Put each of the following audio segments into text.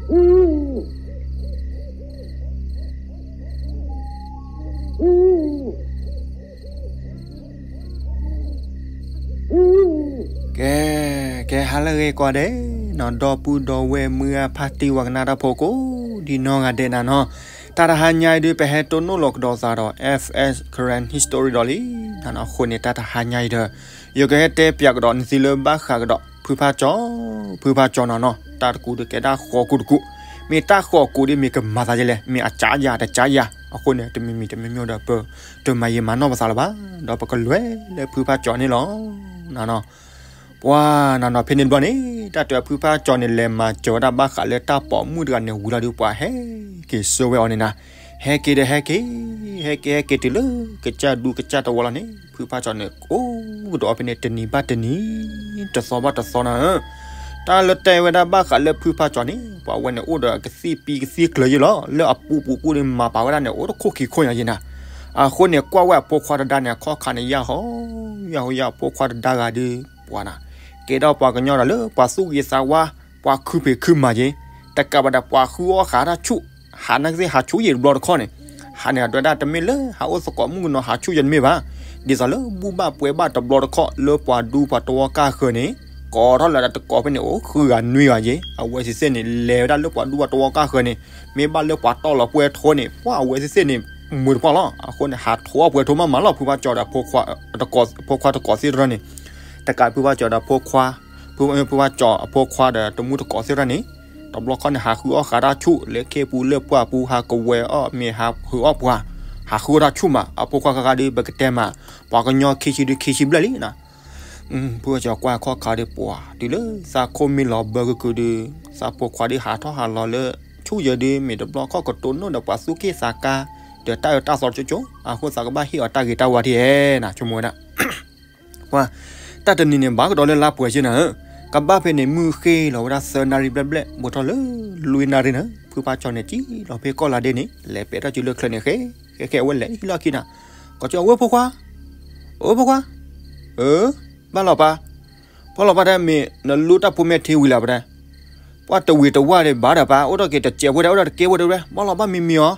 ကဲ, ကဲဟါလၢအဂ့ၤကိးဂၤဒဲးနီၤ, ဒီပုၢ်ဒီဝဲၢ်မုၢ်ဂၢ်ဖါတံၢ်ဝၤကနၣ်တၢ်ဖိကိးဒံနီၢ်ဂၤဒဲးနၤနီၤ, တၢ်တဟါညါအံၤဒုး ပဟဲတိၢ်နီၣ်လီၤကဒီးသးဒီး F S Karen History ဒီးလံနၤနီၤ, အဃိန့ၣ် တၢ်တဟါညါအံၤဒီး ယကဟဲတဲပၠးကဒီးနသုလၢဘၣ်ဃးကဒီး ဖုဖါကၠီ, ဖုဖါကၠီနၤနီၤ, တၢ်တကူးဒုး ကဲဒၣ်ဃီကူးတကူး, မ့ၢ်တၢ်ဃီကူးဒ်မ့ၢ်ကမၤသးဒ်လဲၣ်, မ့ၢ်အကၠးယၤတကၠးယၤ, အဃိန့ၣ် တမံၤမံၤတမံၤမံၤဒီး ပတမၤယံာ်မၤနီၢ်ပသးလၢၤဘၣ်, ဒီးပကလဲၤလၢဖုဖါကၠီန့ၣ်လီၤ. နၤနီၤ, ပှၤနၤနီၤ ဖဲန့ၣ်တဘျီန့ၣ် တၢ်တဲဖုဖါကၠီန့ၣ် လဲၤမၤစၢၤဝဲဒၣ်ဘၣ်ဃးလၢတၢ်ပိာ်မုၣ်တဂၤန့ၣ်ဝံၤလီၤဒုး ပှၤဟဲက့ၤဆှၢဝဲအီၤန့ၣ်နၤ, ဟဲက့ၤဒီးဟဲက့ၤ, ဟဲက့ၤဟဲက့ၤတုၤလၢကစၢ်ဒူကစၢ်သဝီလီၤန့ၣ် ဖုဖါကၠီန့ၣ် အိၣ်ကဒီးအီၤဖဲန့ၣ် တနံၤဘၣ်တနံၤ, တသီဘၣ်တသီနၤဧၢ. တၢ်လၢတဲဝဲဒၣ်ဘၣ်ဃးလၢဖုဖါကၠီန့ၣ် ပှၤဝဲန့ၣ်အိၣ်ဒီးကသံၣ်ပံကသံၣ်ကျၢၤယ့ၣ်လီၤ, လၢအပူၤပူၤပူၤန့ၣ် မၤပာ်ဝဲဒၣ်န့ၣ် အိၣ်တခိၣ်ခံခိၣ်ညါယ့ၣ်နၤ. အဃိန့ၣ် ကွၢ်ဝဲအဖိခွါတဒါန့ၣ် အခီၣ်ခါန့ၣ် ယၢ်ဟီ, ယၢ်ဟီ ယၢ်ဖိခွါတဒါဂၤဒုး ပှၤနၤ, ကဲဒီးပှၤကညီဒီးလၢပှၤသူၣ်ဂ့ၤသးဝါ, ပှၤခုဖံးခုမၤယ့ၣ်, တကးဘၣ်ဒီးပှၤဃုအီၣ်ဃာ်တၢ်ဆူၣ်, ဟးနကသ့ၣ်ဟးဆူၣ်ယ့ၣ်တဘျီတခီၣ်န့ၣ်, ဟးန့ၣ် အဒွဲဒၣ်တမ့ၢ်လၢဟးအိၣ်သကိးမုၣ်ကနီၤဟးဆူၣ်ယ့ၣ်တမ့ၢ်ဘၣ်, ဒ်သိးလၢဘူၣ်ဘၣ်ပှဲၤဘၣ်တဘျီတခီၣ် လၢပှၤဒူပှၤတဝီကၢ်ဃၢၤန့ၣ်, ကိးထီၣ်လၢတကိးဖဲန့ၣ် အိၣ်ဃုဂၤနွံဂၤယ့ၣ်, အဝဲသ့ၣ်သ့ၣ်န့ၣ် လဲၤဝဲဒၣ်လၢပှၤဒူပှၤတဝီကၢ်ဃၢၤန့ၣ်, မ့ၢ်ဘၣ်လၢပှၤတီၢ်လီၤပှဲၤထိန့ၣ် ပှၤအဝဲသ့ၣ်သ့ၣ်န့ၣ် မုာ်တပှၢ်လီၤ. အဃိန့ၣ် ဟးထိၣ်အီၣ်ပှဲၤထိမးမးလီၤ ဖုဖါကၠီဒီး အဖိခွါတကိးသ့ၣ်တဖၣ်န့ၣ်, တကးဖုဖါကၠီဒီးအဖိခွါ, ဖုဖါကၠီအဖိခွါဒီးတမူတကိးသ့ၣ်တဖၣ်န့ၣ်, တဘျီခီန့ၣ် ဟးဃုအီၣ်ဃာ်တၢ်ဆူၣ် လၢခ့ပူၤလၢပှၢ်ပူၤ ဟးကဝဲၤအီၣ်မ့ၤ ဟးဟုးအီၣ်ပှၤ, ဟးဃုအီၣ်တၢ်ဆူၣ်မး အဖိခွါဃါဃါဒုး ပကတဲမး, ပှၤကညီခံဆံဒုးခံဆံဘျဲၣ်လံနၤ. ဖုဖါကၠီကွၢ်အခီၣ်ခါဒုး ပှၤတုၤလၢသးခိၣ်မ့ၢ်လီၤဘၢကကုာ်ဒုး, သးဖိခွါဒုးဟးထီၣ်ဟးလီၤလၢဆူၣ်ယဲၢ်ဒုး မ့ၢ်တဘျီခီၣ်ကတိၤနီၣ်ဒီးပှၤသူၣ်က့ၣ်သးကါ, ဒီးတၢ်အၢတၢ်သီတကၠိကၠိ, အဃိသးကဘၣ်ဟ့ၣ်အီၤတၢ်ဂ့ၤတၢ်ဝါထံၣ်ဧဲနၤ ဆိကမိၣ်ဝဲဒၣ် ပှၤ, တၢ်တနံၤန့ၣ် ဘၣ်ကဒီးလၢလါပှဲၤက့နၤဧၢ, ကဘၣ်ဖဲန့ၣ် မုၢ်ဃ့လီၤဝဲဒၣ်သၢနၣ်ရံၣ်ဘျဲၣ်ဘျဲၣ် ဘူးထီၣ်လၢလွံၢ်နၣ်ရံၣ်နၤ, ဖုဖါကၠီန့ၣ် ကံၣ်လီၤဖဲကီၢ်လါဒ့န့ၣ် လဲၤပဲာ်ထီၣ်စုလၢချၢန့ၣ် ဃဲ, ဃဲဃဲအဝဲလဲၤဟံၣ်လီၢ်ခံနၤ, ကီၢ်ကၠီဝဲဖိခွါ, အိၣ်ဖိခွါ, အၢ, ဘၣ်လီၤပၢ်, ပှၤလီၤပၢ်တဲမ့ၢ် နလူတၢ်ဖိမဲာ်ထံဝံၤလၢပတဲ, ပှၤတဝံၤတဝါဒံးဘၣ်ဒီးပၢ် အိၣ်ထီၣ်က့ၤတစဲးဖိတဲ အိၣ်ထီၣ်တကဲဖိတဲဝဲ ဘၣ်လီၤဘၣ်မံမံၤအီၤ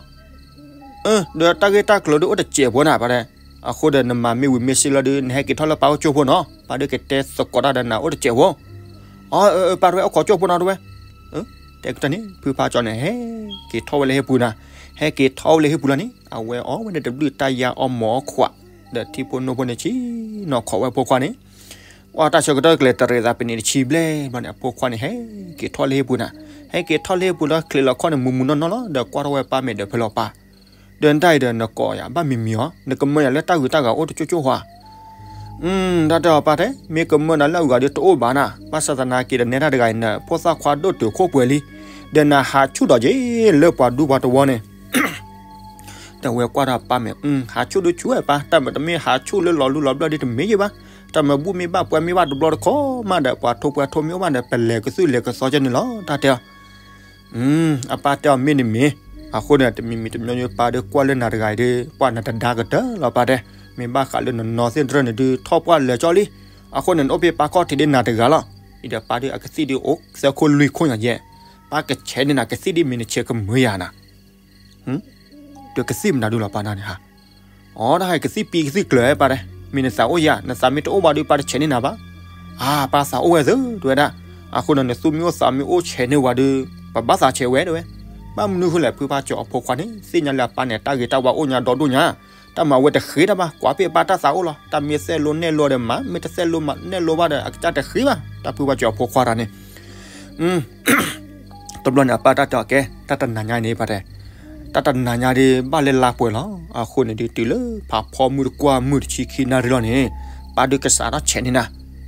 အၢ ဒီးတၢ်ဂ့ၢ်တၢ်ကျိၤဒုးအိၣ်တစဲးဖိနၤ ပှၤတဲ, အဃိဒီးနမၤမ့ၢ်ဝံၤမ့ၢ်စ့လီၤဒုး နဟဲက့ၤထီၣ်လၢပၢ်အိၣ်ကၠိဖိနီၤ ပၢ်ဒုးကတဲသကိးတၢ်ဒီးနၤအိၣ်တစဲးဖိ, အၢ ပၢ်တဲဝဲအိၣ်ခိးကၠိဖိနီၤတဲဝဲ, တဲကတၢၢ်န့ၣ် ဖုဖါကၠီန့ၣ် ဟဲက့ၤထီၣ်ဝဲလၢဟ့ၣ်ပူၤနၤ, ဟဲက့ၤထီၣ်ဝဲလၢဟ့ၣ်ပူၤလီၤန့ၣ် အဝဲအီၣ်ဝဲန့ၣ်တဘျုးတၢ်ယါအီၣ်မၤအီၣ်ခွး, ဒီးထံဖိနိဖိန့ၣ်ဆ့ၣ်နီၤခိးဝဲအဖိခွါန့ၣ် အတၢ်ဆၢကတီၢ်ကလဲၤတရံးသးပ့ၤန့ၣ်တဆံဘျဲၣ်ဘျီန့ၣ် အဖိခွါန့ၣ် ဟဲက့ၤထီၣ်လၢဟ့ၣ်ပူၤနၤ, ဟဲက့ၤထီၣ်လၢဟ့ၣ်ပူၤလၢချံးလီၤခီၣ်န့ၣ် မုာ်မုာ်နီၢ်နီၢ်လီၤ ဒီးကွၢ်ထီၣ်ဝဲပၢ်မဲာ်ဒီးဖဲလီၤပၢ်, ဒီးနတၢ်အံၤဒီးနကိးယၤဘၣ်မံမံၤအီၤ နကမၢယၤလၢတၢ်ဂုၤတၢ်ဂၤအိၣ်တကၠိကၠိဧါ, တၢ်တဲအီၤပၢ်တဲ မ့ၢ်ကမၢနၤလၢအဂၤဒီးတအိၣ်ဘၣ်နၤ ဘၣ်ဆၣ်သနာ်က့ဒီးနဲဒၣ်တဂၤအံၤ နဖိသၣ်ခွါဒိၣ်တုာ်ခိၣ်ပှဲၤလံ, ဒီးနဟးဆူၣ်ဒီးက့ၤလၢပှၤဒူပှၤတဝီန့ၣ် တဝဲကွၢ်ဒီးပၢ်မဲာ် ဟးဆူၣ်ဒုးဆူၣ်ဝဲပၢ် တၢ်မၤတမ့ၢ်ဟးဆူၣ်လၢလီၤလူလီၤဘျၢၣ်ဒ်တမ့ၢ်ယဲၢ်ဘၣ်, တၢ်မၤဘူၣ်မ့ၢ်ဘၣ်ပှဲၤမ့ၢ်ဘၣ်တဘျီတခီၣ်မးဒီး ပှၤထိပှဲၤထိမ့ၢ်အိၣ်ဘၣ်ဒီး ပလဲၤကသုၣ်လဲၤကသီကဲန့ၣ်လီၤ တၢ်တဲအီၤ အပၢ်တဲအီၤမ့ၢ်န့ၣ်မ့ၢ်, အဃိန့ၣ် တမံၤမံၤတမံၤပၢ်ဒီးကွၢ်လၢနၤတဂၤအံၤဒီး ပှၤနတဒါကတၢၢ်လီၤပၢ်တဲ, မ့ၢ်ဘၣ်ဃးလၢနနီၢ်သ့ၣ်တရၢၢ်န့ၣ်ဒုး ထီၣ်ပှၢ်လၢာ်ကၠီလံ, အဃိန့ၣ် နအိၣ်ဖဲပၢ်ခီၣ်ထံးဒ်နၤတဂၤလီၤ, အံၤဒီးပၢ်ဒုးအကသံၣ်ဒုးအိၣ်သၢခိၣ်လွံၢ်ခိၣ်ညါယဲၢ်, ပၢ်ကဆဲးန့ၢ်နၤကသံၣ်ဒ်မ့ၢ်နဆဲးကမၢယၤနၤ ဒီးကသံၣ်မနုၤဒုးလီၤပၢ်နၤန့ၣ်ဟါ, အီ တၢ်ဟဲကသံၣ်ပံကသံၣ်ကျၢၤပၢ်တဲ, မ့ၢ်နသးအိၣ်ယၤ နသးမ့ၢ်တအိၣ်ဘၣ်ဒုး ပၢ်တဆဲးန့ၢ်နၤဘၣ်, အါ ပၢ်သးအိၣ်ဝဲသု တဲဝဲဒၣ်, အဃိန့ၣ် နသူၣ်မ့ၢ်အိၣ်သးမ့ၢ်အိၣ်ဆဲးန့ၢ်ဝဲဒုး, ပဘၣ်သးဆဲးဝဲတဲဝဲ, ဘၣ်မနုၤဃိလဲၣ် ဖုဖါကၠီအဖိခွါန့ၣ် သ့ၣ်ညါလၢအပၢ်န့ၣ် တၢ်ဂ့ၤတၢ်ဝါအိၣ်ညါဒီဒိၣ်ညါ, တၢ်မၤဝဲတဃ့တၢ်ဘၣ် ကွၢ်ဖဲအပၢ်တၢ်သးအိၣ်လီၤ, တၢ်မ့ၢ်သဲလိနဲၣ်လိဒီးမၤ မ့ၢ်တသဲလိနဲၣ်လိဘၣ်ဒီး အကစၢ်တဃ့ဘၣ်, တၢ်ဖုဖါကၠီအဖိခွါတၢ်န့ၣ် တဘျီန့ၣ် အပၢ်တၢ်တဲအီၤကဲ တၢ်တနၤညါအံၤန့ၣ် ပၢ်တဲ, တၢ်တနၤညါဒုး ဘၣ်လၢလါပှဲၤလီၤ. အဃိန့ၣ်ဒုး တုၤလၢဖးဖီမုၢ်တကွၢ် မုၢ်တဆံခံနၣ်ရံၣ်လီၤန့ၣ် ပၢ်ဒုးကစးထီၣ်ဆဲးန့ၢ်နၤ,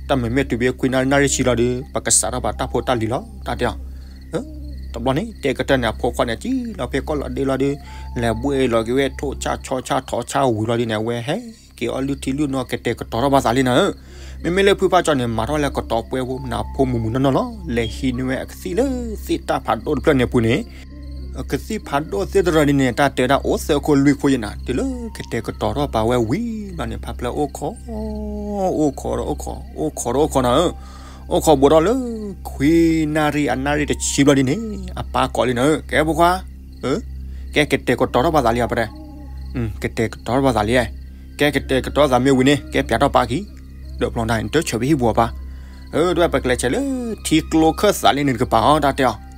တၢ်မ့မ့ၢ်တုၤဖဲခွံနၣ်ရံၣ် နၣ်ရံၣ်ဆံလီၤဒုး ပကစးထီၣ်ပှၤတၢ်ဖိတၢ်လံၤလီၤ တၢ်တဲအီၤ. တဘျီန့ၣ် တဲကတၢၢ်န့ၣ် အဖိခွါန့ၣ် ကံၣ်လီၤဖဲကီၢ်လီၤဒ့လီၤဒုး လဲၤဘှ့ၣ်လီၤက့ၤဝဲ ထိၣ်ဆၣ်ဆီဆၣ်ထိးဆၣ်ဝံၤလီၤဒုးန့ၣ် အဝဲဟဲက့ၤအီၣ်လုၢ်ထံလုၢ်နီၢ် ကတဲာ်ကတီၤထီၣ်ဘၣ်သးလံနၤဧၢ. မ့မ့ၢ်လၢဖုဖါကၠီန့ၣ် မၤထီၣ်လၢကတီၤပှဲၤဖိ နၢ်ဖိမုၢ်မုၢ်နီၢ်နီၢ်လီၤ. လဲၤဟံးန့ၢ်ဝဲအကသံၣ်လၢသ့ၣ်တၢ်ဖးဒိၣ်တဖျၢၣ်န့ၣ်အပူၤန့ၣ် အကသံၣ်ဖးဒိၣ်သ့ၣ်တရၢၢ်ဒ်န့ၣ် တၢ်တဲဝဲဒၣ်အိၣ်သၢခိၣ်လွံၢ်ခိၣ်ယဲၢ်နၤ တုၤလၢကတဲာ်ကတီၤထီၣ်ပာ်ဝဲဝံၤလီၤန့ၣ် ဖးဖျၢၣ်အိၣ်ခိး အိၣ်ခိးဒီးအိၣ်ခိး အိၣ်ခိးဒီးအိၣ်ခိးနၤဧၢ. အိၣ်ခိးဘူးထီၣ်လၢ ခွံနၣ်ရံၣ်အနၣ်ရံၣ်တဆံဘျီဒ်န့ၣ် အပၢ်ကိးလံနၤဧၢ, ကဲဖိခွါ, ကဲကတဲာ်ကတီၤထီၣ်ပှၤသးလံဧါ ပတဲ, ကတဲာ်ကတီၤထီၣ်ပှၤသးလံ, ကဲကတဲာ်ကတီၤသးမ့ၢ်ဝံၤန့ၣ် ကဲပၠးထီၣ်ပၢ်ခံ, ဒီးဖျီတၢ်န့ၣ် တဆၢဘၣ်ဟံၣ်ပူၤအပၢ်, အၢ တဝဲပကလဲၤဆဲးလၢ ထံကျိခၢၣ်သးလံန့ၣ်တကပၤအီၤ တၢ်တဲအီၤ,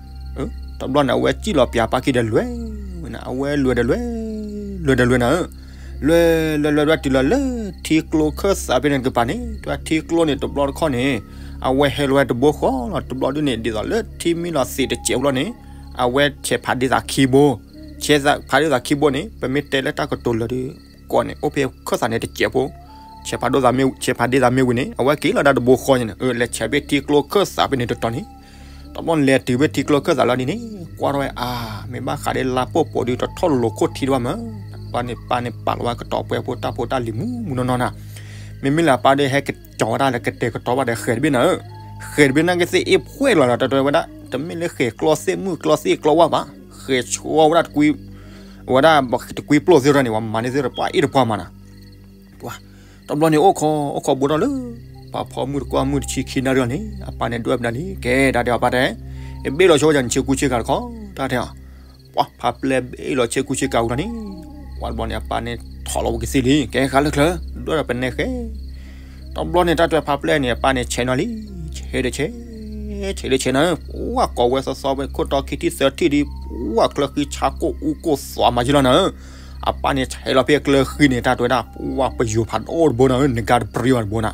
တဘျီန့ၣ် အဝဲစံၣ်လီၤပၠးပၢ်ခံဒီးလွဲၢ်ဝဲနၤ, အဝဲလွဲၢ်ဒီးလွဲၢ်, လွဲၢ်ဒီးလွဲၢ်နၤဧၢ, လွဲၢ်လွဲၢ်လွဲၢ်လွဲၢ်တုၤလီၤလၢ ထံကျိခၢၣ်သးဖဲန့ၣ်တကပၤန့ၣ် တဝဲထံကျိန့ၣ်တဘျီတခီၣ်န့ၣ် အဝဲဟဲလီၤဝဲတဘိဃီလီၤ, တဘျီဒ်န့ၣ် ဒ်သိးလၢထံမ့ၢ်လီၤသ့းတစဲးဘျီန့ၣ် အဝဲဆဲးဖးဒ့သးခံဘိ, ဆဲးဖးဒ့သးခံဘိန့ၣ် ပမ့ၢ်တဲလၢတၢ်ကတိၤလၢာ်ဒီး ကိးန့ၣ် အိၣ်ဖဲခၢၣ်သးန့ၣ်တစဲးဖိ, ဆဲးဖးဒိၣ်သးမ့ၢ်, ဆဲးဖးဒ့သးမ့ၢ်ဝံၤန့ၣ် အဝဲက့ၤလီၤဒၣ်တဘိဃီန့ၣ် လဲၤဆဲးဖဲထံကျိခၢၣ်သးဖဲန့ၣ်တတီၤန့ၣ်, တဘျီန့ၣ်လဲၤတုၤဖဲထံကျိခၢၣ်သးလီၤဒ်န့ၣ် ကွၢ်ထီၣ်ဝဲအါ, မ့ၢ်ဘၣ်ဃးဒီးလါပိာ်ပိာ်ဒုးတထီၣ်လိၤခိၣ်ထံတဘၣ်မး, ပၢ်န့ၣ်ပၢ်န့ၣ်ပာ်လီၤဝဲကတီၤပှဲၤဖိတၢ်ဖိတၢ်လံၤမူးမူးနီၢ်နီၢ်နၤ, မ့မ့ၢ်လၢအပၢ်ဒီးဟဲကကၠီၤဝဲဒၣ်လၢကတဲာ်ကတီၤဘၣ်ဒီးဃဲၤတဘ့ၣ်နာ်က့သ့ၣ်အ့ၣ်ဖှဲၣ်လီၤဒီး တၢ်တဲဝဲဒၣ် တမ့ၢ်လၢဃဲၤကျီသ့ၣ်မုၣ်ကျီသ့ၣ်ကျီဝၣ်ဘၣ်, ဃဲၤဆှီဝဲဒၣ်တကွံ, ဝဲဒၣ်တကွံပျိၢ်သ့ၣ်တဖၣ်န့ၣ် ပှၤမၤန့ၢ်သ့ၣ်တပှၢ်အ့ၣ်တပှၢ်မးနၤ ပှၤ, တဘျီန့ၣ်အိၣ်ခိး, အိၣ်ခိးဘူးထီၣ်လၢ ပှၤဖီမုၢ်တကွၢ်မုၢ်တဆံခံနၣ်ရံၣ်အီၤန့ၣ် အပၢ်န့ၣ်ဒွဲၣ်ပဒၣ်လံ, ကဲတၢ်တဲအီၤပၢ်တဲ, ဘ့ၣ်လီၤဆိဝဲဒၣ်နဆ့ကူဆ့ကၤတခီ, တၢ်တဲအီၤ, ပှၤဖးပျဲၢ်ဘ့ၣ်လီၤဆ့ကူဆ့ကၤဝံၤလီၤန့ၣ်, ပှၤတဘျီန့ၣ် အပၢ်န့ၣ်ထီၣ်လီၤဝဲကသ့ၣ်လံ, ကဲဃါလၢချၢ, ဒွဲၣ်ဒီးပနဲဃဲ တဘျီန့ၣ် တၢ်တဲဖးပျဲၢ်န့ၣ် အပၢ်န့ၣ်ဆဲးနီၤလံ, ဆဲးဒီးဆဲး, ဆဲးဒီးဆဲးနၤ, ပှၤကိးဝဲသီသီဝဲခိၣ်တီခံထံၣ်သၢထံၣ်ဒီး ပှၤကျၢဃံဆါကိၣ်အူကိၣ်သွးမၤယံလီၤနၤ, အပၢ်န့ၣ်ဆဲးလီၤဖဲကျၢဃံန့ၣ် တၢ်တဲဝဲဒၣ် ပှၤပယိၤဖးဒိၣ်တဘိနၤ, နကၤတပရံအီၤတဘိနၤ,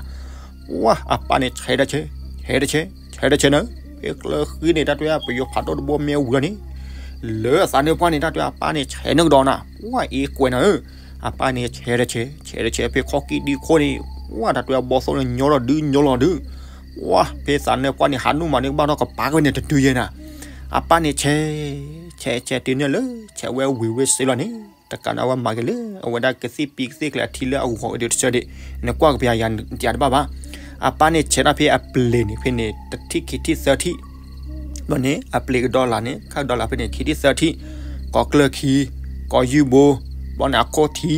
ပှၤအပၢ်န့ၣ်ဆဲးဒီးဆဲး, ဆဲးဒီးဆဲး, ဆဲးဒီးဆဲးနၤ, ဖဲကျၢဃံန့ၣ် တၢ်တဲဝဲဒၣ် ပယိၤဖးဒိၣ်တဘိမ့ၢ်ဝံၤလီၤန့ၣ် လၢအသးနၢၣ်ပှၢ်န့ၣ် တၢ်တဲဝဲအပၢ်န့ၣ်ဆဲးနၢၣ်ကဒီးနၤ, ပှၤအ့ၣ်ကွဲးနၤဧၢ, အပၢ်န့ၣ်ဆဲးဒီးဆဲး, ဆဲးဒီးဆဲးဖဲခီၣ်ကံၣ်ဒံခိၣ်န့ၣ်, ပှၤတၢ်တဲဝဲဘီသိၣ်န့ၣ်ညီလီၤဒုးညီလီၤဒုး, ပှၤဖဲသးနၢၣ်ပှၢ်န့ၣ် ဟးနုာ်မးန့ၣ် ကဘၣ်ထီၣ်ကပၤကွံာ်န့ၣ်တတုၤယဲနၤ, အပၢ်န့ၣ်ဆဲး, ဆဲးဆဲးတုၤန့ၣ်လၢ ဆဲးဝဲဝံၤဝဲစ့လီၤန့ၣ်, တကးန့ၣ်အဝဲမၤက့ၤလၢ အဝဲဒၣ်ကသံၣ်ပံကသံၣ်ကျဲအထံလၢအဂီၤဝဲဒၣ်တဆၢဒံး, နကွၢ်ကပျးယၤတဘၣ်ဘၣ်, အပၢ်န့ၣ်ဆဲးတၢ်ဖဲအပျ့ၤန့ၣ် ဖဲန့ၣ် တထံၣ်ခံထံၣ်သၢထံၣ် ဘျီန့ၣ် အပျ့ၤကဒီလၢ်န့ၣ် ခၣ်ကဒီလၢ်ဖဲန့ၣ် ခံထံၣ်သၢထံၣ်, ကိးကျၢၢ်ခံ, ကိးယုၢ်ဘိ, ဘျီန့ၣ် အခိၣ်ထံ,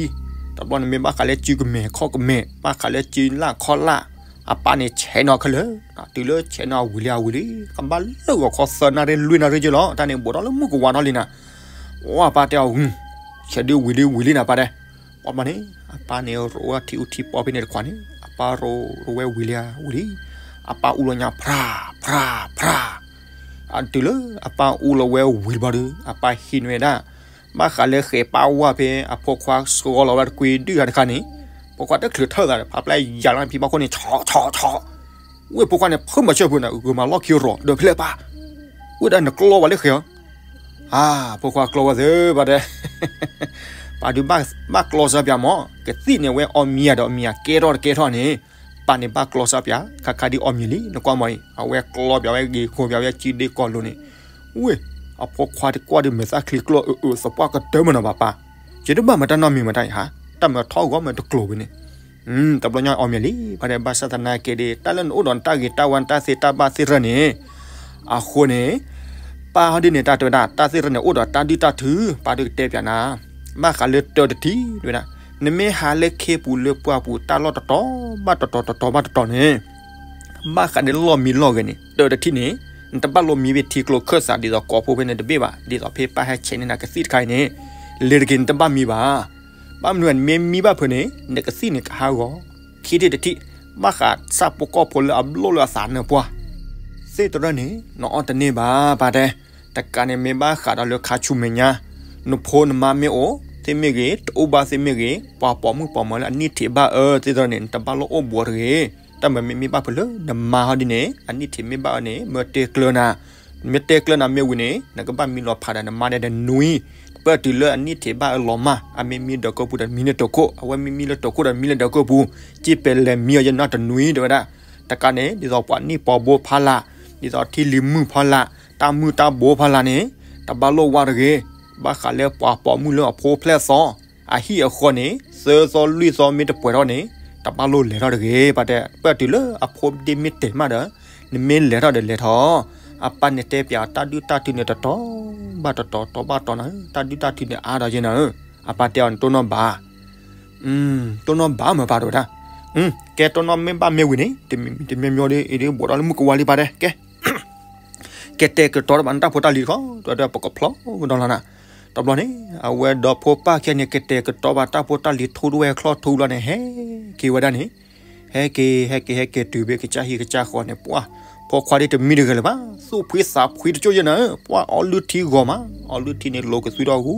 တဘျီန့ၣ်မ့ၢ်ဘၣ်ဃးလၢစုကမဲာ်ခီၣ်ကမဲာ်, ဘၣ်ဃးလၢစုလၢ်ခီၣ်လၢ်, အပၢ်န့ၣ်ဆဲးနီၤခဲလၢာ်, တုၤလၢဆဲးနီၤဝံၤလံအဝံၤလံ, ကဘၣ်လၢဂီၤခီသၢနၣ်ရံၣ်လွံၢ်နၣ်ရံၣ်က့လီၤ, တၢ်န့ၣ်ဘူးထီၣ်လၢမုၢ်ကဝါထီၣ်လံနၤ, ပှၤပၢ်တဲအီၤ, ဆဲးဒုးဝံၤလံဝံၤလံနၤပၢ်တဲ, ပှၤဘျီန့ၣ် အပၢ်န့ၣ်ရိးဝဲထံအူထံပီဖဲန့ၣ်တခွးန့ၣ် အပၢ်ရိးဝဲဝံၤလံဧါဝံၤလံ, အပၢ်အူလီၤညါဖြးဖြးဖြး, အတုၤလၢအပၢ်အူလီၤဝဲဝံၤလံဘျီဒီး အပၢ်ဟံးန့ၢ်ဝဲဒၣ်, ဘၣ်ဃးလၢဃဲၤပၢ်ဝါဖဲအဖိခွါဆှီလီၤဝဲတကွံဒုၣ်ဂၤတခါန့ၣ်, ဖိခွါတချုးထၢၣ်သးဒီး ဖးပျဲၢ်ယၤလီၤဖံဘၣ်ခိၣ်န့ၣ် ဆီဆီဆီ, ဝဲၢ်ဖိခွါန့ၣ် ဖုမၤဆၢၣ်ဖိန့ၣ် ဂုာ်မၤလီၢ်ခံရီၤဒီးဖဲလဲၣ်ပၢ်, ဝဲဒၣ်နကျီဝဲလၢဃဲၤဧါ အါ, ဖိခွါကျီဝဲသ့ၣ်ဘၣ်တဲ, ပၢ်ဒုးဘၣ်ကျီစၢ်ပၠးမး, ကသံၣ်န့ၣ်ဝဲအီၣ်မံၤယၤဒီးအီၣ်မံၤယၤကဲထီၣ်တကဲထီၣ်န့ၣ်, ပၢ်န့ၣ်ဘၣ်ကျီစၢ်ပၠး, ခါခါဒ်အီၣ်မံၤလံ, နကွၢ်မးအံၤ အဝဲကျီပၠးဝဲဂ့ၤဃိပၠးဝဲစုဒ့ကီၢ်လိၤန့ၣ်, ဝဲ, အဖိခွါတကွၢ်ဒုးမဲာ်သၣ်ချံကျီအၢအၢသပှၢ်ကတၢၢ်မးနီၤဘၣ်ပၢ်, ယတဘၣ်မၤတၢ်နီတမံၤမးတၢ်အံၤဟါ, တၢ်မၤထီၣ်ဂီၤမးတကျိၤဝဲန့ၣ် တဘျီညါအီၣ်မံၤလံ, ဘၣ်တဲဘၣ်ဆၣ်သနာ်က့ဒီး တၢ်လၢနအိၣ်ဒီးတၢ်ဂ့ၤတၢ်ဝါတၢ်သ့တၢ်ဘၣ်သ့ၣ်တဖၣ်န့ၣ်, အဃိန့ၣ်, ပၢ်ဟီဒ်န့ၣ် တၢ်တဲဝဲဒၣ် တၢ်သ့ၣ်တဖၣ်န့ၣ် အိၣ်ဒီးတၢ်ဒုၣ်တၢ်ထု, ပၢ်ဒုးကတဲပၠးနၤ, ဘၣ်ဃးလၢတၢတထံၣ်, တဲဝဲဒၣ်, နမ့ၢ်ဟးလၢခ့ပူၤလၢပှၢ်ပူၤ တၢ်လီၢ်တတီၤဘၣ်တတီၤတတီၤဘၣ်တတီၤန့ၣ်, ဘၣ်ဃးဒီးလီၢ်မံလီၢ်ဂဲၤန့ၣ် တၢတထံၣ်န့ၣ်, နတဘၣ်လိၣ်မံဖဲထံကျိခၢၣ်သးဒ်သိးကိးဖိဖဲန့ၣ်တဘ့ၣ်ဘၣ်, ဒ်သိးဖဲပၢ်ဟဲဆဲးန့ၢ်နၤကသံၣ်တခါအံၤန့ၣ်, လ့ၤတက့ၤနတဘၣ်မံဘၣ် ဘၣ်မနုၤနမ့ၢ်မံဘၣ်ဖဲန့ၣ် နကသံၣ်န့ၣ်ကဟးဂီၤ, ခံထံၣ်တထံၣ်, ဘၣ်ဃးဆၣ်ဖိကီၢ်ဖိလၢအဘျီၣ်လၢအသးနၢၣ်ပှၢ်, သ့ၣ်တဖၣ်န့ၣ် နအီၣ်တန့ၢ်ဘၣ် ပၢ်တဲ, တကးန့ၣ်မ့ၢ်ဘၣ်ဃးဒီးလၢခါဆူမဲာ်ညါ, နဖိနမါမ့ၢ်အိၣ်သ့ၣ်မ့ၢ်ဂ့ၤ တအိၣ်ဘၣ်သ့ၣ်မ့ၢ်ဂ့ၤ ပှၤပိာ်မုၣ်ပိာ်မၢၤလၢအနံၣ်ထံးဘၣ်အၢသ့ၣ်တဖၣ်န့ၣ် နတဘၣ်လိၣ်အိၣ်ဘူးတဂ့ၤ, တၢ်မၤမ့ၢ်မ့ၢ်ဘၣ်ဖဲလၢနမါဟီဒ်န့ၣ် အနံၣ်ထံးမ့ၢ်ဘၣ်အၢန့ၣ် မၢတဲကျၢနၤ မ့ၢ်တဲကျၢနၤမ့ၢ်ဝံၤန့ၣ် နကဘၣ်မံလီၤဖးဒီးနမါဒဲးတနွံ, ပၢၢ်တုၤလၢအနံၣ်ထံးဘၣ်အၢလီၤမၢ် အမ့ၢ်မံဒီးကိာ်ပူၤဒီးမံလၢတကိာ် အဝဲမ့ၢ်မံလၢတကိာ်ဒီးမံလၢဒီးကိာ်ပူၤ, က့ပယ်လဲၤမံအီၤယဲနီတနွံတဲဝဲဒၣ်, တကးန့ၣ် ဒ်သိးပှၤနံၣ်ပှၤဘိဖီလာ်, ဒ်သိးထံလံၤမုၢ်ဖီလာ်, တၢ်မုၢ်တၢ်ဘိဖီလာ်န့ၣ်, တဘၣ်လိၣ်ဝါတဂ့ၤ, ဘၣ်ဃးလၢပှၤပိာ်မုၣ်လၢအဖိဖျဲၣ်သီ, အဟံၣ်အဃီန့ၣ် သၢသီလွံၢ်သီမ့ၢ်တပှဲၤထီၣ်န့ၣ်, တဘၣ်လိၣ်လဲၤထီၣ်တဂ့ၤ, ပၢ်တဲ, ပၢၢ်တုၤလၢအဖိဒ့မ့ၢ်တဲာ်မးဒီး, နမ့ၢ်လဲၤထီၣ်ဒီးလဲၤထီၣ်, အပၢ်န့ၣ်တဲပၠးတၢ်ဒုၣ်တၢ်ထုန့ၣ်တတီၤ, ဘၣ်တတီၤတီၤဘၣ်တီၤနၤ, တၢ်ဒုၣ်တၢ်ထုန့ၣ်အါဒီးယဲနၤဧၢ, အပၢ်တဲအီၤနတိၢ်နီၣ်ဘၣ် တိၢ်နီၣ်ဘၣ်မးပၢ်တဲဝဲဒၣ်, ကဲတိၢ်နီၣ်မ့ၢ်ဘၣ်မ့ၢ်ဝံၤန့ၣ် တမံၤမံၤတမံၤမံၤဒီး အံၤဒ်ဘိးဒီးလၢမုၢ်ကဝါလံဘၣ်ဒဲး ကဲ ကတဲာ်ကတီၤတဘၣ်နတၢ်ဖိတၢ်လံၤတခီ ဒီးပကဖျီကဒီးလီၤနၤ. တဘျီန့ၣ် အဝဲဒီးဖိပၢ်ခံဂၤန့ၣ် ကတဲာ်ကတီၤဘၣ်တၢ်ဖိတၢ်လံၤထူတဝဲချီထူဘျီန့ၣ် ဟဲက့ၤဝဲဒၣ်န့ၣ် ဟဲက့ၤ ဟဲက့ၤ ဟဲက့ၤတုၤဖဲကစၢ်ဟံၣ်ကစၢ်ဃီန့ၣ် ပှၢ် ဖိခွါဒ်တမံတဂၤလၢၤဘၣ် သူၣ်ဖှံသးဖှံတကၠိၢ်ယဲနၤဧၢ, ပှၢ်အီလုၢ်ထံဂီၤမး အီလုၢ်ထံန့ၣ်လိၤကသွံဒီးဂူ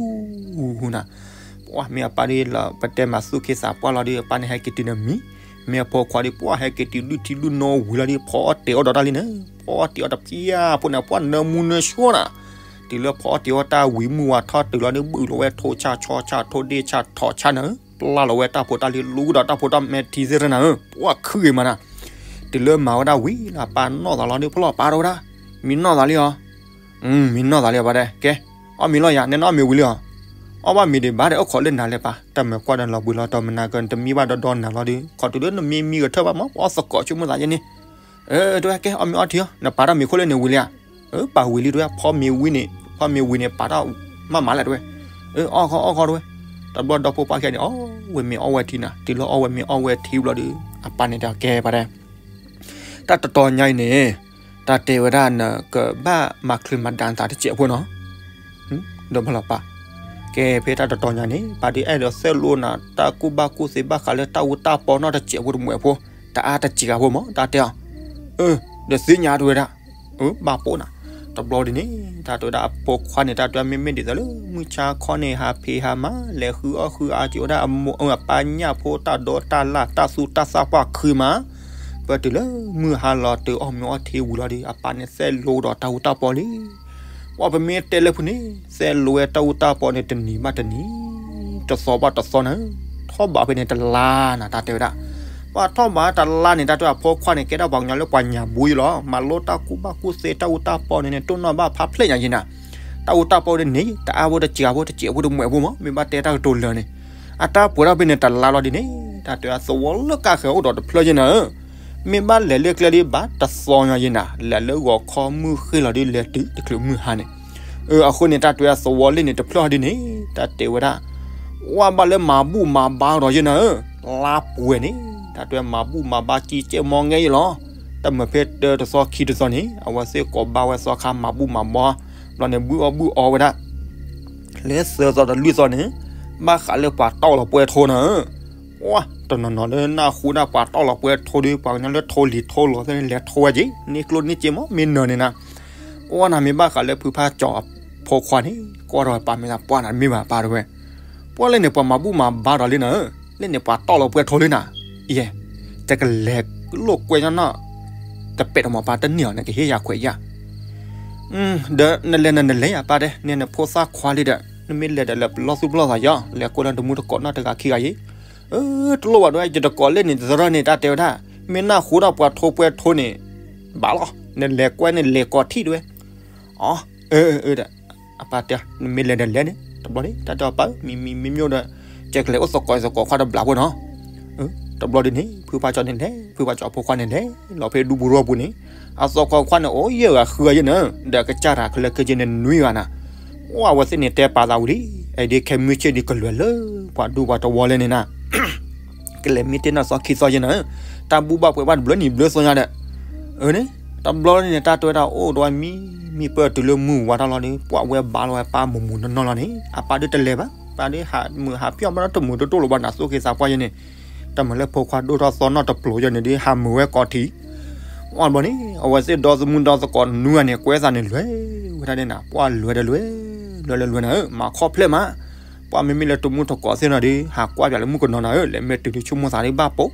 ၤဂူၤနၤ. ပှၢ်မ့ၢ်အပၢ်ဒ်လၢ ပတဲမၤသူၣ်က့သးပှၢ်လီၤဒီး အပၢ်န့ၣ်ဟဲက့ၤတုၤန့ၣ်မံ, မ့ၢ်အဖိခွါဒ် ပှၢ်ဟဲက့ၤတုၤလုၢ်ထံလုၢ်နီၣ်ဝံၤလီၤဒီး ဖီအီၣ်တဲာ်အီၣ်ဒီးတၢ်လံန့ၣ်, ဖီအီၣ်တဲာ်အီၣ်တဖျၢၣ်ဖိန့ၣ် ပှၢ်နၢမူနၢဆှီနၤ. တုၤလၢဖီအီၣ်တဲာ်အီၣ်တၢ်ဝံၤမုၢ်ဝါထီၣ်တုၤလီၤဒီး ဘုၣ်လီၤဝဲထိၣ်ဆၣ်ဆီဆၣ် ထိၣ်ဒ့ၣ်ဆၣ်ထိၣ်ဆၣ်နၤဧၢ, ပျၢ်လီၤဝဲတၢ်ဖိတၢ်လံၤလူဒီးတၢ်ဖိတၢ်မဲာ်ထံသ့ၣ်တနၤဧၢ, ပှၢ်ခုဂ့ၤမးနၤ. တုၤလၢမၤဝဲဒၣ်ဝံၤလီၤ အပၢ်နီၣ်သးလီၤဒီး ဖီလီၤပၢ်တဝဲဒၣ်, မံနီၣ်သးလံဧါ. မံနီၣ်သးလံဧါပၢ်တဲ, ကဲ အီၣ်မ့ၤလီၤယၤ, နဲနအီၣ်မ့ၤဝံၤလံဧါ. အီၣ်ဘၣ်မ့ၤဒံးဘၣ်ဒီး အိၣ်ခိးလၢနၤလၢၤပၢ်, တၢ်မၤကွၢ်ဒီးလီၤဘှံးလီၤတီၤ မနၤကတမံဘၣ်ဒီဒီနၤလီၤဒီး ခီတုၤလၢနမ့ၢ်မံကထၢၣ်ဘၣ်မး ပှၢ်အီၣ်သကိးဆိကမိၣ်သးယဲန့ၣ်. တဝဲကဲ အီၣ်မ့ၤအီထံအီၤ, နပာ်တၢ်မ့ၤခိၣ်လၢန့ၣ်ဝံၤလံဧါ. ပာ်ဝံၤလံတဝဲ, ဖီမ့ၤဝံၤန့ၣ် ဖီမ့ၤဝံၤန့ၣ် ပာ်တၢ်မးမးလဲၣ်တဝဲ. အီၣ်ခီအီၣ်ခီတဝဲ. တဘျီဒီဖိပၢ်ခံဂၤန့ၣ် အီၣ်ဝဲမ့ၤအီၣ်ဝဲထံနၤ, တုၤလၢအီၣ်ဝဲမ့ၤအီၣ်ဝဲထံဘျီဒီး အပၢ်န့ၣ်တဲကဲပၢ်တဲ တၢ်တတီၤညါအံၤန့ၣ် တၢ်တဲဝဲဒၣ်နကဘၣ်မၤချုးမၤဒါနသးတစဲးဖိနီၤ, ဒီးဘၣ်လီၤပၢ်. ကဲဖဲတၢ်တတီၤညါန့ၣ် ပၢ်ဒုးအဲၣ်ဒိးသဲးလိနၤ တၢ်ကူၣ်ဘၣ်ကူၣ်သ့ဘၣ်ဃးလၢတၢ်အူတၢ်ပီနီတစဲးဖိတမှဲးဖိ, တအါတစဲးဂၤဖိမး တၢ်တဲအီၤ. ဒီးသ့ၣ်ညါတဝဲဒၣ်, ဘၣ်ပိာ်နၤ. တဘျီဒ်န့ၣ် တၢ်တဲဝဲဒၣ်အဖိခွါန့ၣ် တၢ်တဲဝဲမ့မ့ၢ်ဒ်သိးလၢ မုၢ်ဆါခီန့ၣ် ဟးဖံးဟးမၤ လဲၤဃုအီၣ်ဃုအါက့ၤဝဲဒၣ်အမိၢ်အပၢ်ညၣ်ဖိတၢ်ဒိးတၢ်လၢ် တၢ်သူတၢ်သၣ်ပှၢ်ခုမး, ပတုၤလၢမုၢ်ဟါလီၤတုၤအီၣ်မ့ၤအီထံဝံၤလီၤဒီး အပၢ်န့ၣ်သဲးလိဒီးတၢ်အူတၢ်ပီလံ. ပှၢ်ပမ့ၢ်တဲလၢဖုန့ၣ် သဲးလိဝဲတၢ်အူတၢ်ပီန့ၣ် တနံၤဘၣ်တနံၤ, တသီဘၣ်တသီနၤ, ထီၣ်ဘးဖဲန့ၣ်တလါနၤ တၢ်တဲဝဲဒၣ်. ပှၢ်ထီၣ်ဘးတလါန့ၣ် တၢ်တဲအဖိခွါန့ၣ် ကဲဒၣ်ပှၤကညီလၢပှၤညၣ်ဘိယလီၤ, မၤလိတၢ်ကူၣ်ဘၣ်ကူၣ်သ့တၢ်အူတၢ်ပီန့ၣ်န့ၣ် တိၢ်နီၣ်ဘၣ်ဖးဖျဲၣ်ညါယဲနၤ. တၢ်အူတၢ်ပီဒ်န့ၣ် တအါဖိတစဲးဖိ တစဲးဖိတမှဲးဖိမး မ့ၢ်ဘၣ်တဲတၢ်ကတိၤလၢာ်န့ၣ်, အတၢ်ပှဲၤထီၣ်ဖဲန့ၣ်တလါလီၤဒ်န့ၣ် တၢ်တဲသဝီလၢကါဃဲၤအိၣ်ဒီးတဖျၢၣ်ယဲနၤဧၢ. မ့ၢ်ဘၣ်လဲၤလၢကျဲဒ်ဘၣ်တသီညါယဲနၤ, လဲၤလၢဂီၤခီမုၢ်ဃ့လီၤဒ်လဲၤတုၤတချုးမုၢ်ဟါန့ၣ်. အဃိန့ၣ် တၢ်တဲသဝီလၢန့ၣ်တဖျၢၣ်ဒ်န့ၣ် တၢ်တဲဝဲဒၣ် ဝဲဘၣ်လၢမၤဘူၣ်မၤဘါဒီးယဲနၤဧၢ, လါပှဲၤန့ၣ် တၢ်တဲမၤဘူၣ်မၤဘါကံကဲမီၢ်ငဲယလီၤ. တၢ်မၤဖဲတၢတသီခံတသီန့ၣ် အဝဲသ့ၣ်ကိးဘၣ်ဝဲသီခါမၤဘူၣ်မၤဘါ, ဘျီန့ၣ်ဘုၣ်အီၣ်ဘုၣ်အီဝဲဒၣ် လၢသၢသီတလွံၢ်သီန့ၣ် ဘၣ်ဃးလၢပှၤတီၢ်လီၤပှဲၤထိနၤဧၢ. ပှၢ်တနီၤနီၤလၢနၢ်ဟူဒၣ်ပှၤတီၢ်လီၤပှဲၤထိဒီး ပှၤကညီလၢထိလံၤထိလီၤသ့ၣ်န့ၣ် လဲၤထိဝဲက့ၤ န့ၢ်ကျိၣ်န့ၢ်စ့မး မ့ၢ်နၢၤန့ၣ်နၤ. ပှၢ်နၤမ့ၢ်ဘၣ်ဃးလၢဖုဖးကၠီအဖိခွါန့ၣ် ကွၢ်ထီၣ်ဝဲပၢ်မ့ၢ်သး ပှၢ်နၤမ့ၢ်ဘၣ်ပၢ်တဝဲ, ပှၢ်လၢန့ၣ်ပှၤမၤဘူၣ်မၤဘါဒီးလံနၤဧၢ, လၢန့ၣ်ပှၤတီၢ်လီၤပှဲၤထိလံနၤ, ယဲ, တကလဲၤလိာ်ကွဲနီၢ်နီၢ် တပဲာ်တမီၢ်ပၢ်တန့ၢ်အီၤ နကဟ့ၣ်ယၤခွဲးယၤ ဒီးနလဲၤနၤနလဲၤယၤပၢ်တဲ နနဖိသၣ်ခွါလံဒီး နမ့ၢ်လဲၤဒီးလဲၤပလီၢ်သူၣ်ပလီၢ်သးယီၤ လဲၤကွဲလၢတမူတကိးနီၢ်တဂၤခံဂၤယံၤ, တလိၣ်ဘၣ်ဒိ ယတကိးလၢန့ၣ်တသရၢၣ်န့ၣ် တၢ်တဲဝဲဒၣ် မ့ၢ်နၢ်ဟူဒီးပှၤထိပှဲၤထိန့ၣ် ဘၣ်လီၤ နလဲၤကွဲန့ၣ်လဲၤကိးထံၣ်တဝဲ, အ အပၢ်တဲ နမ့ၢ်လဲၤဒီးလဲၤန့ၣ် တဘျီန့ၣ် တၢ်တဲအီၤပၢ် မံမံမံမ့ၢ်ဒီး ကဲကလဲၤအိၣ်သကိးသကိးခွါတဘျီဖိနီၤ တဘျီဒ်န့ၣ် ဖုဖးကၠီန့ၣ်လဲၤ ဖုဖးကၠီအဖိခွါန့ၣ်လဲၤ လီၤဖဲဒူပူၤရီပူၤန့ၣ် အသကိးခွါန့ၣ် အိၣ်ယဲၢ်ဂၤဃုဂၤယဲၢ်နၤ ဒီးကစၢ်တၢ်ခဲလၢာ်ခဲဆ့န့ၣ်နွံဂၤနၤ, အိၣ်အဝဲသ့ၣ်န့ၣ်တဲပာ်သးဝံၤလံ, အဒ့ခဲမုၢ်ဆ့ၣ်ဒ်ကလွဲၤလၢ ပှၤဒူပှၤတဝီလဲၣ်န့ၣ်နၤ ကလဲၤမ့ၢ်တ့ၢ်နၢ်သီခံသီယဲၢ်နၤ, တၢ်ဘူၣ်ဘၣ်ပှဲၤဘၣ်တဘျုးနံၣ်ဘျုးသီညါဒီး, အန့ၣ် တဘျီန့ၣ် တၢ်တဲဝဲဒၣ်အိၣ်ဒီးဝဲမံ မံပၢၢ်တုၤလၢမုၢ်ဝါထီၣ်လီၤဒီး ပှၢ်ဝဲဘါလီၤဝဲပၢ်မုာ်မုာ်နီၢ်နီၢ်လီၤန့ၣ် အပၢ်ဒုးတလဲၤဘၣ်, ပၢ်ဒုးဟးမုာ်ဟးပျီၢ်မးတမုာ်တတိၢ်လီၤဘၣ်နၤ သူၣ်က့သးပှၢ်ယဲၢ်န့ၣ်, တၢ်မၤလၢဖိခွါဒိၣ်ထီၣ်သီနီၢ်တပျိၤယဲၢ်န့ၣ်ဒီး ဟးမုာ်ဝဲကိးထံး အဘျီန့ၣ် အဝဲသ့ၣ်ဒီသမုၢ်ဒီသကိးနွံဂၤန့ၣ် ကွဲသးန့ၣ်လွဲၤဝဲဒၣ်န့ၣ်နၤ ပှၢ်လွဲၤဒီးလွဲၤ လွဲၤလၢလွဲၤနၤဧၢ မၤခီဖျိမး, ပှၢ်မ့မ့ၢ်လၢတမူတကိးသ့ၣ်နီၤဒီး ဟးကွၢ်ပၠးလၢမုၣ်ကနီၤနၤဧၢ လဲၤမ့ၢ်တုၤလၢဆိကမိၣ်သးဒ်ဘၣ်ပိာ်,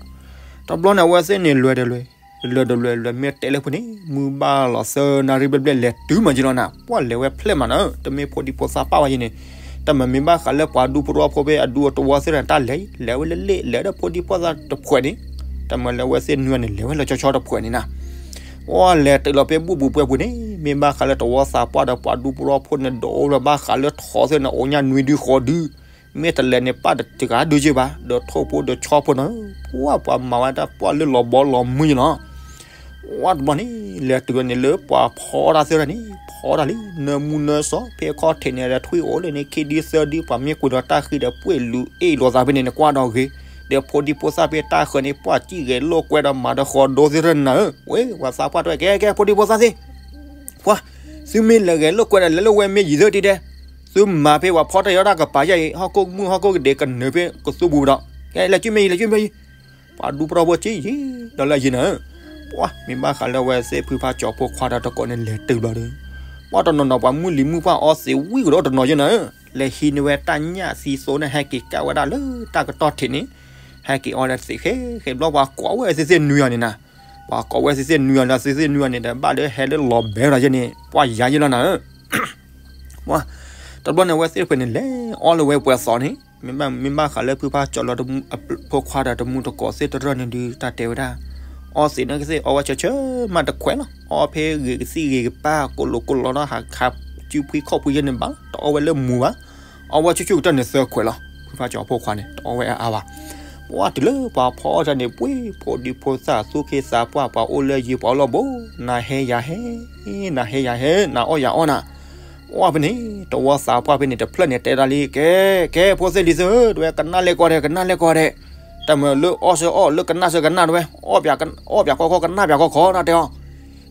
တဘျီန့ၣ် အဝဲသ့ၣ်န့ၣ်လွဲၤဒီးလွဲၤ လွဲၤဒီးလွဲၤ လွဲၤမ့ၢ်တဲလၢဖိန့ၣ် မုၢ်ဘၣ်လီၤသၢနၣ်ရံၣ်ဘျဲၣ်ဘျဲၣ်လဲၤတုၤမးယံၤလီၤနၤ ပှၢ်လဲၤဝဲဖျဲၣ်မးနၤဧၢ တမ့ၢ်ဖိဒံဖိသၣ်ပၢ်ဝဲယဲၢ်န့ၣ်, တၢ်မၤမ့ၢ်ဘၣ်ဃးလၢပှၤဒူပရီဖိဖဲအဒူအတဝီသ့ၣ်နီၤ တၢ်လဲၤ လဲၤဝဲလၢလ့ၣ် လဲၤဒီးဖိဒံဖိသၣ်တဖှဲးန့ၣ်, တၢ်မၤလၢအဝဲသ့ၣ်နွံဂၤန့ၣ် လဲၤဝဲလၢဆီဆီတဖှဲးန့ၣ်နၤ ပှၢ်လဲၤတုၤလီၤဖဲဘူၣ်ပူၤပှဲၤပူၤန့ၣ် မ့ၢ်ဘၣ်ဃးလၢတဝီသးပှၢ်ဒီးပှၤဒူပရီဖိန့ၣ် ဒိးအိၣ်လၢဘၣ်ဃးလၢထိးသ့ၣ်န့ၣ် အိၣ်ညၣ်နွံဒုဃိးဒု, မ့ၢ်တလဲၤန့ၣ် ပၢ်တဂၤဒုက့ဘၣ် ဒီးထိၣ်ဖိဒီးဆီဖိန့ၣ်, ပှၢ်ပှၤမၤဝဲဒၣ်ပှၢ်လၢလီၤဘီလီၤမုၢ်ယလီၤ ဝဲတဘျီန့ၣ် လဲၤတုၤန့ၣ်လၢပှၤဖီတၢ်သ့ၣ်တဖၣ်န့ၣ် ဖီတၢ်လံ နၢမူနၢစီၤ ဖဲခီၣ်ထံးန့ၣ်ဒီးထွံၣ်အိၣ်လၢန့ၣ် ခံဒုသၢဒု ပှၤမ့ၢ်ကွံာ်ဒီးတၢ်ဃံဒီး ပှ့ၢ်လူၤအ့ၣ်လိာ်သးဖဲန့ၣ် နကွၢ်ဒီးဂ့ၤ, ဒီးဖိဒံဖိသၣ်ဖဲတၢ်ဃၢၤန့ၣ် ပှၢ်စံၣ်ဂဲၤလိာ်ကွဲဒီးမၤဒီးဃီၤဒိသ့ၣ်တဖၣ်နၤဧၢ, ဝဲပှၤသးပှၢ်တဲဝဲ ကဲ ကဲ ဖိဒံဖိသၣ်သ့ၣ်, ပှၢ်, သုမ့ၢ်လဲၤဂဲၤလိာ်ကွဲဒီးလဲၤလၢဝဲမ့ၢ်ယံၤသ့ၣ်တံၤဒဲး, သုမၤဖဲပှၤဖီတၢၣ်ယီတၢ်ကပၤယဲအံၤ ဟီၣ်ခိၣ်မုၢ်ဟီၣ်ခိၣ်ကဒ့ကနၢၤဖဲကသူပူၤဒီး, ကဲ လဲၤကၠူမ့ၢ်ယံၤ လဲၤကၠူမ့ၢ်ယံၤ, ပှၤဒူပရီဖိကၠံယံၤ ဒီးလၢယံၤနၤဧၢ, ပှၢ် မ့ၢ်ဘၣ်ဃးလၢအဝဲသ့ၣ်ဖုဖါကၠီၤဖိခွါဒီးတကိးန့ၣ်လဲၤတုၤဘျီဒီး, ပှၢ်တနီၤနီၤပှၤမုၢ်လံၤမုၢ်ပှၢ်အီသံးဝံၣ်ကဒီးတနီၤယဲနၤဧၢ, လဲၤဟံးန့ၢ်ဝဲတၢ်ညၣ်သံသိန့ၣ် ဟဲက့ၤကၣ်ဝဲဒၣ်လၢတၢ်ကတီၢ်ထံးန့ၣ်, ဟဲက့ၤအီဒီးသံးဃဲဃဲဘျီ ပှၤကိးဝဲသ့ၣ်သ့ၣ်နွံဂၤန့ၣ်နၤ, ပှၤကိးဝဲသ့ၣ်သ့ၣ်နွံဂၤဒီးသ့ၣ်သ့ၣ်နွံဂၤန့ၣ်ဒီး ဘၣ်လၢဟဲလၢလီၤဘဲဒီးယဲန့ၣ် ပှၢ်ယၤယဲလီၤနၤဧၢ တဘျီန့ၣ် အဝဲသ့ၣ်တဖုန့ၣ်လဲၤအီလၢဝဲပှဲၤသီန့ၣ်, မ့ၢ်ဘၣ် မ့ၢ်ဘၣ်ဃးလၢဖုဖါကၠီၤလီၤဖိခွါဒီးတမူတကိးသ့ၣ်တဖၣ်န့ၣ်ဒုး တၢ်တဲဝဲဒၣ်, အီသံးန့ၣ်ကသ့ၣ်အီဝဲဆၢဆၢမးတခွဲးလီၤ, အီဖဲဂ့ၤကသံၣ်ဂ့ၤကပၤ ကိၣ်လိာ်ကိၣ်လီၤဒီးဟးခးစုဖှံခီၣ်ဖှံယဲန့ၣ်ဘၣ်, တအီဝဲလၢမူၤဘၣ်, အီဝဲဆူၣ်ဆူၣ်ကတၢၢ်န့ၣ်သၢခွဲးလီၤ, ဖုဖါကၠီၤဖိခွါန့ၣ် တအီဝဲအါအါဘၣ် ပှၢ်တုၤလၢပှၤဖီအီၣ်တၢ်န့ၣ် ပှ့ၤဖိဒံဖိသၣ်သူၣ်က့သးပှၢ် ပှၤအိၣ်လၢယံၤပှၤအိၣ်လၢဘူး, နၤဟဲယၤဟဲ, နၤဟဲယၤဟဲ, နၤအီၣ်ယၤအီၣ်နၤ, ပှၢ်ဖဲန့ၣ် တဝီသးပှၢ်ဖဲန့ၣ် တဖျၢၣ်န့ၣ်တဲဒၣ်လံ ကဲ, ကဲ ဖိသ့ၣ်လံၤသ့ၣ်ဧၢ, တဝဲကနၣ်လဲၣ်ကီးဒဲး ကနၣ်လဲၣ်ကီးဒဲး, တၢ်မၤလၢအီၣ်ဆၢအီၣ် လၢကနၣ်ဆၢကနၣ်တဝဲ, အီၣ်ပၠးကီၢ်ခီ ကနၣ်ပၠးကီၢ်ခီ နၢ်တဲအီၤ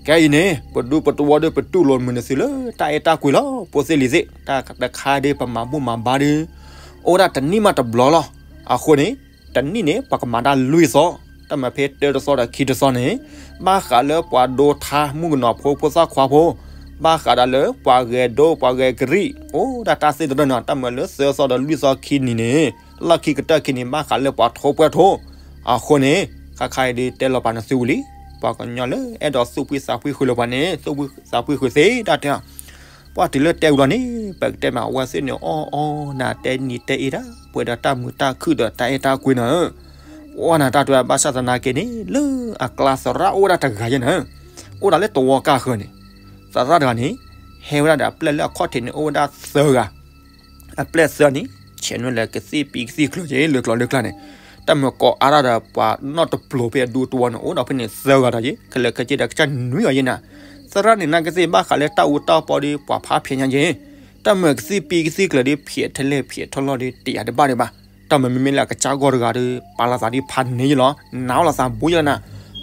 ကဲအံၤန့ၣ် ပဒူပတဝီဒီးပတူၢ်လိာ်မုာ်နသုလၢတၢ်အဲၣ်တၢ်ကွံလီၤ ဖိသ့ၣ်လံၤသ့ၣ်, တၢ်တခါဒီးပမၤဘူၣ်မၤဘါဒီး အိၣ်ဒၣ်တနံၣ်မးတဘျီလီၤ, အဃိန့ၣ် တနံၣ်န့ၣ် ပကမၤတၢ်လွံၢ်သီ, တၢ်မၤဖဲတၢတသီဒီးခံတသီန့ၣ်, ဘၣ်ဃးလၢပှၤဒိထါမုၣ်ကနီၤဖိဖိသၣ်ခွါဖိ, ဘၣ်ဃးဒၣ်လၢပှၤဂဲၤဒိပှၤဂဲၤကရံၣ် အိၣ်ဒၣ်တၢ်သ့ၣ်တဖၣ်န့ၣ် တၢ်မၤလၢသၢသီဒီးလွံၢ်သီခံနံၤန့ၣ်, လီၢ်ခံကတၢၢ်ခံနံၤ ဘၣ်ဃးလၢပှၤထိပှဲၤထိ, အဃိန့ၣ် ခါခါအံၤဒုးတဲလီၤပာ်နသုဝံၤလံ, ပှၤကညီလၢအဲၣ်ဒိးသူၣ်ဖှံသးဖှံဃုာ်လၢပှၤန့ၣ် သူၣ်ဖှံသးဖှံဃုာ်သ့တၢ်တဲအီၤ ပှၢ်တုၤလၢတဲဝံၤလီၤန့ၣ် ပကတဲမး အဝဲသ့ၣ်န့ၣ် အီၣ်အီနၤတဲနံၤတဲအ့ဒၣ် ပှဲၤဒီးတၢ်မုာ်တၢ်ခုၣ်ဒီးတၢ်အဲၣ်တၢ်ကွံနၤဧၢ, ပှၢ်နၤတၢ်တဲဘၣ်ဆၣ်သနာ်က့န့ၣ် လၢအကျါသရၣ်အိၣ်ဝဲဒၣ်တဂၤယဲနၤဧၢ, အိၣ်ဒၣ်လၢတဝီကၢ်ဃၢၤန့ၣ်, သရၣ်တဂၤန့ၣ် ဟဲဝဲဒၣ်ဒီးအပျဲၢ်လၢအခီၣ်ထံးန့ၣ် အိၣ်ဝဲဒၣ်သၢဂၤ အပျဲၢ်သၢန့ၣ် ဆဲးနွဲၣ်လၢကသ့ၣ်ပံကသ့ၣ်ကျၢၤက့ၤ လၢကျီလၢကျါန့ၣ်, တၢ်မၤကိးအါထီၣ်ဒီးပှၤနီၣ်တပျိၤဖဲအဒူတဝီန့ၣ် အိၣ်ဒီးဖဲန့ၣ်သၢဂၤဒီးက့ၤ ကလဲၤခဲက့ၤဒီးကစၢ်နွံဂၤယဲနၤ, သရၣ်န့ၣ်နာ်က့သ့ၣ်ဘၣ်ဃးလၢတၢ်အူတၢ်ပီဒီး ပှၤဖးဖျဲးညါက့ၤ, တၢ်မၤကသ့ၣ်ပံကသ့ၣ်ကျၢၤဒီး ဖျဲးထဲလဲၣ်ဖျဲးထီၣ်လီၤဒီး တယာ်တဘၣ်ဒံးဘၣ်, တၢ်မၤမ့မ့ၢ်လၢအကစၢ်ဂီၢ်တဂၤဒီး ပာ်လီၤသးဒ်ဖးန့ၢ်ယလီၤ, နၤအီၣ်လီၤသးဘူးယလီၤနၤ,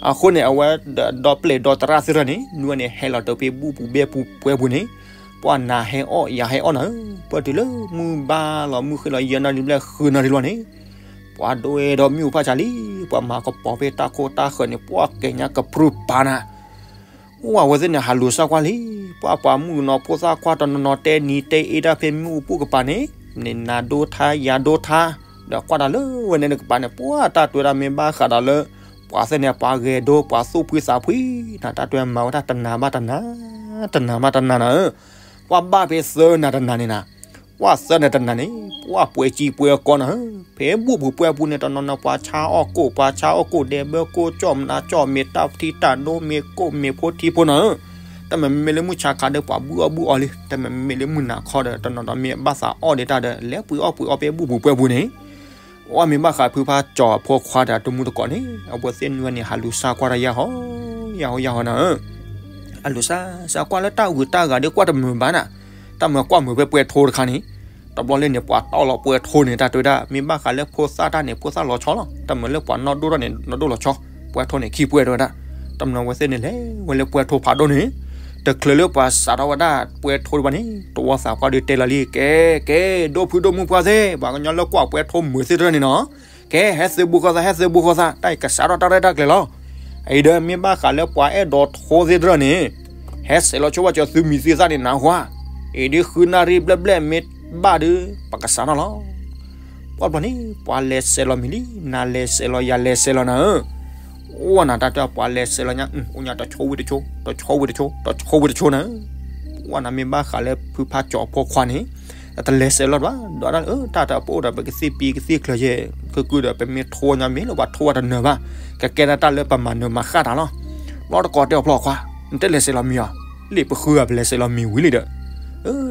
အဃိန့ၣ် အဝဲဒီးဒီပျဲၢ်ဒီသရၣ်သ့ၣ်တဖၣ်န့ၣ် နွံဂၤန့ၣ် ဟဲလီၤတုၤဖဲဘူၣ်ပူၤဘဲၣ်ပူၤပှဲၤပူၤန့ၣ် ပှၢ်နၤဟဲအီၣ်ယၤဟဲအီၣ်နၤဧၢ, ပှၢ်တုၤလၢမုၢ်ဘါလီၤမုၢ်ဃ့လီၤယဲၢ်နၣ်ရံၣ်ဘျဲၣ်ဃုနၣ်ရံၣ်လီၤန့ၣ်, ပှၤဒိၣ်ဝဲဒီးမ့ၣ်အူဖးဆါလံ, ပှၤမၤကပီၤဖဲတၢ်ခိၣ်တၢ်ဃၢၤန့ၣ် ပှၢ်ကဲညါကပြုၢ်ပာ်နၤ, အိၣ်အဝဲသ့ၣ်န့ၣ် ဟးလူၤစၢ်ကွၢ်လံ, ပှၢ်ပှၤမုၣ်ကနီၤဖိသၣ်ခွါတနီၤနီၤတဲနံၤတဲအ့ဒၣ်ဖဲမ့ၣ်အူပူၤကပၤန့ၣ်, န့ၣ်နၤဒိထါယၤဒိထါ, ဒီးကွၢ်တၢ်လၢဝဲန့ၣ်တကပၤန့ၣ် ပှၢ်တၢ်တွဲဒၣ်မ့ၢ်ဘၣ်ဃးဒီးလၢ ပှၤသ့ၣ်န့ၣ် ပှၤဂဲၤဒိပှၤသူၣ်ဖှံသးဖှံ, နတၢ်တွဲမၤဝဲဒၣ်တနၤဘၣ်တနၤ, တနၤဘၣ်တနၤနၤဧၢ, ပှၢ်ဘၣ်ဖဲသၢနၤတနၤန့ၣ်နၤ ပှၢ်သၢနၤတနၤန့ၣ် ပှၢ်ပှဲၤကံပှဲၤကီနၤဧၢ, ဖဲဘူၣ်ပူၤပှဲၤပူၤန့ၣ် တနီၤနီၤပှၤဆါအီၣ်ကိၣ် ပှၤဆါအီၣ်ကိၣ်ဒဲးဘၢကိၣ် ကၠီၣ်မနါကၠီၣ်မ့ၤ တၢ်ထံတၢ်နိမ့ၤကိၣ်မ့ၤဖိထံဖိနၤဧၢ, တၢ်မၤမ့မ့ၢ်လၢမုၢ်ဆါခါဒီး ပှၤဘုၣ်အီၣ်ဘုၣ်အီလံ, တၢ်မၤမ့မ့ၢ်လၢမုၢ်နၤခီဒီး တနီၤနီၤမ့ၢ်ဘၣ်သးအီၣ်ဒံးတၢ်ဒီး လဲၤပှ့ၤအီၣ်ပှ့ၤအီဖဲဘူၣ်ပူၤပှဲၤပူၤန့ၣ် အဝဲမ့ၢ်ဘၣ်ဃးဖုဖါကၠီၤဖိခွါဒီးတမူတကိးန့ၣ် အဝဲသ့ၣ်နွံဂၤန့ၣ် ဟးလူၤစၢ်ကွၢ်တၢ်ယဲၢ်ဟီ ယဲၢ်ဟီယဲၢ်ဟီနၤဧၢ, ဟးလူၤစၢ်စၢ်ကွၢ်လၢတၢ်ဂုၤတၢ်ဂၤဒီးကွၢ်တမုာ်ဘၣ်နၤ, တၢ်မၤကွၢ်မုာ်ဖဲပှဲၤထိတခါန့ၣ်, တဘျီလၢန့ၣ် ပှၤတီၢ်လီၤပှဲၤထိန့ၣ် တၢ်တဲဝဲဒၣ် မ့ၢ်ဘၣ်ဃးလၢဖိသၣ်တၢ်န့ၣ် ဖိသၣ်လီၤဆီလီၤ, တၢ်မၤလၢပှၤနီၢ်ဒိၣ်ထီၣ်န့ၣ် နီၢ်ဒိၣ်လီၤဆီ, ပှဲၤထိန့ၣ်ခံပှဲၤတဲဝဲဒၣ်, တမနုၤအဝဲသ့ၣ်န့ၣ်လဲၤဝဲလၢပှဲၤထိဖးဒိၣ်န့ၣ်, တချုးလၢပှၤစးထီၣ်ဝဲဒၣ်ပှဲၤထိဒံးဘၣ်န့ၣ် တဝီသးပှၢ်ဒီးတဲလီၤလံ ကဲ ကဲ ဒိၣ်ဖုဒိၣ်မုၣ်ပှၢ်သ့ၣ် ပှၤကညီလၢကွၢ်ပှဲၤထိမုာ်သ့ၣ်တဖၣ်န့ၣ်နီၤ ကဲ ဟဲသုးဘူးဃီသး ဟဲသုးဘူးဃီသး တၢ်အံၤကစးထီၣ်တၢ်ရဲၣ်တၢ်ကျဲၤလီၤ, အံၤဒီးမ့ၢ်ဘၣ်ဃးလၢပှၤအဲၣ်ဒိးထိသ့ၣ်တဖၣ်န့ၣ်, ဟဲဆဲးလီၤဆိဝဲကၠီၤသုးမံၤသ့ၣ်သၣ်န့ၣ်နၤဟါ, အံၤဒ်ဃုနၣ်ရံၣ်ဘျဲၣ်ဘျဲၣ်မ့ၢ်ဘၣ်ဒီး ပကစးထီၣ်လီၤ ပှၢ်ဘျီန့ၣ် ပှၤလဲၤဆဲးလီၤမ့ၤလံ, နၤလဲၤဆဲးလီၤ ယၤလဲၤဆဲးလီၤနၤဧၢ, အိၣ်နၤတၢ်တဲပှၤလဲၤဆဲးလီၤညါ, အိၣ်ညါတဆိဝံၤတဆိ တဆိဝံၤတဆိ တဆိဝံၤတဆိနၤဧၢ, ပှၢ်နၤမ့ၢ်ဘၣ်ဃးလၢဖုဖါကၠီၤဖိခွါန့ၣ်, တလဲၤဆဲးလီၤဘၣ်, ဒီးဒၣ်လၢတၢ်တပအိၣ်ဒီး ပကသ့ၣ်ပံကသ့ၣ်ကျၢၤယဲၢ်, ကကုဒီးပမ့ၢ်ထိညါမ့ၢ်လၢပှၤထိဝဲတနၢၤဘၣ်, ကကဲဒၣ်တၢ်လၢပမၤနၢၤမၤဃၣ်တၢ်လီၤ, ဘျီတကိးတဲအီၤဖျီၣ်ခွါ, နတလဲၤဆဲးလီၤမ့ၤအီၤ, လံာ်ပဃုဂၤပလဲၤဆဲးလီၤမ့ၤဝံၤလံဒီး,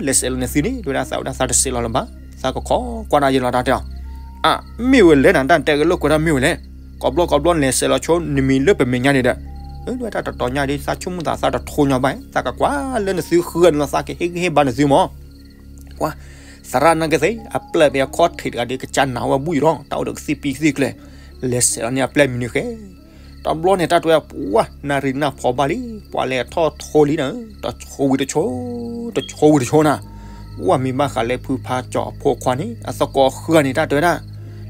လဲၤဆဲးလီၤန့ၣ်သ့န့ၣ် ဒ်ဝဲဒၣ်သးဝဲဒၣ်သးတဆဲးလီၤလၢၤဘၣ်, သးကခိးကွၢ်ဒၣ်ယဲလီၤတၢ်တဲအီၤ, အါ, မ့ၢ်ဝဲလဲၣ်နၤ တၢ်တဲကလိာ်ကွဲးတၢ်မ့ၢ်ဝဲလဲၣ်, ကိးဘျီကိးဘျီလဲၤဆဲးလီၤဆိနမံၤလၢပမဲာ်ညါန့ၣ်ဒီး, ဒ်ဝဲဒၣ်တတီၤညါဒီး သးဆိကမိၣ်သးသးတထိညါဘၣ်, သးကကွၢ်လၢနသုဃုဂၤန့ၣ်လီၤ သးကဟ့ၣ်ဂံၢ်ဟ့ၣ်ဘါနသုမး ကွၢ်, သရၣ်နာ်က့သ့ၣ် အပျဲၢ်ဖဲအခီၣ်ထံးတဂၤဒီး ကစၢ်နာ်ဝဲဘူၣ်ယံၤလီၤ, တၢ်အိၣ်ဒီးကသ့ၣ်ပံကသ့ၣ်ကျၢၤ, လဲၤဆဲးလီၤန့ၢ်အပျဲၢ်မံၤနုၤဃဲ တဘျီန့ၣ် တၢ်တဲဝဲဒၣ် ပှၢ် နၣ်ရံၣ်နၢ်ဖီဘၣ်လံ, ပှၢ်လဲၤထီၣ်ထိလံနၤ, တဆိဝံၤတဆိ, တဆိဝံၤတဆိနၤ, ပှၢ်မ့ၢ်ဘၣ်ဃးလၢဖုဖါကၠီၤအဖိခွါန့ၣ် အသကိးဃုဂၤန့ၣ် တၢ်တဲဝဲဒၣ်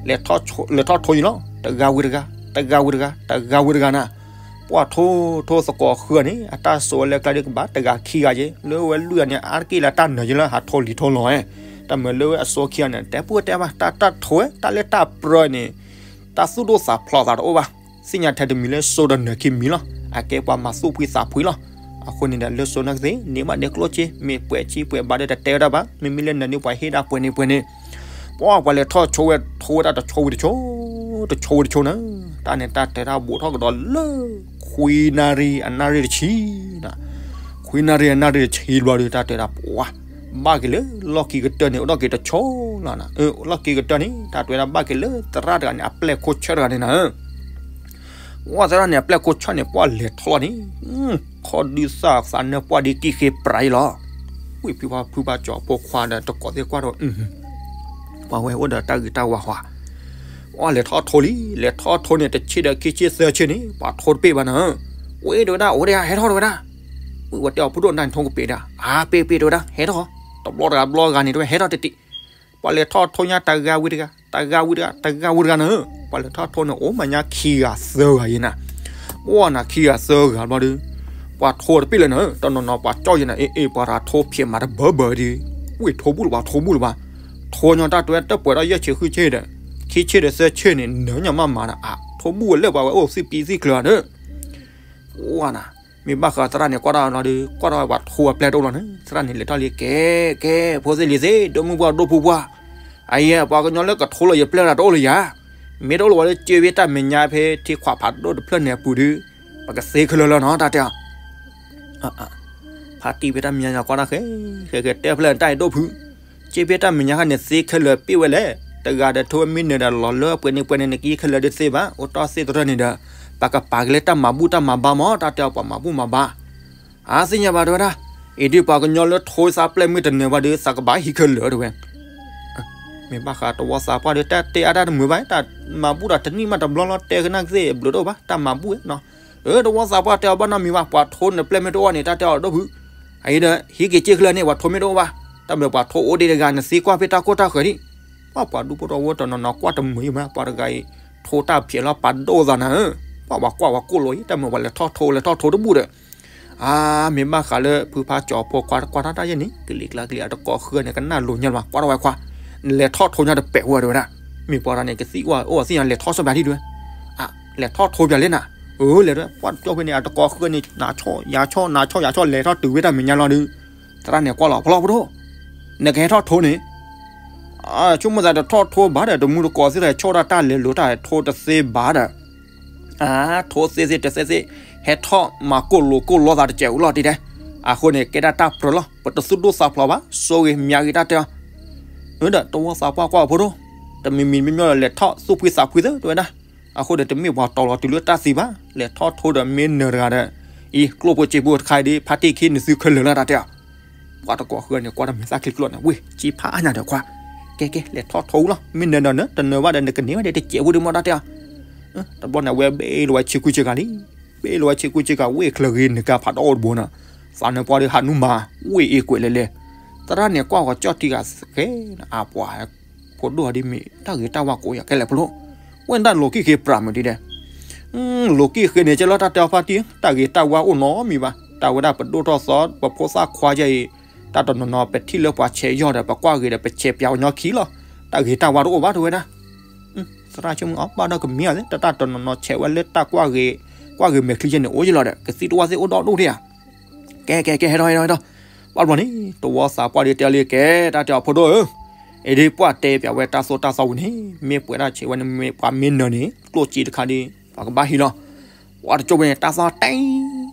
လဲၤထီၣ်ထိယံၤလီၤ, တဂၤဝံၤတဂၤ, တဂၤဝံၤတဂၤ, တဂၤဝံၤတဂၤနၤ, ပှၢ်ထိထိသကိးဃုဂၤန့ၣ် အတၢ်စိာ်ဝဲလၢကျါဒ်ကဘၣ် တဂၤခံဂၤယဲ, လၢဝဲလွံၢ်ဂၤန့ၣ် အါတက့ၢ်လၢတၢ်နၢၤယဲလၢဟးထိလံၤထိလီၤ, တၢ်မၤလၢဝဲအစိခံဂၤန့ၣ် တဲပူၣ်တဲဘၣ် တၢ်တၢ်ထိဝဲ တၢ်လၢတၢ်ပြၢန့ၣ် တၢ်သူၣ်ဒိၣ်သးဖျိးသးတအိၣ်ဘၣ်, သ့ၣ်ညါထဲတမံၤလၢစိဒီးနၢၤခံမံၤလီၤ, အကဲပှၤမၤသူၣ်ဖှံသးဖှံလီၤ, အဃိန့ၣ်ဒီးလၢစိနီၢ်ကသ့ၣ် န့ၢ်ဘၣ်ဒဲကျိၣ်စ့ မ့ၢ်ပှဲၤကံပှဲၤဘါဒီးတတဲဝဲဒၣ်ဘၣ်, မ့မ့ၢ်လၢနၢၤန့ၢ်ပှၤဟ့ၣ်ဒၣ်ပှဲၤန့ၣ်ပှဲၤန့ၣ်, ပှၢ်ပှၤလဲၤထီၣ်ဆိဝဲထိဝဲဒၣ်တဆိဝံၤတဆိ, တဆိဝံၤတဆိနၤ, တၢ်န့ၣ်တၢ်တဲတၢ်ဘူးထီၣ်ကဒီးလၢ ခွံနၣ်ရံၣ်အနၣ်ရံၣ်တဆံနၤ, ခွံနၣ်ရံၣ်အနၣ်ရံၣ်တဆံဘျီဒီး တၢ်တဲဒၣ်ပှၢ် ဘၣ်က့ၤလၢလီၢ်ခံကတၢၢ်န့ၣ် အိၣ်ဒီးက့ၤတဆိလီၤနၤ, လီၢ်ခံကတၢၢ်န့ၣ် တၢ်တဲဝဲဒၣ်ဘၣ်က့ၤလၢသရၣ်တဂၤန့ၣ် အပျဲၢ်ခိၣ်ဆၢၣ်တဂၤန့ၣ်နၤ ပှၢ်သရၣ်န့ၣ် အပျဲၢ်ခိၣ်ဆၢၣ်န့ၣ် ပှၢ်လဲၤထီၣ်လီၤန့ၣ်, ခီဒုးသၣ်သးနၢၣ်ပှၢ်ဒ်ကံၣ်ဃ့ပြးအံၤလီၤ, ဝံၢ်ဖုဖါဖုဖါကၠီၤဖိခွါဒီးတကိးသ့ၣ်ကွၢ်ဒီး, ပှၢ်ဝဲအိၣ်ဒီးတၢ်ဂ့ၤတၢ်ဝါဟွါ, ပှၢ်လဲၤထီၣ်ထိလံ, လဲၤထီၣ်ထိန့ၣ် တဆံဒီးခံဆံသၢဆံန့ၣ် ပှၢ်ထိတပ့ၢ်ဘၣ်နၤ, အိၣ်အ့ၣ်တဝဲဒၣ် အိၣ်ဒၣ်ယၤ ဟဲထီၣ်တဝဲဒၣ်, ဝံၢ်ဝဲတဲအီၤဖိဒိၣ်နတၢ်န့ၣ်ထိကပ့ၤဒၣ်, အါပ့ၢ်ပ့ၢ်တဝဲဒၣ် ဟဲထီၣ်, တဘျီတဂၤဘျီဂၤန့ၣ်တဝဲဟဲထီၣ်တတံး ပှၤလဲၤထီၣ်ထိညါတဂၤဝံၤတဂၤ, တဂၤဝံၤတဂၤ, တဂၤဝံၤတဂၤနၤ, ပှၤလဲၤထီၣ်ထိန့ၣ် အိၣ်မးညါခံဂၤသၢဂၤယဲနၤ, ပှၢ်နၤခံဂၤသၢဂၤဘျီဒီး, ပှၤထိတပ့ၢ်လၢနၤ, တနီၤနီၤပှၤကၠီၣ်ယဲနၤ, အ့ၣ်အ့ၣ် ပှၤတဂၤထိဖျဲးမးတဘၢဘၢဒီး, ဝံၢ်ထိဘူၣ်လၢၤဘၣ် ထိဘူၣ်လၢၤဘၣ်, ထိညါတၢ်တဲတပှဲၤဒီးယဲၢ်ဆံဃုဆံဒီး, ခံဆံဒီးသၢဆံန့ၣ် နၢညါမးမးဒီး အါ ထိဘူၣ်ဝဲလၢပှၤဝဲအိၣ်သ့ၣ်ပံသ့ၣ်ချၢဒီး ပှၢ်နၤ, မ့ၢ်ဘၣ်ဃးသရၣ်န့ၣ် ကွၢ်ထီၣ်လီၤဒီး ကွၢ်ထီၣ်ဝဲပှၤထိအပျဲၢ်တအိၣ်လီၤန့ၣ်, သရၣ်န့ၣ်လဲၤထီၣ်လံကဲ, ကဲ, ဖိသ့ၣ်လံၤသ့ၣ်, ဒိၣ်မုၢ်ပှၢ်ဒိၣ်ဖုပှၢ်, အယဲ ပှၤကညီလၢကထိလီၤယပျဲၢ်တဂၤတအိၣ်လၢၤယၤ, မ့ၢ်တအိၣ်လၢၤဝဲလၢကၢဘ့ၣ်တၢ်မဲာ်ညါဖဲထံခွးဖးဒိၣ်တဖျၢၣ်န့ၣ်အပူၤဒီး, ပကသ့ခဲလၢာ်လၢနီၤ တၢ်တဲအီၤ ဖါတံၢ်ဖဲတၢ်မဲာ်ညါကွၢ်တၢ်ဃဲ, ဃဲဃဲတဲဖျၢၣ်န့ၣ်တၢ်အံၤဒိၣ်ဖု, ကၢဘ့ၣ်တၢ်မဲာ်ညါခါန့ၣ်သ့ခဲလၢာ်ပ့ၢ်ဝဲလဲၣ်, တဂၤဒီးထိမ့ၢ်နၢၤဒီးလီၤလၢပှဲၤန့ၣ်ပှဲၤန့ၣ် နကသ့ခဲလၢာ်ဒ်သ့ဘၣ်, အိၣ်တ့ၢ်သ့တရၢၢ်န့ၣ်ဒီး, ပကပာ်က့ၤလၢတၢ်မၤဘူၣ်တၢ်မၤဘါမး တၢ်တဲအီၤပှၤမၤဘူၣ်မၤဘါ, အါသ့ၣ်ညါဘၣ်တဲဝဲဒၣ်, အံၤဒ်ပှၤကညီလၢထိသးပျဲၢ်မ့ၢ်တနၢၤဘၣ်ဒီး သးကဘၣ်ဟံးခဲလၢာ်တဲဝဲ မ့ၢ်ဘၣ်ဃးတဝီသးပှၢ်ဒီး တၢ်တဲအါတၢ်တမုာ်ဘၣ်, တၢ်မၤဘူၣ်ဒီးတနံၣ်မးတဘျီလီၤ တဲကနၣ်ကသ့ၣ်ဘျုးတအိၣ်ဘၣ် တၢ်မၤဘူၣ်ဝဲနီၤ, အၢ တဝီသးပှၢ်တဲအီၤဘၣ်နီတမံၤဘၣ်, ပှၤထိနပျဲၢ်မ့ၢ်တအိၣ်န့ၣ် တၢ်တဲအီၤဒိၣ်ဖု, အံၤဒီး ဟံးက့ၤစ့ၢ်ကလၢာ်န့ၣ် ပှၤထိမ့ၢ်တအိၣ်ဘၣ်, တၢ်မ့ၢ်ပှၤထိအိၣ်ဒံးတဂၤ နသ့ကွၢ်ဖဲတၢ်ကိၢ်တၢ်ဃၢၤဒံး, ပှၤပှၤဒူဖိတဝီတနီၤနီၤကွၢ်တမုာ်အံၤမး ပှၤတဂၤအံၤ ထိတၢ်ဖျဲးလီၤ ပာ်ဒိၣ်သးနၤဧၢ, ပှၤပှၤကွၢ်ပှၤကိၢ်လိာ်အံၤ တၢ်မ့ၢ်ပှၤလဲၤထီၣ်ထိလဲၤထီၣ်ထိတဘူၣ်ဒီး အါ မ့ၢ်ဘၣ်ဃးလၢဖုဖါကၠီၤဖိခွါတကွၢ်ထီၣ်တၢ်ယဲၢ်န့ၣ် ကလံၤကျါကလံၤအတကိးဃုာ်န့ၣ် ကနၣ်လိၤညါလၢၤဘၣ် ကွၢ်ထီၣ်ဝဲခွါ, နလဲၤထီၣ်ထိညါတပဲာ်ဝဲတဲဝဲဒၣ်, မ့ၢ်ပှၤတဂၤန့ၣ် ကသံၣ်ဝဲအိၣ်အသ့ၣ်ညါလဲၤထီၣ်ဆီပၠးထံၣ်ဒုး, လဲၤထီၣ်ထိပၠးလဲၣ်နၤ, အၢ လဲၤဒၣ် ပှၤတကၠီၣ်ဖဲန့ၣ် အတကိးဃုာ်န့ၣ် နၤဆီၣ်ယၤဆီၣ် နၤဆီၣ်ယၤဆီၣ် လဲၤထီၣ်တုၤဝဲတၢ်မဲာ်ညါလီၤဒုး, သရၣ်န့ၣ်ကွၢ်လီၤ ဖျီၣ်ဖိဒိၣ်, နကဟဲထီၣ်ထိန့ၣ် ဆိကမိၣ်သးတထီၣ်ထိဘၣ်ဒီး တမူတကိးသ့ၣ်တဖၣ်ဆိၣ်ဒၣ်တၢ်လဲၤလိာ်တၢ်ထိတသ့ဘၣ်ဒီး အါ ထိသ့သ့တသ့သ့, ဟဲထီၣ်မၤကိၢ်လိာ်ကိၢ်လိာ်သးတစဲးဧိၤလီၤတံၢ်ဒဲး, အဃိန့ၣ် ကဲဒၣ်တၢ်ပြၢလီၤ ပတသူၣ်ဒိၣ်သးဖျိးဘၣ် ဆိၣ်ဂ့ၤမၠးဂ့ၤတၢ်တဲအီၤ, ဒီးတဝီသးပှၢ်ကွၢ်ဖိဒိၣ်, တမံၤမံၤမ့ၢ်မ့ၢ်ဒီးလဲၤထီၣ်သူၣ်ဖှံသးဖှံသ့တဲဝဲဒၣ်, အဃိဒီးတမ့ၢ်ပှၤတီၤလီၤတုၤလၢတၢ်သံဘၣ်, လဲၤထီၣ်ထိဒီးမ့ၢ်နၢၤတဂၤဒီး, အံၤ ကျိၣ်ဖိစ့ဖိတခါအံၤဒ် ဖါတံၢ်ခံနုာ်သုခဲလၢာ်လၢတၢ်တဲအီၤ ပှၤတကိးဃုာ်န့ၣ် ကွၢ်တၢ်မဲာ်သၣ်ချံကျိန့ၣ် ဝ့ၢ် စ့ဖးအါညါဒီးခွါ, ကဲကဲ လဲၤထီၣ်ထိလီၤ မ့ၢ်နၢၤဒီးနၢၤ တနၢၤဘၣ်ဒီးနကန့ၢ်ဝဲဒီးတစဲးဖိဒုးမ့ၢ်တၢ်တဲအီၤ, တဘျီန့ၣ် အဝဲဘ့ၣ်လီၤဝဲဆ့ကူဆ့ကၤလံ, ဘ့ၣ်လီၤဝဲဆ့ကူဆ့ကၤ ဝ့ၢ်ချၢဂ့ၤနကၤဖးဒီအိၣ်တဘိနီၤ, သးနၢၤပှၢ်ဒီးဟးနူမၤ, ဝ့ၢ်အ့ၣ်ကွဲးလဲၤလဲၤ, သရၣ်န့ၣ်ကွၢ်ဂီၤကၠီၣ်ထံဂၤဃဲ, အပှၤ ဖိဒိၣ်ဒ်မ့ၢ်တၢ်ဂ့ၤတၢ်ဝါကိးယၤခဲလၢာ်ဖိဒိၣ်, ဝဲဒၣ်လိၤကံၣ်ဃ့ပြးမုာ်ဒ်ဒဲး လိၤကံၣ်ဃ့န့ၣ် ကဲလီၤတၢ်တဲအီၤဖါတံၢ် တၢ်ဂ့ၤတၢ်ဝါအိၣ်နီတမံၤဘၣ်, တၢ်ဝဲဒၣ်ပဒိၣ်ထီၣ်သီ ပဖိသၣ်ခွါယဲအံၤ, တၢ်တနီၤနီၤ ပထံၣ်လၢပှၤဆဲးယီၢ်ဒီး ပကွၢ်ဂ့ၤဒီး ပဆဲးပၠးပှၤကညီခံလီၤ, တၢ်ဂ့ၤတၢ်ဝါတအိၣ်ဘၣ်တဲဝဲဒၣ်, သရၣ်ဆိကမိၣ်အီၤ ဘၣ်ဒီးကမ့ၢ်အီၤသ့ၣ် တၢ်တနီၤနီၤဆဲးဝဲလၢတၢ်ကွၢ်ဂ့ၤ, ကွၢ်ဂ့ၤမဲာ်ချံယဲန့ၣ် အိၣ်ယလီၤဒီး ကသံၣ်တဝၢ်သ့ၣ်အိၣ်ဒီဒူၣ်ဒံးဧါ ကဲကဲကဲ ဟဲထီၣ်ဟဲထီၣ်ဟဲထီၣ်, ဘၣ်တဘျီန့ၣ် တဝီသးပှၢ်ဒ်တဲအီၤလံကဲ, တၢ်တဲအီၤဖိဒိၣ်ဧၢ, အံၤဒ်ပှၢ်တဲပၠးဝဲတၢ်သိၣ်တၢ်သီဝံၤန့ၣ် မ့ၢ်ပှဲၤဒၣ်ဆဲးဝဲန့ၣ် မ့ၢ်ပှၤမ့ၢ်နၢၤန့ၣ် ကျိၣ်စ့တခါဒ် ပှၤကဘၣ်ဟံးလီၤ, ပှၤတကၠိၣ်ဖဲန့ၣ် တၢ်သီၣ်တဲ, အိၣ်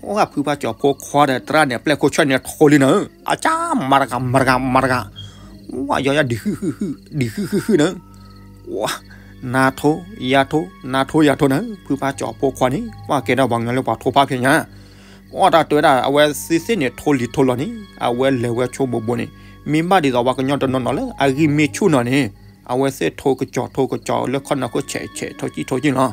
ဂၤဖုဖါကၠီၤဖိခွါဒီးသရၣ်န့ၣ် အပျဲၢ်ခိၣ်ဆၢၣ်န့ၣ်ထိလံနၤဧၢ, အကၢ် မၤတဂၤ မၤတဂၤ မၤတဂၤ, ဝါယီၤယၤဒံးဟုၣ်ဟုၣ်ဟုၣ် ဒံးဟုၣ်ဟုၣ်ဟုၣ်နၤ ဝါ, နၤထိ ယၤထိ နၤထိယၤထိနၤ, ဖုဖါကၠီၤဖိခွါန့ၣ် ပှၢ်ကဲထီၣ်ပှၤကညီလၢပှၤထိဖးဖျဲးညါ, ပှၢ်တၢ်တဲဝဲဒၣ် အဝဲသ့ၣ်သ့ၣ်န့ၣ် ထိလံၤထိလီၤန့ၣ် အဝဲလဲၤဝဲဆိဘိးဘိးန့ၣ်, မ့ၢ်ဘၣ်ဒ်သိးပှၤကညီတနီၤနီၤလၢအဂံၢ်မ့ၢ်ဆူၣ်နီၤန့ၣ် အဝဲသ့ၣ်ထိကစီၤထိကစီၤလၢခီၣ်နၢ်ခိၣ်ဆဲးဆဲးထိကံၣ်ထိကံၣ်လီၤ.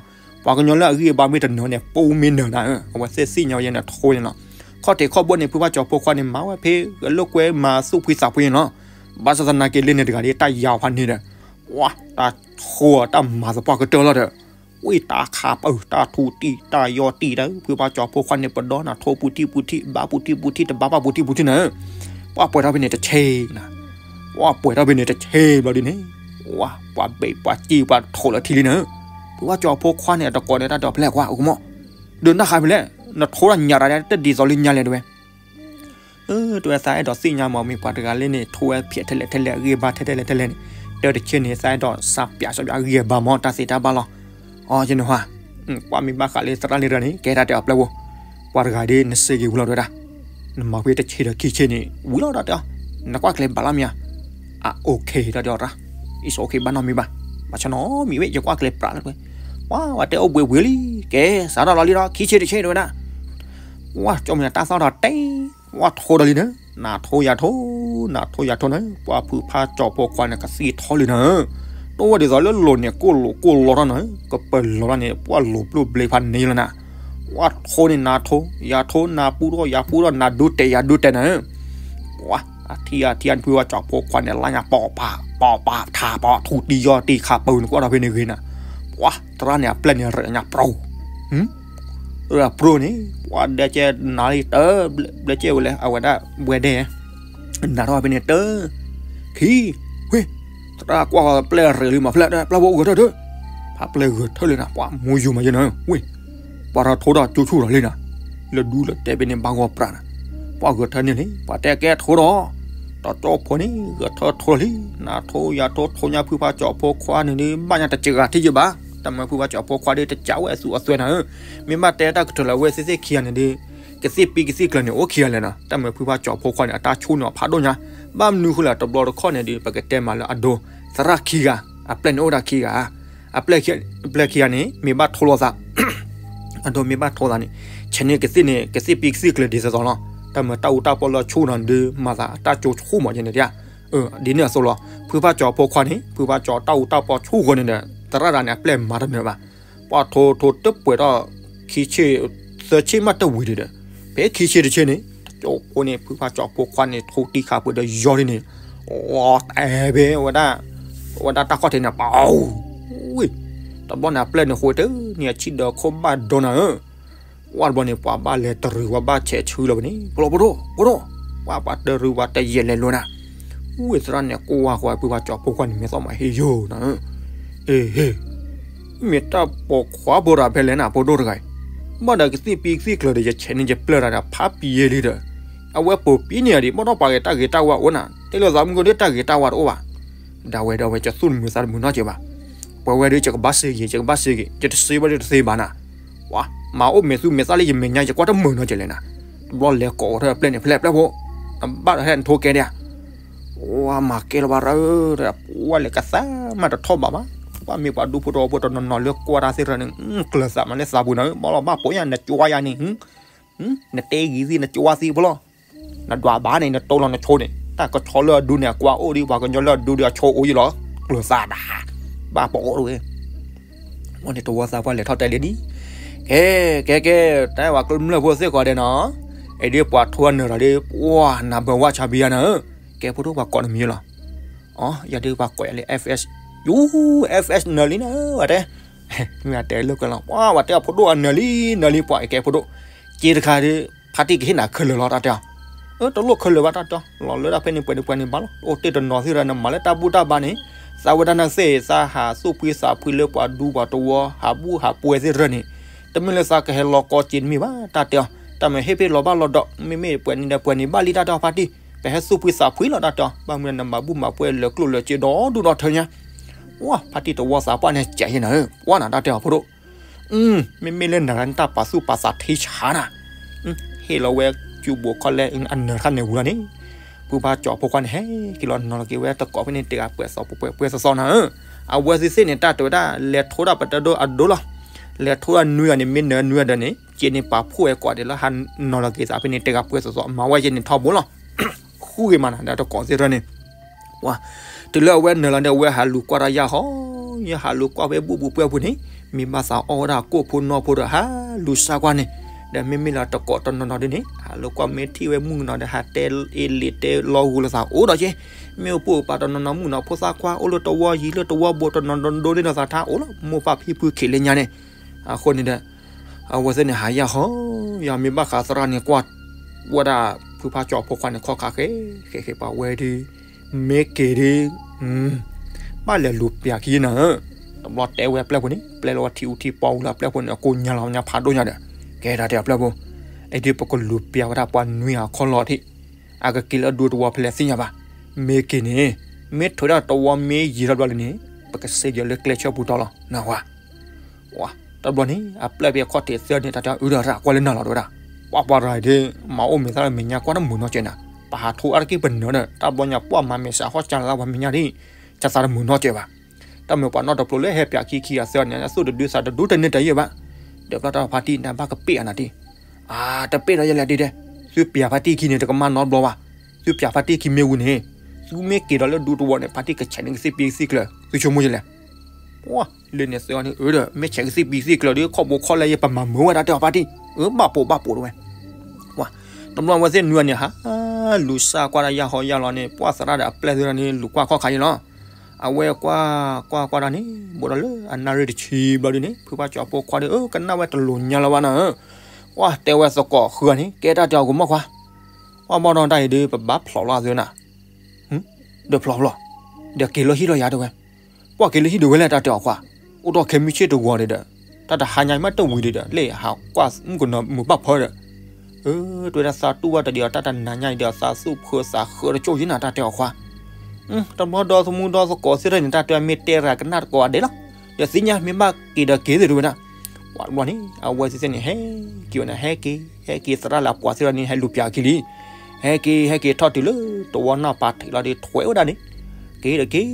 ပှၤကညီလၢအဂံၢ်အဘါမ့ၢ်တနၢၤန့ၣ် ပူမ့ၢ်နၢၤနၤဧၢ, အဝဲသ့ၣ်သ့ၣ်ညါဝဲယဲန့ၣ်ထိန့ၣ်လီၤ. ခီၣ်ထံးခီၣ်ဘိန့ၣ် ဖုဖးကၠီၤဖိခွါန့ၣ် မၤဝဲဖဲဂဲၤလိာ်ကွဲမၤသူၣ်ဖှံသးဖှံန့ၣ်လီၤ. ဘၣ်ဆၣ်သနာ်က့လၢန့ၣ်တဂၤဒီး တၢ်ယါဖးန့ၣ်ဒီး ဝါ တၢ်ထိတၢ်မၤသပှၢ်ကတၢၢ်လီၤဒီး ဝံၣ်တၢ်ခးပၢၢ် တၢ်ထူတံၢ် တၢ်ယီၢ်တံၢ်တၢ် ဖုဖးကၠီၤဖိခွါန့ၣ် ပဒီနၤထိပူၤထံပူၤထံ ဘါပူၤထံပူၤထံ တဘါဘၣ်ပူၤထံပူၤထံနၤဧၢ, ပှၢ်ပှဲၤထီၣ်ဖဲန့ၣ်တဆ့နၤ, ပှၢ်ပှဲၤထီၣ်ဖဲန့ၣ်တဆ့ဘျီဒ်န့ၣ်, ဝါ ပှၤဘ့ၣ်ပှၤစံၣ်ပှၤထိးလၢထံလံနၤဧၢ, ဖုဖးကၠီၤဖိခွါန့ၣ် အတကိးန့ၣ်တၢ်ဒီးဖျဲၣ်ကွၢ်အိၣ်ကမီၣ်, ဒုးနၢ်ဃါဖဲလဲၣ်, နထိဒၣ်ညါတၢ်ဒ်တဒ်သိးလၢညါလဲၣ်တဝဲ တဝဲသးအဲၣ်ဒိးသ့ၣ်ညါမး မ့ၢ်ပှၤတဂၤလၢန့ၣ် ထိဝဲဖျဲးထဲလဲၣ်ထဲလဲၣ် အဂံၢ်အဘါထဲထဲလဲၣ်ထဲလဲၣ်န့ၣ်, တဲတဆ့န့ၣ် သးအဲၣ်ဒိးစးပၠးစးပၠးအဂံၢ်အဘါမး တၢ်သ့တၢ်ဘၣ်လီၤ. အီ ယနဟါ, ကွၢ်မ့ၢ်ဘၣ်ဃးလၢသရၣ်လံတဂၤန့ၣ် ကဲတၢ်တဲအီၤပျဲၢ်ဖိ, ပှၤတဂၤဒ်နစ့ဂ့ၤဝံၤလီၤတဝဲဒၣ်, နမၤဖဲတဆ့ဒီးခံဆ့န့ၣ် ဝံၤလီၤတၢ်တဲအီၤ, နကွၢ်ကျဲဘၣ်လီၤမ့ၢ်ဧါ, အ OK တၢ်တဲအီၤတၢ်, အံၤ OK ဘၣ်နီတမံၤဘၣ်, ဘၣ်ဆၣ်နီတမံၤဝဲ ယကွၢ်ကျဲပြးလၢတဝဲ, ဝါ ဝဲတဲအိၣ်ဘှံးဘှံးလံ, ကဲ စးထီၣ်လီၤလံဒီး ခံဆ့တဆ့တဝဲဒၣ် ဝါ ကၠီမ့ၢ်တၢ်သီၣ်ဒီးတဲ, ဝါထိဒီးလံနၤ, နၤထိယၤထိ, နၤထိယၤထိနၤ, ပှၤဖုဖးကၠီၤဖိခွါန့ၣ် ကသံၣ်ထီလံနၤ, တိၢ်ဝဲဒ်သိးလၢလိၤန့ၣ် ကိၢ်လိၤကိၢ်လီထီၣ်နၤ, ကပၢၤလီၤတၢ်န့ၣ် ပှၢ်လိၤပျိၢ်ဘျ့ဖးန့ၣ်လီၤနၤ, ဝါထိန့ၣ် နၤထိ, ယၤထိ, နၤပူထီၣ် ယၤပူထီၣ် နၤဒိတဲာ် ယၤဒိတဲာ်နၤ, ဝါ အထံအထံအဖုဖးကၠီၤဖိခွါန့ၣ် လါညါ ပီၣ်ပာ် ပီၣ်ပာ် ထးပီၣ် ထူတံၢ်ယီၢ်တံၢ်ခးပၢန့ၣ် ကွၢ်ထီၣ်ဖဲန့ၣ်ဂ့ၤနၤ, ပှၤသရၣ်န့ၣ် အပျဲၢ်န့ၣ် ရၢညါပြိ အပြိန့ၣ် ပှၤဒဲကဲနၤလံတၢ်, ဘျဲကဲဝဲလဲၣ် အဝဲဒၣ်ဝဲဒဲ, နၤထီၣ်ဖဲန့ၣ်တၢ်, ခံ, ဝ့ၢ်, သရၣ်ကွၢ်ပျဲၢ်ရၢလံမး ဖျဲၣ် ပျဲၢ်ဖိဂဲၤထၢၣ်တၢ်, ဖးပျဲၢ်ဂဲၤထၢၣ်လံနၤ ပှၤမူယူၤမးယဲနၤ, ဝ့ၢ်, ပှၤထီၣ်ထိဒီးကၠိဆူၣ်ဒီးလံနၤ, လၢဒူလၢတဲဖဲန့ၣ် ဘၣ်ဂီၤပြးနၤ, ပှၤဂဲၤထၢၣ်န့ၣ်လံ ပှၤတဲကဲထိဒီး တၢ်ကၠီဖိန့ၣ် ဂဲၤထၢၣ်ထိလံ, နၤထိယၤထိ ထိညါဖုဖးကၠီၤဖိခွါန့ၣ်ဒ် ဘၣ်ညါတစှၤထံယဘၣ်, တၢ်မၤဖုဖးကၠီၤဖိခွါဒ် တစှၤဝဲအသူအသွဲနၤဧၢ, မ့ၢ်ဘၣ်တဲတၢ်ကတၢၢ်လၢအဝဲသ့ၣ်သ့ၣ်ခံဂၤန့ၣ်ဒ် ကသ့ၣ်ပံကသ့ၣ်ကျၢၤန့ၣ် အိၣ်ခံဂၤလဲၣ်နၤ, တၢ်မၤဖုဖးကၠီၤဖိခွါန့ၣ် အတၢ်ဆိၣ်န့ၢ်အီၤဖးဒိၣ်ညါ, ဘၣ်မနုၤဃိလဲၣ် တဘျီတခီၣ်န့ၣ်ဒ် ပကတဲမးလၢအဒိ သရၣ်ခံဂၤ, အပျဲၢ်န့ၣ်အိၣ်ဒၣ်ခံဂၤ, အပျဲၢ်ခံဂၤန့ၣ် မ့ၢ်ဘၣ်ထိလိာ်သး အဒိမ့ၢ်ဘၣ်ထိသးန့ၣ် ဆဲးန့ၢ်ကသ့ၣ်န့ၣ် ကသ့ၣ်ပံကသ့ၣ်ကျၢၤဒ်သိးသိးလီၤ, တၢ်မၤတၢ်အူတၢ်ပီၢ်လၢအဆိၣ်နၤဒ် မၤသးတၢ်ကၠိဆိၣ်မးယဲန့ၣ်ဒ်, ဒ်န့ၣ်အသိးလီၤ, ဖုဖးကၠီၤဖိခွါန့ၣ် ဖုဖးကၠီၤတၢ်အူတၢ်ပီၢ်ဆိၣ်ဃီန့ၣ်ဒီး သရၣ်တဂၤန့ၣ် အပျဲၢ်မၤတနၢၤဘၣ်, ပှၤထိထိတပှဲၤထီၣ် ခံဆ့ သၢဆ့မးတဝံၤဒံးဒီး ဖဲခံဆ့တဆ့န့ၣ် တကၠိဖိန့ၣ် ဖုဖးကၠီၤဖိခွါန့ၣ် ထိတံၢ်ခးပၢဒီးယီၢ်ဒ်န့ၣ်, အိ တဲဖဲဝဲဒၣ်, ဝဲဒၣ်တၢ်ခီၣ်ထံးန့ၣ် ပဝံၤ, တဘျီန့ၣ် အပျဲၢ်န့ၣ်ဃိတန့ၢ် အဆံၣ်ဒီးခိၣ်ဘၣ်ဒိနၤဧၢ, ဝဲတဘျီန့ၣ် ပှၤဘၣ်လဲၤတရံး ပှၤဘၣ်ဆဲးဆှုလီၤဝဲန့ၣ် ဖိဒိၣ် ဖိဒိၣ်, ပှၤပှၤတရံးပှၤတယဲၢ်လဲၤလိာ်နၤ, ဝံၤသရၣ်န့ၣ် ကိၢ်ဝါဃီ ဖုဖးကၠီၤဖိခွါန့ၣ် မ့ၢ်သီၣ်မးဟ့ၣ်ယိာ်နၤဧၢ, အ့ဟ့ၣ် မ့ၢ်တၢ်ပိာ်ခွါဖိတဂၤဖဲလဲၣ်နၤ ဖိဒိၣ်တဂၤအံၤ, ဘၣ်ဒီးကသ့ၣ်ပံကသ့ၣ်ကျၢၤဒီး ယဆဲးန့ၢ်ယပျဲၢ်တၢ်ဒီး ဖးပံၤယဲလံဒီး, အဝဲပိာ်ပံန့ၢ်ယၤဒံး ဘၣ်ဒီးပှၤဂ့ၤတၢ်ဂ့ၤတၢ်ဝါအိၣ်နၤ, တဲလၢသးမုၢ်ကိၢ်ဒ်တၢ်ဂ့ၤတၢ်ဝါတအိၣ်ဘၣ်, ဒၣ်ဝဲဒၣ်ဝဲ ယသူၣ်တမုာ်သးတမုာ်နီတစဲးဘၣ်, ပှၤဝဲဒၣ် ယကဘၣ်စ့ဂ့ၤ ယကဘၣ်စ့ဂ့ၤ ယတစ့ဘၣ်ဒ်တသ့ဘၣ်နၤ, ပှၤမၤအိၣ်မဲာ်သူမဲာ်သၣ်လၢယမဲာ်ညါ ယကွၢ်တမုာ်နီတစဲးလဲၣ်နၤ, တဘျီလဲၤကိးထီၣ်အပျဲၢ်န့ၣ် ဖဲလဲၣ်ပျဲၢ်ဖိ, နဘၣ်ဒီးဟဲနထိကဲဒၣ် ဝါမၤကဲလၢၤဘၣ်ရၢ, ဝဲလဲၤကသးမးတထီၣ်ဘးဘၣ်, ပှၤမ့ၢ်ပှၤဒူဖိတဝီဖိတနီၤနီၤလၢကွၢ်တၢ်သ့ၣ်တဖၣ်န့ၣ် ကျၢၤသးမးလၢသးပူၤနၤ, ဘၣ်လီၤဘၣ်ပိာ်ယၤနကွၢ်ယၤန့ၣ်, နတဲဂ့ၤသ့ၣ်နကွၢ်သ့ၣ်ဖိလီၤ, နဒွးဘၣ်န့ၣ် နတိလီၤနဆိန့ၣ် တၢ်ကဆီလၢအဒူန့ၣ် အကွၢ်အိၣ်ဒံး ပှၤကညီလၢအဒူဒီးအဆိအိၣ်ယံလီၤ, ကျၢၤသးဒၣ်, ဘၣ်ပိာ်အိၣ်တဝဲ ဝဲန့ၣ်တဝီသးပှၢ်လဲၤထီၣ်တဲလံဒံး, ကဲ ကဲ ကဲ, တၢ်ဝဲကျိမုၢ်လၢ်ဖိသ့ၣ်ဃီဒဲးနီၤ, အဲဒ်ပှၤထိအနၢၤတၢ်ဒ် ပှၤနဘၢဝါဆါဘံယါနၤဧၢ, ကဲဖိဒိၣ်ပှၤကိးနမံၤလီၤ, အီ ယၤဒ်ပှၤကိးယၤလၢ FS, ယူ FS နၢၤလံနၤဧၢ ဝဲတဲ, မ့ၢ်အတဲလၢကလီၤ ပှၤဝဲတဲအဖိဒိၣ်အနၢၤလံ နၢၤလံ ပှၤအကဲဖိဒိၣ်, က့တခါဒ် ဖါတံၢ်ကဟ့ၣ်နၤခဲလၢာ်လီၤ တၢ်တဲအီၤ, အၢ တလိၣ်ခဲလၢာ်ဘၣ် တၢ်တဲအီၤ, လီၤလၢတၢ်ဖဲန့ၣ်ပှဲၤန့ၣ်ပှဲၤန့ၣ်ဘၣ်လီၤ, အိၣ်တ့ၢ်တနီၤသ့ၣ်ရၢ နမၤလၢတၢ်ဘူၣ်တၢ်ဘါန့ၣ်, သးဝဲဒၣ်နသ့ၣ်သးဟးသူၣ်ဖှံသးဖှံလၢပှၤဒူပှၤတဝီ ဟးဘူၣ်ဟးပှဲၤသ့ၣ်ရၢန့ၣ်, တမ့ၢ်လၢသးကဟဲလီၤကီက့ၤတမ့ၢ်ဘၣ် တၢ်တဲအီၤ, တၢ်မ့ၢ်ဟ့ၣ်ဖ့ၣ်လီၤဘၣ်လီၤဒီး မ့မ့ၢ်ပှဲၤန့ၣ်ဒီးပှဲၤန့ၣ်ဘၣ်လံ တၢ်တဲအီၤ ဖါတံၢ်, ပဟဲသူၣ်ဖှံသးဖှံလီၤ တၢ်တဲအီၤ, ဘၣ်မနုၤနမၤဘူၣ်မၤပှဲၤလၢၤကျိၣ်လၢၤစ့ဒီဒူၣ်ဒီထၢညါ ဝါ ဖါတံၢ်တဝီသးပှၢ်န့ၣ် ကဲးယဲနၤဧၢ, ပှၤနၤ တၢ်တဲအီၤဖိဒိၣ်, မ့မ့ၢ်လၢနၤတၢ်ပာ်သူၣ်ပာ်သးထံဆါနၤ, ဟ့ၣ်လီၤဝဲ ကၠူဘိးခီလဲအနၢၤတခါန့ၣ်ဝံၤလီၤန့ၣ်, ဖုဖါကၠီၤဖိခွါန့ၣ် ဟဲက့ၤလီၤနီၤလီၤက့ၤဝဲတကိးဖဲန့ၣ် တဂၤပှဲၤသီပှဲၤပှဲၤသီသီနၤဧၢ, အဝဲသ့ၣ်သ့ၣ်န့ၣ် တၢ်တဲဝဲဒၣ် လဲၤထိဒၣ်ပတဒိအဒိလီၤ, လဲၤထိဒၣ်နွံဂၤန့ၣ် မ့ၢ်နၢၤနွံဂၤဒီးန့ၣ် က့ၤန့ၣ်ပာ်ဖှိၣ်ဝဲကိးဒဲးလၢဟးနီၤလီၤက့ၤသးဖဲန့ၣ် တဂၤပှဲၤသီသီ မၤဝဲက့ၤန့ၣ်ထီဘိလီၤ ဃုဂ့ၤမးနၤ ဒီးတကိးသ့ၣ်ရၢန့ၣ်, ဝါ, တုၤလၢအဝဲနုာ်လီၤန့ၣ် အဝဲဟးလူၤကွၢ်တၢ်ယၢ်ဟီ, ယဟးလူၤကွၢ်ဖဲဘူၣ်ပူၤပှဲၤပူၤန့ၣ်, မ့ၢ်ဘၣ်သးအီၣ်ဝဲဒၣ်ကိၣ်ဖိနီၢ်ဖိဒီး ဟးလူၤစၢ်ကွၢ်န့ၣ်, ဒီးမ့မ့ၢ်လၢတကိးတနီၤနီၤဒ်န့ၣ်, ဟးလူၤကွၢ်မ့ၢ်ထံၣ်ဝဲမုၣ်ကနီၤဒီး ဟးတဲအ့လံာ်တဲလီၤဂုာ်လိာ်သးအိၣ်ဒီးက့, မ့ၢ်အိၣ်ပိၢ်ပာ်တနီၤနီၤ မုၣ်ကနီၤဖိသၣ်ခွါ အိၣ်လၢတဝီယံၤလၢတဝီဘိးတနီၤဒိဒိန့ၣ်သးထါအိၣ်လီၤ, မိၢ်ပၢ်ဖံဖုခံးလၢညါန့ၣ်, အဃိန့ၣ်ဒီး အဝဲသ့ၣ်န့ၣ်ဟးယၢ်ဟီ, ယမ့ၢ်ဘၣ်ဃးသရၣ်န့ၣ်ကွၢ်, ဝဲဒၣ်ဖုဖါကၠီၤဖိခွါန့ၣ် ခီၣ်ခါဃဲ, ဃဲဃဲပှၤဝဲဒၣ်, မ့ၢ်က့ၤဒ်, ဘၣ်လဲၤလူၤပျးခံနၤဧၢ, တဘျီတဲဝဲအပျဲၢ်ဖိန့ၣ် ပျဲလီၤဝဲထံအူထံပီဝံၤလီၤ အပျဲၢ်ဖိန့ၣ် အကိးညါလီၤညါဖးဒိၣ်ညါဒီး, ကဲဒၣ်တဲအပျဲၢ်ဖိ, အဲဒ်ပကလူၤပျးဝဲဒၣ်ပှၤနွံဂၤခီလီၤထံး, အကက့ၤလၢဒူတဝီဖဲလဲၣ်သ့ၣ်ညါဘၣ်, မ့ၢ်က့ၤန့ၣ်, မ့ၢ်ထုးဒၣ်တဝီမ့ၢ်ယံၤထီၣ်ဘျီလံန့ၣ်, ပကစ့ၢ်ကီးလၢကျဲဆၢပူၤတီၤလီၤ နၢ်ဟူဧါ ဝါ, တဘျီန့ၣ် အပျဲၢ်ဖဲအခီၣ်ထံးသၢန့ၣ် တၢ်တဲအုဒီးတၢ်ကွၢ်လၢနၤလီၤတဝဲဒၣ်, ပှၤပှၤတဂၤအံၤဒ်, မၤအိၣ်မဲာ်သၣ်လၢမဲာ်ညါကွၢ်တမုာ်နီတစဲးနၤ, ပဟးထိအါတက့ၢ်ပနၢၤဒီး တၢ်ဘျီညါပှၢ်မၤမဲာ်ဆှးဟီၣ်စၢ်လၢပှၤမဲာ်ညါဒ်, ကသးတမုာ်နီတစဲးဘၣ်, တၢ်မုာ်ပှၤနီတပျိၤလၢဟဲပျးခံခံဂၤသၢန့ၣ် သူၣ်တဒုသးတဒူတန့ၢ်တယံာ်ဘၣ်, ဒီးဘျီတၢ်ဖါတံၢ်နဘၣ်ကပ့ၢ်အနၤတံၢ်, အါ, တပ့ၢ်ဒီးယလဲၣ်ဒ်ဒဲး, သုပျးဖါတံၢ်ခံန့ၣ် တကမၣ်နီတဘျီဘၣ်, သုပျးဖါတံၢ်ခံမ့ၢ်ဝံၤန့ၣ်, သုမ့ၢ်က့ၤဒီးလၢဒူတဝီန့ၣ် ဖါတံၢ်ကဆဲးန့ၢ်ကသံၣ်ပံသံၣ်ကျၢၤ, သုဆိကမိၣ်ယလဲၣ် ပှၤလၢန့ၣ်သၢန့ၣ် အၢဒီး မ့ၢ်ဆဲးကသံၣ်ပံသံၣ်ကျၢၤဒီး ခီၣ်ဘိခီၣ်လဲယပမၤမုာ်ဝဲဒၣ်တဲအီၤဖါတံၢ်, အၢ ဘၣ်ပိာ်ဘၣ်ပိာ်တဝဲ, ဝါ, တဘျီဝဲသ့ၣ်နွံဂၤန့ၣ် ဟးလူၤစၢ်ကွၢ်တၢ်ယၢ်ဟီယၢ်လီၤန့ၣ် ပှၢ်သရၣ်ဒီးအပျဲၢ်သ့ၣ်န့ၣ် လူၤကွၢ်ခီၣ်ခါယံၤလီၤ, အဝဲကွၢ်ကွၢ်ကွၢ်တၢ်န့ၣ် ဘူးဒီးလၢအနၣ်ရံၣ်တဆံဘျီဒ်န့ၣ် ဖုဖါကၠီၤဖိခွါဒီး အၢ ကနၣ်ဝဲတလိၤညါလၢၤဘၣ်နၤဧၢ, ပှၢ်တဲဝဲသကိးဃုဂၤန့ၣ် ကဲတၢ်တဲအီၤကမီၢ်ခွါ ပှၢ်ဘီၣ်ဒီးတၢ်အံၤဒီး ပဘၣ်ဖျိးလီၤအသးနၤ, ဒီးဖျိးဖျိး, ဒီးက့ၤလၢဟံၣ်ဒီးယၤတဲဝဲ, ပှၢ်က့ၤလၢဟံၣ်ဒိးဝဲလဲၣ်တၢ်တဲအီၤခွါ, အိၣ်ဒီးခဲမုၢ်ဆ့ၣ်တဂီၤဒီး, တၢ်တဟါညါမ့ၢ်တဝံၤဒီး လၢဟးကွၢ်မုၣ်ကနီၤမုာ်ဘၣ်ဖၢဒီး, အၢ တဲဝဲဒၣ်သးတူၢ်ဘၣ်တဒံးအီၤ တၢ်တနၤညါအံၤဒီး သးသူၣ်ဖှၢသးဃၢတကၠိၢ်ယံၤနၤတၢ်တဲအီၤခွါ, တဘျီဒီးသမူဒီးသကိးသ့ၣ်တဖၣ်န့ၣ် တၢ်တဲမ့ၢ်တဲရၤကနၣ်တကိးဂၤဒဲးလီၤ, ဒီးသ့ၣ်ညါမ့ၢ်ဘၣ်က့ၤဒီးက့ၤသ့ၣ်တဲဝဲဒၣ်, ဝံၤတဘျီန့ၣ် အဝဲသ့ၣ်သ့ၣ်န့ၣ် ဟဲက့ၤဝဲန့ၣ် ဟဲက့ၤ ဟဲက့ၤသရၣ်လၢအပှၤသ့ၣ်တဖၣ်န့ၣ် ဟဲလူၤပျးခံလံ, ဟဲက့ၤ ဟဲက့ၤထီၣ်တုၤလၢတဝီနီၢ်ပၤထံးလီၤဒီး ထွဲဝဲဒၣ်န့ၣ်, က့ၤဒီး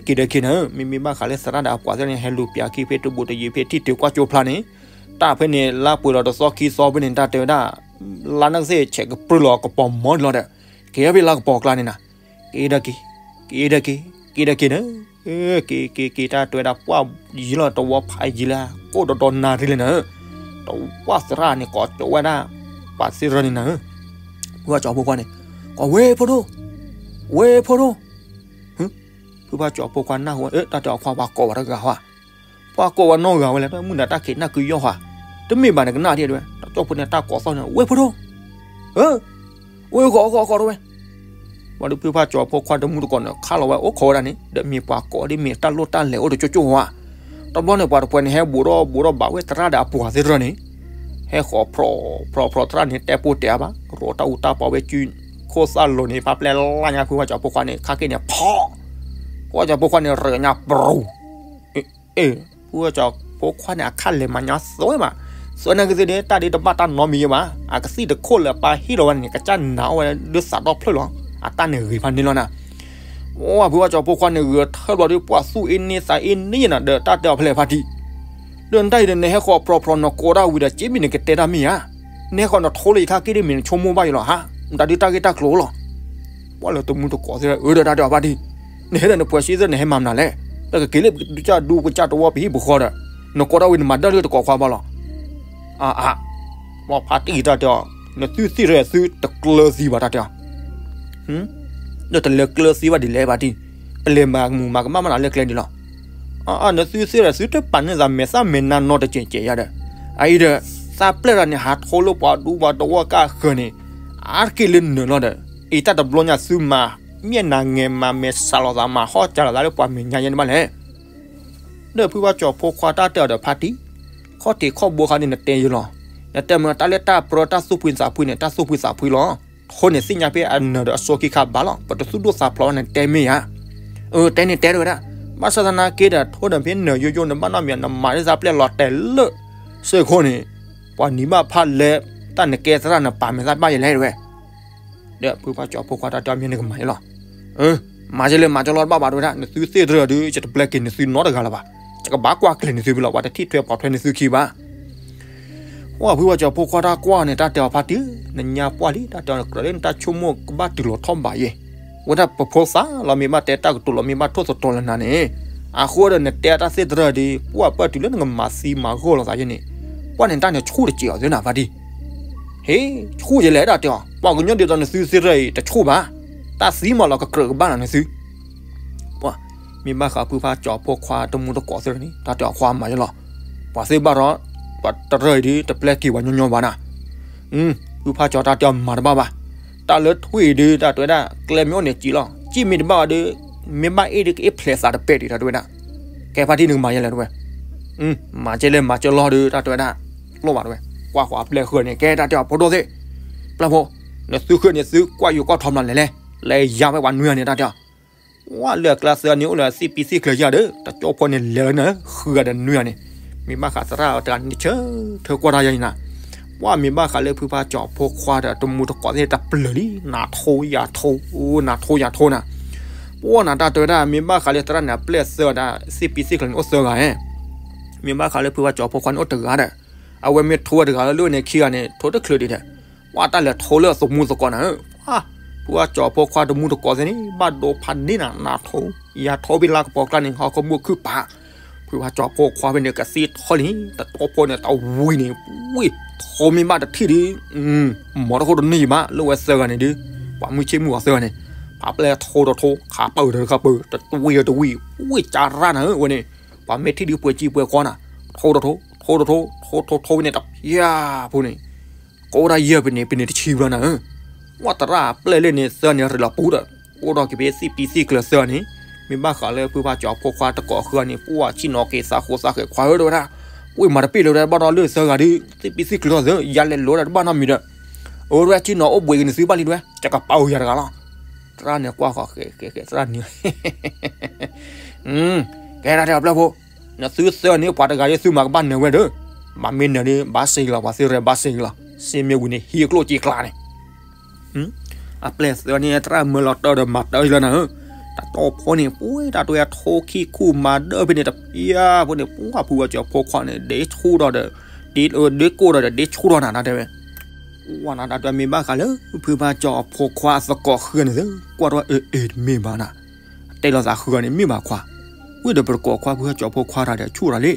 က့ၤ, က့ၤဒီးက့ၤနၤဧၢ, မ့မ့ၢ်ဘၣ်ဃးလၢသရၣ်ဒီးအပှၤသ့ၣ်တဖၣ်န့ၣ် ဟဲလူၤပျးခံဖဲတဘူးတယံၤဖဲထံၣ်တုၤကွၢ်ကၠိဖျါန့ၣ်, တၢ်ဖဲန့ၣ် လါပှဲၤလီၤတသီခံသီဖဲန့ၣ် တၢ်တဲဝဲဒၣ်, လါနၢ်ကသ့ၣ်ဆဲးကပြုၢ်လီၤကပီၤမီၤလီၤဒီး, က့ၤဖဲလါကပီၤကျါန့ၣ်နၤ, က့ၤဒီးက့ၤ, က့ၤဒီးက့ၤ, က့ၤဒီးက့ၤနၤ, က့ၤက့ၤက့ၤ တၢ်တဲဝဲဒၣ် ပှၢ်ယံၤလီၤတဝီဖးယံၤလၢ ကိၣ်ဒီးဒီနၤရံၣ်လၢနၤဧၢ, တဝီသရၣ်န့ၣ် ကိးကၠိဝဲဒၣ် ပှၤသ့ၣ်တဖၣ်န့ၣ်နၤဧၢ, ဖုဖါကၠီၤဖိခွါန့ၣ်, ကိးဝဲဖိဒိၣ်, ဝဲဖိဒိၣ်, ဖုဖါကၠီၤဖိခွါနၢ်ဟူဝဲ တၢ်တဲအီၤခွါ ပှၤကိးဝဲတဂၤဟီ, ပှၤကိးဝဲနီၢ်ဂၤဝဲလဲၣ် မုၢ်နၤတၢ်ခံးနၢ်ကုယီၢ်ဟီ, တမ့ၢ်ဘၣ်န့ၣ်ကနၣ်ဒ်တဲဝဲ, တၢ်ကၠီဖိန့ၣ် တၢ်ကိးသီၣ်န့ၣ် ဝဲဖိဒိၣ်, ဧၢ ဝဲဃီဃီဃီတဝဲ, ဘၣ်ဒီးဖုဖါကၠီၤဖိခွါတမူတကိးန့ၣ် ခါလီၤဝဲအိၣ်ခိးဝဲဒၣ်န့ၣ် ဒီးမ့ၢ်ပှၤကိးဒ်မ့ၢ်တၢ်လိၣ်တၢ်လဲၤအိၣ်တကၠိၢ်ကၠိၢ်ဝဲ, တဘျီန့ၣ် ပှၤတပှဲၤန့ၣ် ဟဲဘူးဒီးဘူးဒီးဘၣ်ဝဲသရၣ်ဒီးအပှၤသ့ၣ်တဖၣ်န့ၣ်, ဟဲဃီၤဖြီဖြီသရၣ်န့ၣ် တဲပိၢ်တဲအါဘၣ် ရိးတၢ်အူတၢ်ပီဝဲစု ခိၣ်သၣ်လိၤန့ၣ် ဖးပျဲလၢညါ ဖုဖါကၠီၤဖိခွါန့ၣ် ခါက့ၤန့ၣ် ဖီၣ်, ဖုဖါကၠီၤဖိခွါန့ၣ် ရၢၣ်ညါပရူၤ အ့ ဖုဖါကၠီၤဖိခွါန့ၣ် အခါလဲၤမၤညါသွဲမး, သွဲန့ၣ်ကသ့ၣ်ဒီး တၢ်ဒ်တဘၣ်တၢ်နီတမံၤယဲဘၣ်, အကသံၣ်တခိၣ်လၢအပၢ်ဟ့ၣ်လီၤဝဲန့ၣ် ကစၢ်နာ်အီၣ်ဝဲဒၣ်သးဒီဖျၢၣ်လီၤ, အတၢ်န့ၣ်ဂ့ၤဖးန့ၢ်လီၤနၤ, အိၣ်ဖုဖါကၠီၤဖိခွါန့ၣ် ဂဲၤထၢၣ်ဘျီဒီး ပှၢ်သူၣ်အ့န့သးအ့န့ယဲနၤ ဒီးတၢ်တဲအီၤဖဲလဲၣ်ဖါတံၢ်, ဒီးနတၢ်အံၤဒီး နဟဲဃီၤဖြီဖြီ နကိးဒၣ်ဝံၤဒီး က့မံၣ်နကတဲတၢ်မ့ၢ်ဧါ, နဟဲဃီၤနထိလၢယခါက့ဒ်မ့ၢ်နဆိကမိၣ်ဘၣ်ယလီၤဟါ, မတၤဒုးတၢ်ဂ့ၢ်တၢ်ကျိၤလီၤ ပှၢ်လၢတမူတကိးသ့ၣ် အၢ ဒီးတၢ်တဲအီၤဖါတံၢ်, နဟဲဒီးနပှဲၤစ့သ့ၣ် နဟဲမၤမနုၤလဲၣ်, ဒီးကက့ၤလၢကစၢ်ဒူကစၢ်တဝီပဟံၣ်ပဃီဒီး, နကိးတၢ်ဝံၤ နမၤဒၢၣ်လၢတကိးခွါဘၣ်လီၤ, အါအါ, ပှၢ်ဖါတံၢ်တၢ်တဲအီၤ, နသုသ့ၣ်တရၢၣ်သုတကျၢၤသံဘၣ်တၢ်တဲအီၤ, ဒီးတလဲၤကျၢၤသံဘၣ်ဒ်လဲၣ်ဖါတံၢ်, ပလဲၤမၤမူးမၤကမၣ်မနုၤလၢကျဲဒ်လီၤ အါအါ နသုသ့ၣ်ဒီးသုတပာ်န့ၢ်သးမဲာ်သၣ်မဲာ်နါနီတကဲးကဲးယါဒီး, အအံၤဒီး, သးပျဲၢ်တၢ်န့ၣ်ဟးထိလၢပှၤဒူပှၤတဝီကၢ်ဃၢၤန့ၣ်, အါတက့ၢ်လၢနုာ်လီၤဒီး, အံၤတၢ်တဘျီညါသုမၤ, မ့ၢ်နၤငဲၤမၤမဲာ်ဆှးလိာ်သးမၤဟီၣ်ကၢလိာ်သးလၢပှၤမဲာ်ညါယဲန့ၣ်ဘၣ်လဲၣ်. ဒီးဖုဖါကၠီၤဖိခွါတၢ်တဲအီၤဒီးဖါတံၢ်, ခီၣ်ထံးခီၣ်ဘိခါန့ၣ်နတဲယလီၤ, နတဲမ့ၢ်တၢ်လၢတၢ်ပြၢတၢ်သူၣ်ဖှံသးဖှံန့ၣ် တၢ်သူၣ်ဖှံသးဖှံလီၤ. အဃိန့ၣ်သ့ၣ်ညါဖဲအနၢၤဒီးအစိခံခါဘၣ်လီၤ ပတသူၣ်ဒိၣ်သးဖျိးဘၣ်န့ၣ်တဲမ့ၢ်ဧါ. အၢ တဲန့ၣ်တဲတဝဲဒၣ်, ဘၣ်ဆၣ်သနာ်က့ဒီး ထိၣ်ဒီးဖဲနၢၤယိယိနဘၣ်နီတမံၤ နမၤဒ်သးပျဲၢ်လီၤတဲာ်လၢ စ့ၢ်ခိၣ်န့ၣ်, ပှၤနံၤဘၣ်ဖးလဲၣ်, တၢ်နကဲသရၣ်နပာ်မဲာ်သၣ်ဘၣ်ယလဲၣ်တဝဲ ဒီးဖုဖါကၠီၤဖိခွါတၢ်တဲအီၤမ့ၢ်နကမၤယလီၤ. အၢ, မၤယလဲၣ်မၤယလီၤတဘၣ်ဘၣ်တဝဲဒၣ်, နသုသ့ၣ်တရၢၣ်ဒီး ယတပျဲက့ၤနသုနီတဂၤလၢၤဘၣ်, ယကဘၣ်ကွၢ်ကျဲၤနသုဖဲလီၤ ပှၤတထံၣ်ထွဲပိာ်ထွဲနသုခံဘၣ်. အိၣ်ဖုဖါကၠီၤဖိခွါတၢ်ကွၢ်န့ၣ် တၢ်တဲအီၤဖါတံၢ်, နညါပှၢ်လံ တၢ်တဲအီၤကြၢးလၢနတၢ်ဆိကမိၣ်ကဘၣ်တုၤလီၤထီၣ်ဘးယဲၢ် ဝဲဒၣ်ပဖိသၣ်လီၤ မ့ၢ်ဘၣ်တဲတၢ်ကတိၤလီၤ မ့ၢ်ဘၣ်ထိၣ်သတြီၤလၢနၤန့ၣ်, အဃိဒီးနတဲတၢ်သ့ၣ်တဖၣ်ဒီး ပှၢ်ပၢၢ်တုၤလၢနကမၤသံမၤဂီၢ်လိာ်သးယဲန့ၣ်, ပှၢ်န့ၣ်တၢ်န့ၣ်ဆူၣ်တစဲးအီၤသ့နၤ ဖါတံၢ်. ဟ့ၣ်, ဆူၣ်ယဲလဲၣ် တၢ်တဲအီၤ, ပှၤကညီဒ်သိးနသုသ့ၣ်တဖၣ်အံၤ တဆူၣ်ဘၣ်, တၢ်သံမးလီၤ ကကြၢးကဘၣ်လီၤနသု ပှၢ်, မ့ၢ်ဘၣ်ဃးဖုဖါကၠီၤဖိခွါတမူတကိးသ့ၣ်န့ၣ် တၢ်တဲအီၤ ခွါမၤယဲလီၤ, ပှၤသ့ၣ်ဘၣ်ဒီး ပှၤတရၢၢ်အံၤဒုး တပျဲက့ၤပှၤညီညီဘၣ်နၤ. ဖုဖါကၠီၤတၢ်တဲအီၤမၤတဘၣ်ဘၣ်, တၢ်လၢထွံၣ်အံၤဒုး တၢ်တဲဝဲဒၣ် ကျဲမ့ၢ်အိၣ်န့ၣ်စံးလီၤ, စံးမ့ၢ်တဘၣ်ဘၣ်ဒီး မ့ၢ်ဘၣ်အ့ၣ်ဒုး ကအ့ၣ်ဖျဲးသးတပဲာ်ဒံး တၢ်တဲဝဲဒၣ်. ကဲဖါတံၢ် နကမၤယဲလဲၣ် တဲဝဲ, မၤကဲလဲၣ် မၤကဲလီၤဒီး တၢ်တဲဝဲဒၣ်, လိၣ်ဘၣ်တဲဝဲ, ကွၢ်ဃီၤအပျဲၢ်ဃုာ်န့ၣ် ကဲတၢ်တဲအီၤ ဖိဒိၣ်သ့ၣ်, ပျဲၢ်ဖိ, နသုဃုာ်န့ၣ်သုကွၢ်ယိၤကွၢ်ထီမနုၤလဲၣ်လဲၣ်, လဲၤယါဝဲပှၤနွံဂၤန့ၣ် တၢ်တဲအီၤ ဝဲလၢအကျါသၢဂၤန့ၣ် အိၣ်လၢသ့ၣ်ပံသ့ၣ်ကျၢၤယါဒီး တကၠိဖိန့ၣ်လဲၤလၢနၤ ဃုဂၤဒီးနွံဂၤန့ၣ်, မ့ၢ်ဘၣ်ဃးသရၣ်တဂၤန့ၣ် ဆၢထၢၣ်ကွၢ်တၢ်ယါအံၤနၤ, ပှၢ်မ့ၢ်ဘၣ်ဃးလၢဖုဖါကၠီၤဖိခွါဒီးတမူတကိးသ့ၣ်တပျၢၤလံ နၤထိယၤထိ, နၤထိယၤထိနၤ, ပှၢ်နၤတၢ်တဲဝဲဒၣ် မ့ၢ်ဘၣ်ဃးလၢသရၣ်န့ၣ် အပျဲၢ်သၢဂၤဒီး သ့ၣ်ပံသ့ၣ်ကျၢၤန့ၣ်အိၣ်သၢဂၤဧါ, မ့ၢ်ဘၣ်ဃးလၢဖုဖါကၠီၤဖိခွါန့ၣ်အိၣ်တဂၤဒီး, အဝဲမ့ၢ်ထိဝဲတဂၤလၢလၢန့ၣ် ခံဂၤန့ၣ် ထိတချုးဒံးဒီး ပှၢ်တၢ်လဲၤထိလၢအသမူသကိးနၤဧၢ, ပှၢ်, ဖုဖါကၠီၤဖိခွါတမူတကိးသ့ၣ်န့ၣ် ဘၣ်ဒိဖးန့ၢ်နၤ နၤထိ, ယၤထိဖဲလါကပီၤကျါန့ၣ် ဟီၣ်ခိၣ်မုၣ်ခုၣ်ပာ်, ဖုဖါကၠီၤဖိခွါဖဲန့ၣ် ကသံၣ်ထီၣ်လံ တတီဖိန့ၣ် တဝံၤန့ၣ်, ဝံၤ, ထိမ့ၢ်ဘၣ်တထံၣ်ဒီး, မီၤတခိၣ်တန့ၢ်ယံၤဘၣ် လၢဝဲသၢဂၤန့ၣ်ဒီး, ပှၤမုၢ်ဆ့ၣ်မုၢ်ဂီၤသၢဂၤန့ၣ်, ဖးပျဲၢ်ထိတထိ ခးပၢၢ်တခါပၢၢ် တဝံၤတဝံၤ, ဝံၤကၢ်ရၣ်နၤဧၢ ဝဲန့ၣ်, ပှၤမ့ၢ်ထံၣ်ဒုးပှဲၤကံပှဲၤကီနၤ, ထိတထိ, ထိတထိ, ထိထိထိဖဲန့ၣ် တဖျါဖိန့ၣ်, ကိးဝဲဒၣ်ယဲၢ်ဖဲန့ၣ် ဖဲန့ၣ်တဆံဘျီနၤဧၢ, ပှၢ်သရၣ်အပျဲၢ်လၢန့ၣ်သၢန့ၣ် ရ့လီၤပူၤဒီး, အိၣ်ဒီးက့ၤဖဲသ့ၣ်ပံသ့ၣ်ကျၢၤသၢန့ၣ်, မ့ၢ်ဘၣ်ဃးလၢဖုဖါကၠီၤဖိခွါတကိးဃုာ်န့ၣ် ပှၢ်ဆ့ၣ်နီၤက့ၤသးဃိသးဃဲၤခွါဧၢ တဲဝဲဒၣ်, ဝံၤမၤတပ့ၢ်လၢၤဝဲဒၣ်ဘၣ်ဒီးလၢသၢဂၤဒီး သ့ၣ်ပံသ့ၣ်ကျၢၤသၢ ယၤလဲၤလိၤဒၣ်တဘၣ်နီတမံၤဒီး, အဝဲဒၣ်ဆ့ၣ်နီၤအိၣ်ဘှံးက့ၤနသုဘၣ်လံတဲဝဲ ကကပာ်အိၣ်ယၤတဂၤလီၤ, သရၣ်န့ၣ်ကွၢ်ဃီၤဃဲၤဃဲၤဃဲၤသရၣ်န့ၣ် ကဲဒၣ်တဲအပျဲၢ်ဖိ, နသုသၢန့ၣ် ပှၤတဂၤဒီးသုမၤကဘၣ်နၢၤဝဲဒီး, မၤမ့ၢ်နၢၤဒီး ဘၣ်စ့ၢ်ကီးလီၤ ပှၤသ့ၣ်ရဲၣ်ဘၣ်စ့ၢ်ကီးလီၤ စ့မ့ၢ်ဝံၤန့ၣ် ဟံးကျိၣ်စ့ကျါန့ၣ်, အပျဲၢ်သၢန့ၣ် သရၣ်မၢလီၤတၢ်ဒီးမၤတၢ်လီၤနၤဧၢ, တတီဖိန့ၣ် ပှဲၤတၢ်တဲဝဲထိခံခူၣ်မၤဒၢဖဲန့ၣ် တဖျါဖိန့ၣ် ပှၢ်ဖုဖါကၠီၤဖိခွါန့ၣ် ဒ့ဆူၣ်ထီၣ်ဒီး, ဒ့ကိၢ်ဒီးဒီးဒ့ဆူၣ်ထီၣ်နၤ တၢ်တဲဝဲ ဝဲနၤတၢ်တဲမ့ၢ်ဘၣ်ဃးလၢ ဖုဖါကၠီၤဖိခွါအသကိးဃုာ်န့ၣ် ကွၢ်ထီၣ်အ့ၣ်အ့ၣ်တမ့ၢ်ဘၣ်နၤ, တဲလီၤသးဃုာ်န့ၣ်မ့ၢ်ဘၣ်ခွါ, ဝံၤဒီးပတကိးခွါဖုဖါကၠီၤဖိခွါတၢ်ဒီးဆူၣ်တၢ်လံ,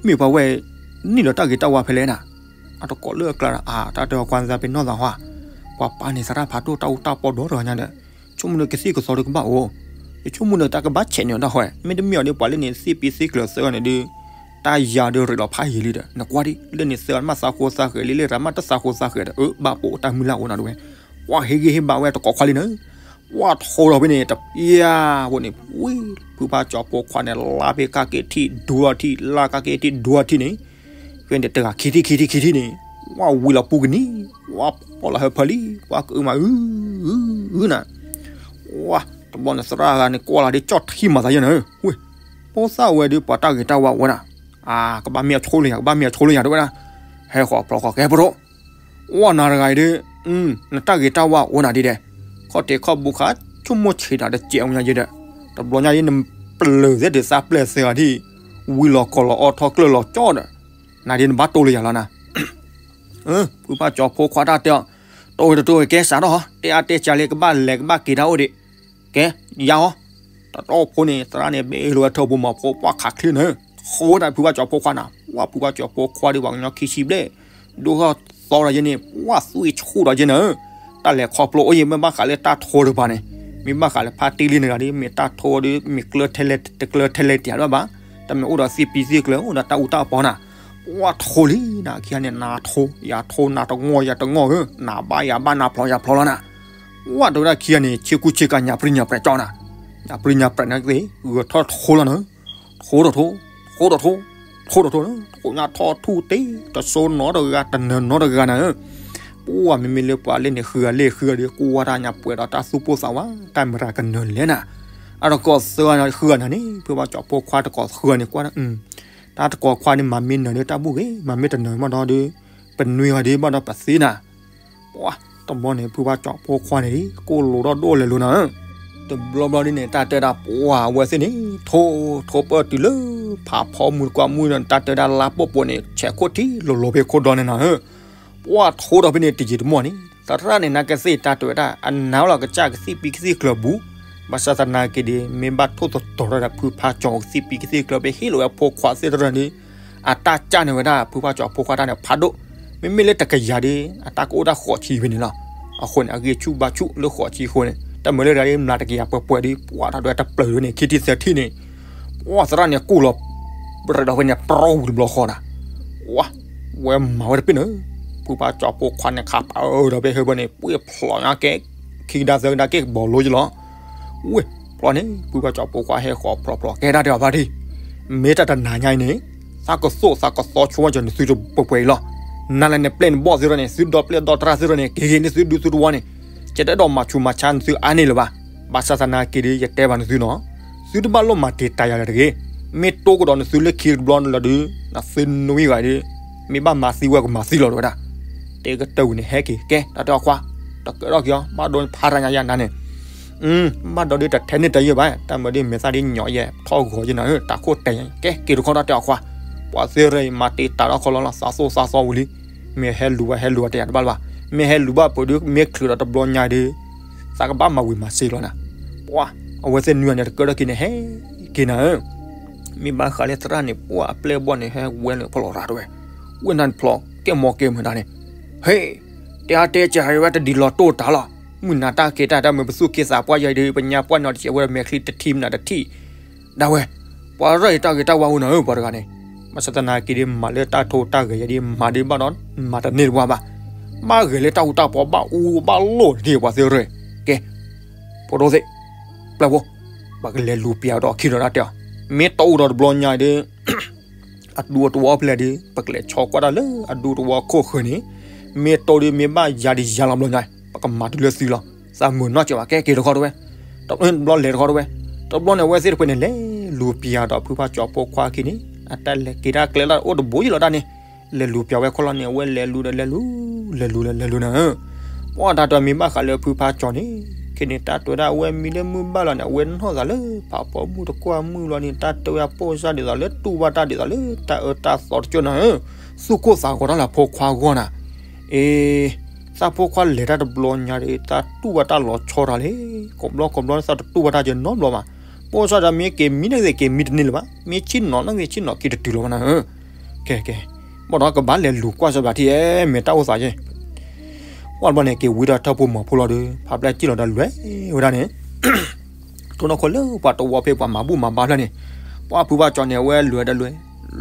မ့ၢ်ပှၤဝဲ, န့ၢ်ဒီးတၢ်ဂ့ၤတၢ်ဝါဖဲလဲၣ်နၤ, အတကိးလၢအကျါဒီး အါ တၢ်တဲအီၤကွၢ်သးပ့ၤနီၣ်သးဟါ, ပှၤပၢ်န့ၣ်သရၣ်ဖးဒိၣ်တၢ်အူတၢ်ပီဒီတဂၤညါဒီး, ဆိကမိၣ်ဒီးကသံၣ်ကသီဒီးကဘၣ်အိၣ်, ယဆိကမိၣ်ဒီးတၢ်ကဘၣ်ဆဲးန့ၢ်အီၤတၢ်ဃီ, မ့တမ့ၢ်အီၤဒီးပှၤလၢန့ၣ် သ့ၣ်ပံသ့ၣ်ကျၢၤသၢဂၤန့ၣ်ဒီး, တၢ်ယၤဒီးရ့းလီၤဖးယံာ်လံဒီး နကွၢ်ဒ် လၢန့ၣ်သၢဂၤမ့ၢ်သးဃိသးဃဲၤလံ လၢတၢ်မ့ၢ်တသးဃိသးဃဲၤဒီး အၢ ဘၣ်ပိာ်တၢ်မုၢ်လၢ်အိၣ်နၤတဝဲ, ပှၢ်ဟ့ၣ်ဂံၢ်ဟ့ၣ်ဘါဝဲတကိးခွါလံနၤ, ပှၢ်ထိဒီးဖဲန့ၣ် တဖျါဖိန့ၣ် ဝံၤ ဖုဖါကၠီၤဖိခွါန့ၣ် လါဖဲကါက့ၤထံၣ်ဒူအီထံၣ် လါကါက့ၤထံၣ်ဒူအီထံၣ်န့ၣ်, ဖဲန့ၣ်တဂၤခံထံၣ်ခံထံၣ်ခံထံၣ်န့ၣ်, ပှၢ်ဝံၤလီၤပူၤကနံၤ, ပှၢ်ဖီၣ်လီၤဟၢဖၢလံ ပှၢ်ကအုမးအု အု အုနၤ, ပှၢ်တဘျီန့ၣ်သရၣ်ဂၤန့ၣ် ကွၢ်လီၤဒ်ကၠီၣ်ထံမၤသးယဲၢ်နၤ, ဝ့ၢ်, ဖိသၣ်ဝဲဒီးပှၤတၢ်ဂ့ၤတၢ်ဝါအိၣ်နၤ, အါ ကဘၣ်မ့ၢ်အဆိလၢယၤ ကဘၣ်မ့ၢ်အဆိလၢယၤ တဲဝဲဒၣ်, ဟဲဃီၤဖျီဃီၤကဲပဒိၣ် ဝဲနၤတဂၤအံၤဒီး, နတၢ်ဂ့ၤတၢ်ဝါအိၣ်နၤဒ်ဒဲး, ခီၣ်ထံးခီၣ်ဘိခါ ဆိကမိၣ်ဆံးတၢ်တစဲးဝဲညါယဲဒီး, တဘျီညါဒ်နပျၢၤသ့ၣ်ဒုးသးပျဲၢ်သၢဂၤဒ်, ဝံၤလီၤကီၢ်လီၤအီထီၣ်ကျၢၢ်လီၤကၠီဒီး, နၤဒ်နဘၣ်တိၢ်လၢယၤလီၤနၤ, ဖုဖါကၠီၤဖိခွါတၢ်တဲအီၤ, တိၢ်ဝဲတတိၢ်ဝဲကဲစးထီၣ်ဟီ တဲအါတဲစှၤလံ ကဘၣ်လဲၤကဘၣ်က့ၤတၢ်အိၣ်ဒံး, ကဲ, ယါအီၤ, တတီဖိန့ၣ် သရၣ်န့ၣ် ဘ့ၣ်လိာ်ဝဲထၢၣ်ဖိမၤဖိ ပှၢ်ခးချ့နၤ, ဃိဝဲဒၣ်ဖုဖါကၠီၤဖိခွါနၤ, ပှၢ်ဖုဖါကၠီၤဖိခွါဒီးပှၤကညီခံဆံဘျဲၣ်, ဒိၣ်ထီၣ်သီဒီးယဲန့ၣ် ပှၢ်သွံၣ်ဆူၣ်ဒီးယဲနၤ, တၢ်လဲၤခီဖျိအိၣ်ယဲ မ့ၢ်ဘၣ်ဃးလၢတၢ်ထိတဖၣ်န့ၣ်, မ့ၢ်ဘၣ်ဃးလၢဖါတံၢ်လံနဂၤဒီး မ့ၢ်တၢ်ထိဒီး မ့ၢ်ကျၢၤထဲလဲၣ် တကျၢၤထဲလဲၣ်တၢ်ဒိၣ်ဘၣ်, တမ့ၢ်အိၣ်ဒီးသ့ၣ်ပံသ့ၣ်ကျၢၤ အိၣ်ဒီးတၢ်အူတၢ်ပီနၤ, ပှၢ်ထိလံနၤ ခံဂၤန့ၣ် နၤထိ ယၤထိ နၤတငီၢ်ယၤတငီၢ်ဧၢ, နၤဘၣ်ယၤဘၣ် နၤဖျိယၤဖျိလီၤနၤ, ပှၢ်တဲဝဲဒၣ်ခံဂၤန့ၣ် ဆ့ကူဆ့ကၤညၣ်ပြံညၣ်ပြဲးကၠီနၤ, ညၣ်ပြံညၣ်ပြဲးန့ၣ်သ့ၣ် ဂဲၤထီၣ်ထိလီၤနၤ, ထိတထိ, ထိတထိ, ထိတထိ, တကိးညါထီၣ်ထူၣ်တ့ၢ် တစိနီတဂၤ တနၢၤနီတဂၤနၤဧၢ, ပှၢ်မ့မ့ၢ်လၢပှၤလၢန့ၣ် ဃုဂၤလၢဃုဂၤဒီး ကိးဝဲဒၣ်ညါပှဲၤဒီးတၢ်သူၣ်ပိၢ်သးဝး တၢ်မရၤကနၢၤလဲၣ်နၤ, အတကိးသၢဂၤဃုဂၤနၤန့ၣ် ဖုဖါကၠီၤဖိခွါတကိးဃုဂၤန့ၣ် ကွၢ် တၢ်တကိးခွါန့ၣ် မၤမ့ၢ်နၢၤဒီးတၢ်ဘူၣ်ဂ့ၤ မၤမ့ၢ်တနၢၤဘၣ်ဒီး ပနွံဂၤဒ်ဘၣ်ဒီးပသ့နၤ, ပှၢ်တဘျီန့ၣ် ဖုဖါကၠီၤဖိခွါန့ၣ် ကိၢ်လိာ်ထီၣ်ဒိၣ်လဲၤလိာ်နၤဧၢ, တဘျီဘျီဒ်န့ၣ် တၢ်တဲဒၣ်ပှၢ်အဝဲသ့ၣ်န့ၣ် ထိ ထိပၢၢ်တုၤလၢ ဖးဖီမုၢ်တကွၢ်မုၢ်ဒီး တၢ်တဲဒၣ်လါပိာ်ပိာ်န့ၣ် ဆဲးခိၣ်ထံလိၤလိၤဖဲခိၣ်ဒီန့ၣ်နၤဧၢ, ပှၢ်ထိဒီးဖဲန့ၣ် တယံာ်တမီၢ်န့ၣ် သရၣ်န့ၣ် နာ်ကသ့ၣ်တၢ်တဲဝဲဒၣ် အနာ်လီၤကစၢ်ကသံၣ်ပံကသံၣ်ကျၢၤဘူး, ဘၣ်ဆၣ်သနာ်က့ဒီး မ့ၢ်ဘၣ်ထိၣ်သတြီၤတၢ်ဒီးဖုဖါကၠီၤကသံၣ်ပံကသံၣ်ကျၢၤ ပဟ့ၣ်လီၤဝဲဖိခွါသ့ၣ်တဖၣ်န့ၣ် အတၢ်ကၢ်န့ၢ်ဝဲဒၣ် ဖုဖါကၠီၤဖိခွါတၢ်န့ၣ်ဖးဒိၣ်, မ့မ့ၢ်လၢတကယၤဒီး အတၢ်ကအိၣ်ဒၣ်ဃိးဆံဖဲန့ၣ်လီၤ. အဃိန့ၣ် အဂံၢ်ဆူၣ်ဘါဆူၣ်လၢဃိးဆံအဃိန့ၣ် တၢ်မၤလၢတဂၤဒီး မျးတကယၤပှဲၤပှဲၤဒီး ပှၤတၢ်ဒွဲတပျၢၤဝဲန့ၣ် ခံထံၣ်သၢထံၣ်န့ၣ် ပှၤသရၣ်န့ၣ်ကူၣ်လီၤ ရ့ဒီးဖဲန့ၣ် ပြီဝံၤတဘျီဃီနၤ, ဝဲမၤဝဲတပ့ၢ်န့ၣ်, ဖုဖါကၠီၤဖိခွါန့ၣ် ခးပာ်အၢဒီးဖဲဟၢဖဲန့ၣ် ပှ့ၤဖျိးညါကဲ ခံကဒါသၢကဒါက့ၤကဘီၤလိကလီၤ. ဝ့ၢ်ဖျိးန့ၣ် ဖုဖါကၠီၤဖိခွါဟဲဃီၤဖျိးဖျိးကဲတၢ်တဲအီၤဖါတံၢ်, မ့ၢ်တၢ်တနၤညါအံၤန့ၣ် သးကသိၣ်သးကသီဆိဝဲကၠီၤနသုတပှဲၤပှဲၤအံၤလီၤ. နၤလၢနပျဲၢ်နဘီၣ်သ့ၣ်တဖၣ်န့ၣ် သုဒီပျဲၢ်ဒီတရၣ်သ့ၣ်တဖၣ်န့ၣ် က့ၤဂ့ၤန့ၢ်သုဒူသုတဝီန့ၣ် ကတဲဒီးမၤဆူးမၤဆါနသုအါန့ၢ်လၢၤဘၣ်. ဘၣ်ဆၣ်သနာ်က့ဒီး ယတဲဘၣ်နသုနီၤ, သုတဘၣ်လိၣ်မၤတံာ်တာ်ယၤလၢၤတဂ့ၤ. မ့ၢ်တိၢ်ကဒီးနသုလၢခံတဘျီလီၤဒီး နသုနွံဂၤဒီး မ့ၢ်ဘၣ်မၤသံဝဲကမၤသံလီၤတဝဲဒၣ်. တဲကတၢၢ်ဝံၤန့ၣ် ဟဲက့ၤကဲတၢ်တဲအီၤခွါ, တကဲထီၣ်က့ၤအီၤ ဘၣ်ဒိဖးတၢ်ညါယၤနၤန့ၣ် ဘၣ်ဒိဒ်တထဲန့ၣ်တယဲၢ်ဘၣ်, တၢ်မၤဒ်မဲာ်သၣ်ဒ်ညီယဲၢ် ထီၣ်ဂီၤယဲၢ်နၤဧၢ, တၢ်ခိၣ်တဲာ်ညါ ကဲက့ၤတခီတၢ်တဲအီၤခွါ, ပှၤသ့ၣ်ရ့ၣ်မၤတံာ်တာ်ထီၣ်ခီလီၤလီၤ သးသိၣ်သးသီဝံၤလံ, မ့ၢ်ဟဲလူၤဘၣ်ဟဲလူၤဘၣ်တဲယၤတဘၣ်လၢၤဘၣ်, မ့ၢ်ဟဲလူၤဘၣ်ပှၤဒီး မ့ၢ်ချုးဒီးတဘျီညါဒီး သးကဘၣ်မၤဝံၤမၤစ့လီၤနၤ, ပှၤ အဝဲသ့ၣ်နွံဂၤန့ၣ် တကဲထီၣ်က့ၤန့ၣ် ဟဲက့ၤနၤဧၢ မ့ၢ်ဘၣ်ဃးလၢသရၣ်န့ၣ် ပှၤအပျဲၢ်ဘီၣ်န့ၣ် ဟဲဝဲလၢဖီလီၤရၤတဝဲ, ဝဲနၤဖျိးကဲမီၢ်ကဲမုာ်နၤန့ၣ်, ဟ့ၣ်, တဲအါတဲကဝဲတဒ်လီၤတိၢ်တၢ်လီၤ, မုၢ်နၤတၢ်က့ၤတၢ်တၢ်မၤပသူၣ်က့သးပှၢ်ယဲၢ်ဒီး ပညါပှၢ်နီၤတစဲးဝဲဒီးမဲာ်ချံတထံၣ်မနုၤတထံၣ်, ဒၣ်ဝဲ, ပှၤရၢၢ်အံၤတၢ်ဂ့ၤတၢ်ဝါဝဲနၤဧၢ ပှၤတဂၤန့ၣ်, ဘၣ်ဆၣ်သနာ်က့ဒီး မၤလၢတၢ်ထိတၢ်ဂဲၤယဲၢ်ဒီး မၤဒ်ဘၣ်ဒီး မၤတန့ၢ်တပှၢ်ဘၣ်, ဘၣ်ဂဲၤလၢတၢ်အူတၢ်ပီဘၣ်အူဘၣ်လိၢ်တထံၣ်ပှၤသ့ၣ်ရ့ၣ်, ကဲ ဖိဒိၣ်သ့ၣ်, ပျဲၢ်ဖိ, ပကလဲၤလူၤပျးဒီးခံဒီးတၢ်တဲအီၤ, မ့ၢ်တအိၣ်ဒီးတဘျီညါဒီး အဒူအတဝီဖျဲၣ်ဒီး ပကလဲၤဆီကွၢ်တၢ်လၢအဒူတဝီခိၣ်ဃၢၤန့ၣ်, မ့ၢ်တိၢ်ဒီးမ့ၢ်ဘၣ်ယၤဒီးယၤလီၤဘျီညါ, ပကမၤတုၤလၢသုလီၤ, သးမုာ်နီၢ်ကီးဘၣ်ကဲက့ၤတခီတဝဲ, တဘျီလဲၤတခီတဝဲ, တဘျီန့ၣ် အဝဲသ့ၣ်တဖၣ်န့ၣ် လဲၤလူၤပျးဒီးဖုဖါကၠီၤဖိခွါခံန့ၣ်, အတၢ်လဲၤက့ၤတၢ်ကျဲလၢအိၣ်တဘိယံၤလီၤတၢ်န့ၣ်, လဲၤလူၤပျးဝဲခီလီၤန့ၣ် အဝဲလဲၤလူၤဒီးလဲၤလူၤ, လဲၤလူၤဒီးလဲၤလူၤနၤဧၢ ပှၤတၢ်တမံၤဘၣ်ဃးလၢဖုဖါကၠီၤန့ၣ်, ခဲန့ၣ် တၢ်တဲဝဲဒၣ်အဝဲမံလၢမုၢ်ဘၣ်လီၤန့ၣ် အဝဲနီၢ်သးလၢ ဖးဖီမုၢ်တကွၢ်မုၢ်လီၤန့ၣ် တၢ်တဲဝဲအပိၢ်စၢ်ဒ်သိးလၢတူၢ်ဘၣ်တၢ်ဒ်သိးလၢတၢ်အၢတၢ်သီတကၠိၢ်နၤဧၢ, သူၣ်ကိၢ်သးဂီၤတၢ်လၢဖိခွါဂီၢ်နၤ, အ့ သးဖိခွါလဲၤတၢ်တဘျီညါဒီး သးတူၢ်ဘၣ်တၢ်လီၤဆီတၢ်လံ, ကိးဘျီကိးဘျီသးတတူၢ်ဘၣ်တၢ်ကနီတဘျီဘၣ်, ပိၢ်စၢ်ဒီးမ့ၢ်က့ၤမံန့ၣ်က့ၤမံတန့ၢ်လၢၤဘၣ်, မ့ၢ်ဆ့ၣ်နီၤန့ၣ်က့ၤဆ့ၣ်နီၤက့ၤတတုၤလီၤဘၣ်နၤဧၢ ကဲကဲ, ဘၣ်ဒီးကဘၣ်လဲၤလူၤကွၢ်စၢၤဘၣ်ထံၣ်အဲ မ့ၢ်တၢ်အိၣ်သးယဲၢ်, ပှၤတဘျီန့ၣ် က့ၤဝံဒီးထၢၣ်ဖိမီၤဖိလီၤဒီး ဖးဖျဲၣ်စံၣ်လီၤဒီးလဲၤဝဲဒၣ်န့ၣ်, ထိၣ်နီၢ်ခိလၢပှၤတဝီဖဲပှၤမၤဘူၣ်မၤဘါဖျၢၣ်န့ၣ်, ပှၤဖုဖါကၠီၤန့ၣ် အဝဲလဲၤဒီးလဲၤ,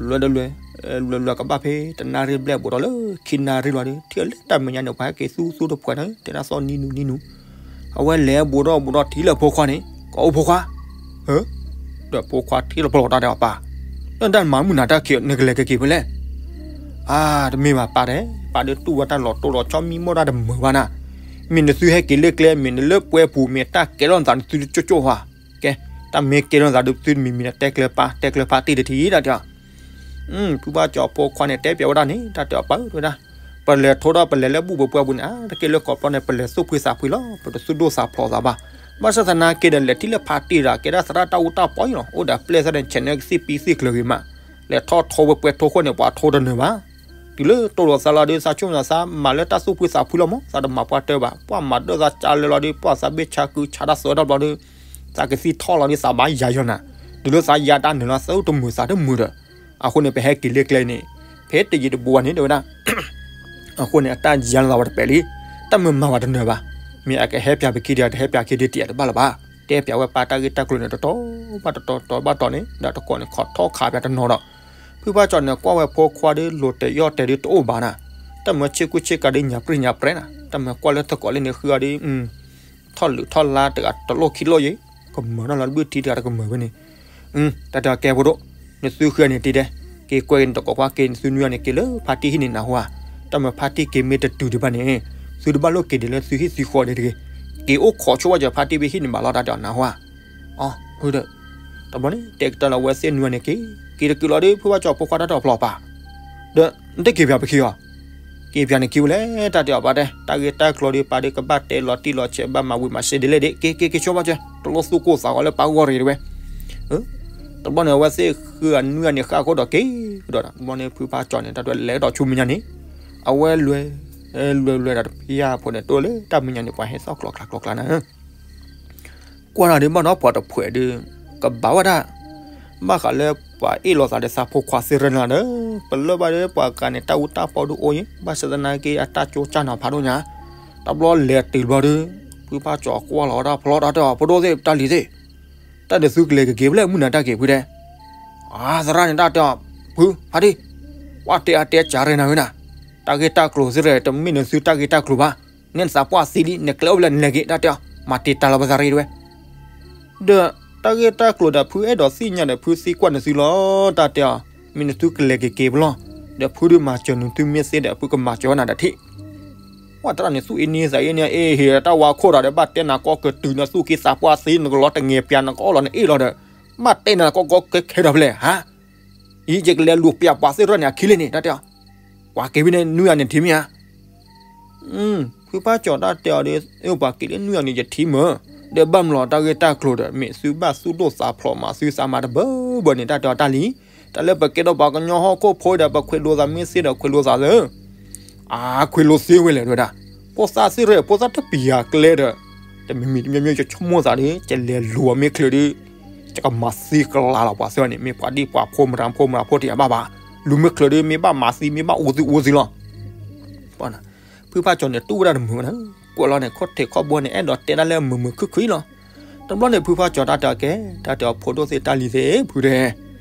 လဲၤဒီးလဲၤ, လဲၤလဲၤကဘၣ်ဖဲတနၣ်ရံၣ်ဘျဲၣ်ဘူးဒီးလၢခံနၣ်ရံၣ်လီၤဒီး ထံၣ်လၢတၢ်မဲာ်ညါန့ၣ် ပှၤဟဲက့ၤသူသူတဖှဲးန့ၣ် တဲဒၣ်သီနံၤနုၤနံၤနုၤ အဝဲလဲၤဘူးဒီးဘူးဒီးထံၣ်လၢဖိခွါန့ၣ် ကိးအိၣ်ဖိခွါ, ဧၢ, ဒီးဖိခွါထံၣ်လၢဖျိးတၢ်ဒီးအပၢ်, လၢတၢ်မၤမုၢ်နၤတၢ်ခံး နကလဲၤကက့ၤဖဲလဲၣ်, အါ တမ့ၢ်ဘၣ်ပၢ်တဲ, ပၢ်ဒီးတူၢ်ဝဲတၢ်လီၤတိၢ်လီၤဆီမံမီၢ်တၢ်တမုာ်ဘၣ်နၤ, မ့ၢ်နသုဟဲက့ၤလၢကျဲ မ့ၢ်နလၢပှဲၤပူၤ မ့ၢ်တၢ်ကဲထီၣ်နသးနသုကၠိၣ်ကၠိၣ်ဟါ, ကဲ, တၢ်မ့ၢ်ကဲထီၣ်နသးဒီးသုတမံၤမံၤန့ၣ် တဲကျၢၤပၢ် တဲကျၢၤဖါတံၢ်တထံၣ်ဒၣ်တဲအီၤ ဖုဘၣ်ကၠီၤဖိခွါန့ၣ် တဲပျးဝဲဒၣ်န့ၣ် တၢ်တဲအီၤပၢ်ဝဲဒၣ်, ပလဲၤထိဒီးပလဲၤလၢဘူၣ်ပပှၢ်ပူၤန့ၣ် အါတက့ၢ်လၢကိးဘျီန့ၣ် ပလဲၤသူၣ်ဖှံသးဖှံလီၤ ပတသူၣ်ဒိၣ်သးဖျိးသးဘၣ်, ဘၣ်ဆၣ်သနာ်က့ဒီး လဲၤထံၣ်လၢဖါတံၢ်ဒၣ် ကဲဒၣ်သရၣ်တၢ်အူတၢ်ပီအံၤလီၤ အိၣ်ဒီးပျဲၢ်သ့ၣ်န့ၣ် ဆဲးနဲကသံၣ်ပံသံၣ်ကျၢၤဂ့ၤမး, လဲၤထီၣ်ထိဝဲပှဲၤထိခိၣ်န့ၣ် ပှၤထိတနၢၤဘၣ်, တုၤလၢတိၢ်လိာ်သးလီၤဒီး သးဆိကမိၣ်သးမၤလၢတၢ်သူၣ်ဖှံသးဖှံလီၤမး သးတမၤပှၢ်တၢၢ်ဘၣ်, ပှၤမၤဒၢၣ်သးကၢလၢာ်လီၤဒီး ပှၤသးဘ့ၣ်ဆါကုဆါတၢ်သၢထီၣ်ဘျီဒီး သးကသံၣ်ထီၣ်လီၤဒီး သးဘၣ်ယၤယီၤနၤ, တုၤလၢသးယၤတၢ်နုာ်လီၤ သးအိၣ်တမုာ်သးတမုာ်ဒီး, အဃိန့ၣ် ပဟဲက့ၤလၢကျဲန့ၣ်, ဖဲတယံာ်တဘူးဘၣ်န့ၣ် တဲဝဲဒၣ် အဃိန့ၣ် အတၢ်ယါလီၤသးဝဲတပဲာ်လံ, တၢ်မုာ်မၤဝဲတနၢၤဘၣ်, မ့ၢ်အကဟဲပျးပခံဒီး တဟဲပျးခံဒုးတံာ်တဘၣ်လၢၤဘၣ်, တဲပျးဝဲပၢ်တၢ်ဂ့ၢ်တၢ်ကျိၤန့ၣ် တတီၤဘၣ်တတီၤ တီၤဘၣ်တီၤန့ၣ် ဒီးတကိးန့ၣ် ခိးထီၣ်ခးပျးတနီၤဒီး, ဖုဖါကၠီၤန့ၣ် ကွၢ်ဝဲဖိခွါဒီး လိၤတဲာ်ယီၢ်တဲာ်ဒီးတအိၣ်ဘၣ်နၤ, တၢ်မၤဆ့ကူဆ့ကၤဒီး ညၣ်ပြံၢ်ညၣ်ပြဲနၤ, တၢ်မၤကွၢ်လၢထၢၣ်ကီးလၢန့ၣ်ဃုအီၤဒီး ထီၣ်လုာ်ထီၣ်လါတဂၤတလိၣ်ခံလိၣ်ယဲၢ်, ကမၢၢ်နီၢ်လီၤတဘုၣ်ထံတဂၤတကမၢၢ်ဝဲန့ၣ်, တၢ်တဲအီၤကဲဖိဒိၣ်, နသုဃုအီၤန့ၣ်တံၤဒဲး, က့ၤကွဲက့ၤနတကိးခွါက့ၤ နသုနွံအီၤန့ၣ်က့ၤလၢဖါတံၢ်ဟံၣ်န့ၣ်နၢ်ဟူဧါ, တၢ်မၤဖါတံၢ်က့ၤမ့ၢ်တတုၤဒံးဘၣ်န့ၣ်, သုတဘၣ်လိၣ်က့ၤဒံးလၢသုဟံၣ်သုဃီဒံးတဂ့ၤ, က့ၤအိၣ်ခိးဆိဝဲကၠီၤဖါတံၢ်ဖဲဟံၣ်န့ၣ်ဘၣ်လီၤတၢ်တဲအီၤနၢ်ဟူဧါ, အီ တဘျီန့ၣ် တဲကတၢၢ်လီၤဝဲသ့ၣ်နွံအီၤန့ၣ်က့ၤ, က့ၤတက့ၤလီၤဒီး ဖုဖါကၠီၤဖိခွါတၢ်တဲအီၤဖျိးပၢ်, ဒီး နတက့ၤပျးပခံအီၤ က့ၤပျးန့ၣ်ခံဝဲလဲၣ် တၢ်တဲအီၤပၢ်တဲ တၢ်ဂ့ၢ်တၢ်ကျိၤဒီး ပၢ်ဒီးကဘၣ်တဲလီၤတံၢ်လီၤဆဲး ဘၣ်မၤဝံၤမၤစ့ဒ်လဲၣ်ဒံး က့ၤက့ၤက့ၤဆိဘၣ်ကၠီၤ တလိၣ်သူၣ်ကိၢ်သးဂီၤလၢပၢ်ဂီၢ်ရ့ၣ်တဝဲ, တဘျီန့ၣ် အဝဲသ့ၣ်ဃုအနွံအီၤန့ၣ် ဃၣ်ဃိဒီးက့ၤကဒီး, တဘျီန့ၣ် ဖုဖါကၠီၤန့ၣ် တၢ်တဲလဲၤကဒီးဆူမဲာ်ညါန့ၣ်, အဝဲလဲၤ လွဲလွဲဒီးတဖျၢၣ်ဖိန့ၣ် တိၢ်လၢတၢ်မဲာ်ညါန့ၣ် ပှၤဟဲသီၣ်ကျီကျါကျီကျါနၤဧၢ. ကွၢ်နၤဒ်ဘၣ်နီၤ ပှၤတဖှဲးဒုး ကဘၣ်ဝဲဒၣ် ဘၣ်ဃးလၢပှၤအ့ၣ်လိာ်သးဒီးသးဖိခွါသ့ၣ်ရၢနၤဒီး ပလၢၢ်ဘၣ်ဒီးပှၤကးန့ၣ် တၢ်အူတၢ်ပီဒုးအိၣ်အံၤ ဘၣ်ဆၣ်သနာ်က့အတၢ်ကၠိကၢ်နီၤဖးဒိၣ်ညါ, တဘျီလဲၤတုၤဘျီဒုး ဖုဖးကၠီၤကွၢ်လီၤဝဲဒၣ်ဖျီဒီးတဲအီၤ ဖိဒိၣ်သ့ၣ်တၢ်လံၤသ့ၣ်, တၢ်ဒုးသုကလဲၤကက့ၤဖဲလဲၣ် မုၢ်နၤတၢ်က့ၤဖုတဲ အသရၣ်န့ၣ်တၢ်တဲအီၤ ဖုဖးဒံၣ်, ပှၤတဲအတဲကၢ်ရဲနၤဝဲနၤ, တၢ်ဂ့ၢ်တၢ်ကျိၤသ့ၣ်ရၢ တမ့ၢ်နသုတၢ်ဂ့ၢ်တၢ်ကျိၤဘၣ်, နဲနသးပှၢ်သံလံ နကျဲအိၣ်ဖဲလဲၣ်နလဲၤက့ၤ တၢ်တဲအီၤ မၤတ့ၢ်တၢ်လီၤပသးရ့တဝဲ ဒီးတၢ်ဂ့ၢ်တၢ်ကျိၤဒီး ဖုအဲၣ်ဒိးသ့ၣ်ညါဒီး ဖုသံကွၢ်နသုလီၤ တၢ်တဲအီၤ, မ့ၢ်နသုကလဲၤကက့ၤဖဲလဲၣ်, ဒီးဖုဒုးမၤစၢၤနသုမ့ၢ်သ့ဒီး ဖုကမၤစၢၤဝဲနၤဒီးထံၣ် ဝဲတရၣ်န့ၣ် သူၣ်အ့န့သးအ့န့ အ့ဟ့ၣ်တၢ်ဝါခိၣ်ဒီး ဘၣ်တဲနၤကီကတုၤနသူၣ်က့သးပှၢ်သံ နကလီၤတငဲၤပျး နကအီၣ်လီၤနအ့ၣ်လီၤဒီး ဘၣ်တဲနၤကီကီခဲခဲဒီးဖဲလဲၣ် ဟါ, အံၤယကလဲၤလူၤပျးပှၤသ့ၣ်တဖၣ်န့ၣ် အခံလ့ၢ်န့ၣ် တၢ်တဲအီၤ, ပှၤက့ၤဖဲန့ၣ် နွံဂၤန့ၣ်ထံၣ်မ့ၢ်ဧါ, ဖုဖးကၠီၤတၢ်တဲအီၤဒီး ပှၤက့ၤလၢနွံဂၤန့ၣ် ယထံၣ်မ့ၢ်, ဒီးဘၣ်မနုၤလီၤ တၢ်ဂ့ၢ်တၢ်ကျိၤဒီး မ့ၢ်သုဘၣ်သူၣ်ဒိၣ်သးဖျိးမး သုသးမၤတဘၢဘၢန့ၣ် တၢ်တဲအီၤတၢ်လံ တၢ်လၢပကဲထီၣ်ပှၤကညီဟီၣ်ခိၣ်ဖိဒီး ပခွဲးလိာ်သးမ့ၢ်သ့ဒီး ခွဲးလိာ်သးလၢ အခွဲးလိာ်သ့ဝဲလဲၣ် တဲဝဲဒၣ်, ဖိသၣ်သ့ၣ်ရၢ ဖိသၣ်တပျၢၤကျဲဒီး တမံၤမံၤတမံၤမံၤ ယဆိကမိၣ်သးဒီး ယလဲၤလူၤအီၤမ့ၢ်ချုးဒီး ယကမၤသံကလၤလီၤ ပှၤသ့ၣ်န့ၣ် မ့ၢ်ပှၤဒ်ပှၤဖိမတၤဖိမတၤဖိတယၤဘၣ်ဘၣ်, လူၤမ့ၢ်ချုးဒီး မ့ၢ်ဘၣ်မၤသံ မ့ၢ်ဘၣ်အူသံအူသံလီၤ ဖုဖးကၠီၤန့ၣ် တူၢ်ဝဲဒၣ်တမုာ်ဘၣ်န့ၣ်, ကွဲးလီၤန့ၣ် ခိၣ်ထံးခီၣ်ဘိန့ၣ် အဲၣ်ဒိးတဲဒၣ်လၢမုာ်မုာ်ခုၣ်ခုၣ်လီၤ. တဘျီန့ၣ် ဖုဖးကၠီၤတၢ်တဲအီၤကဲ, တၢ်တဲအီၤ ဖိဒိၣ်သ့ၣ်တၢ်လံၤသ့ၣ် ဖုတဲ,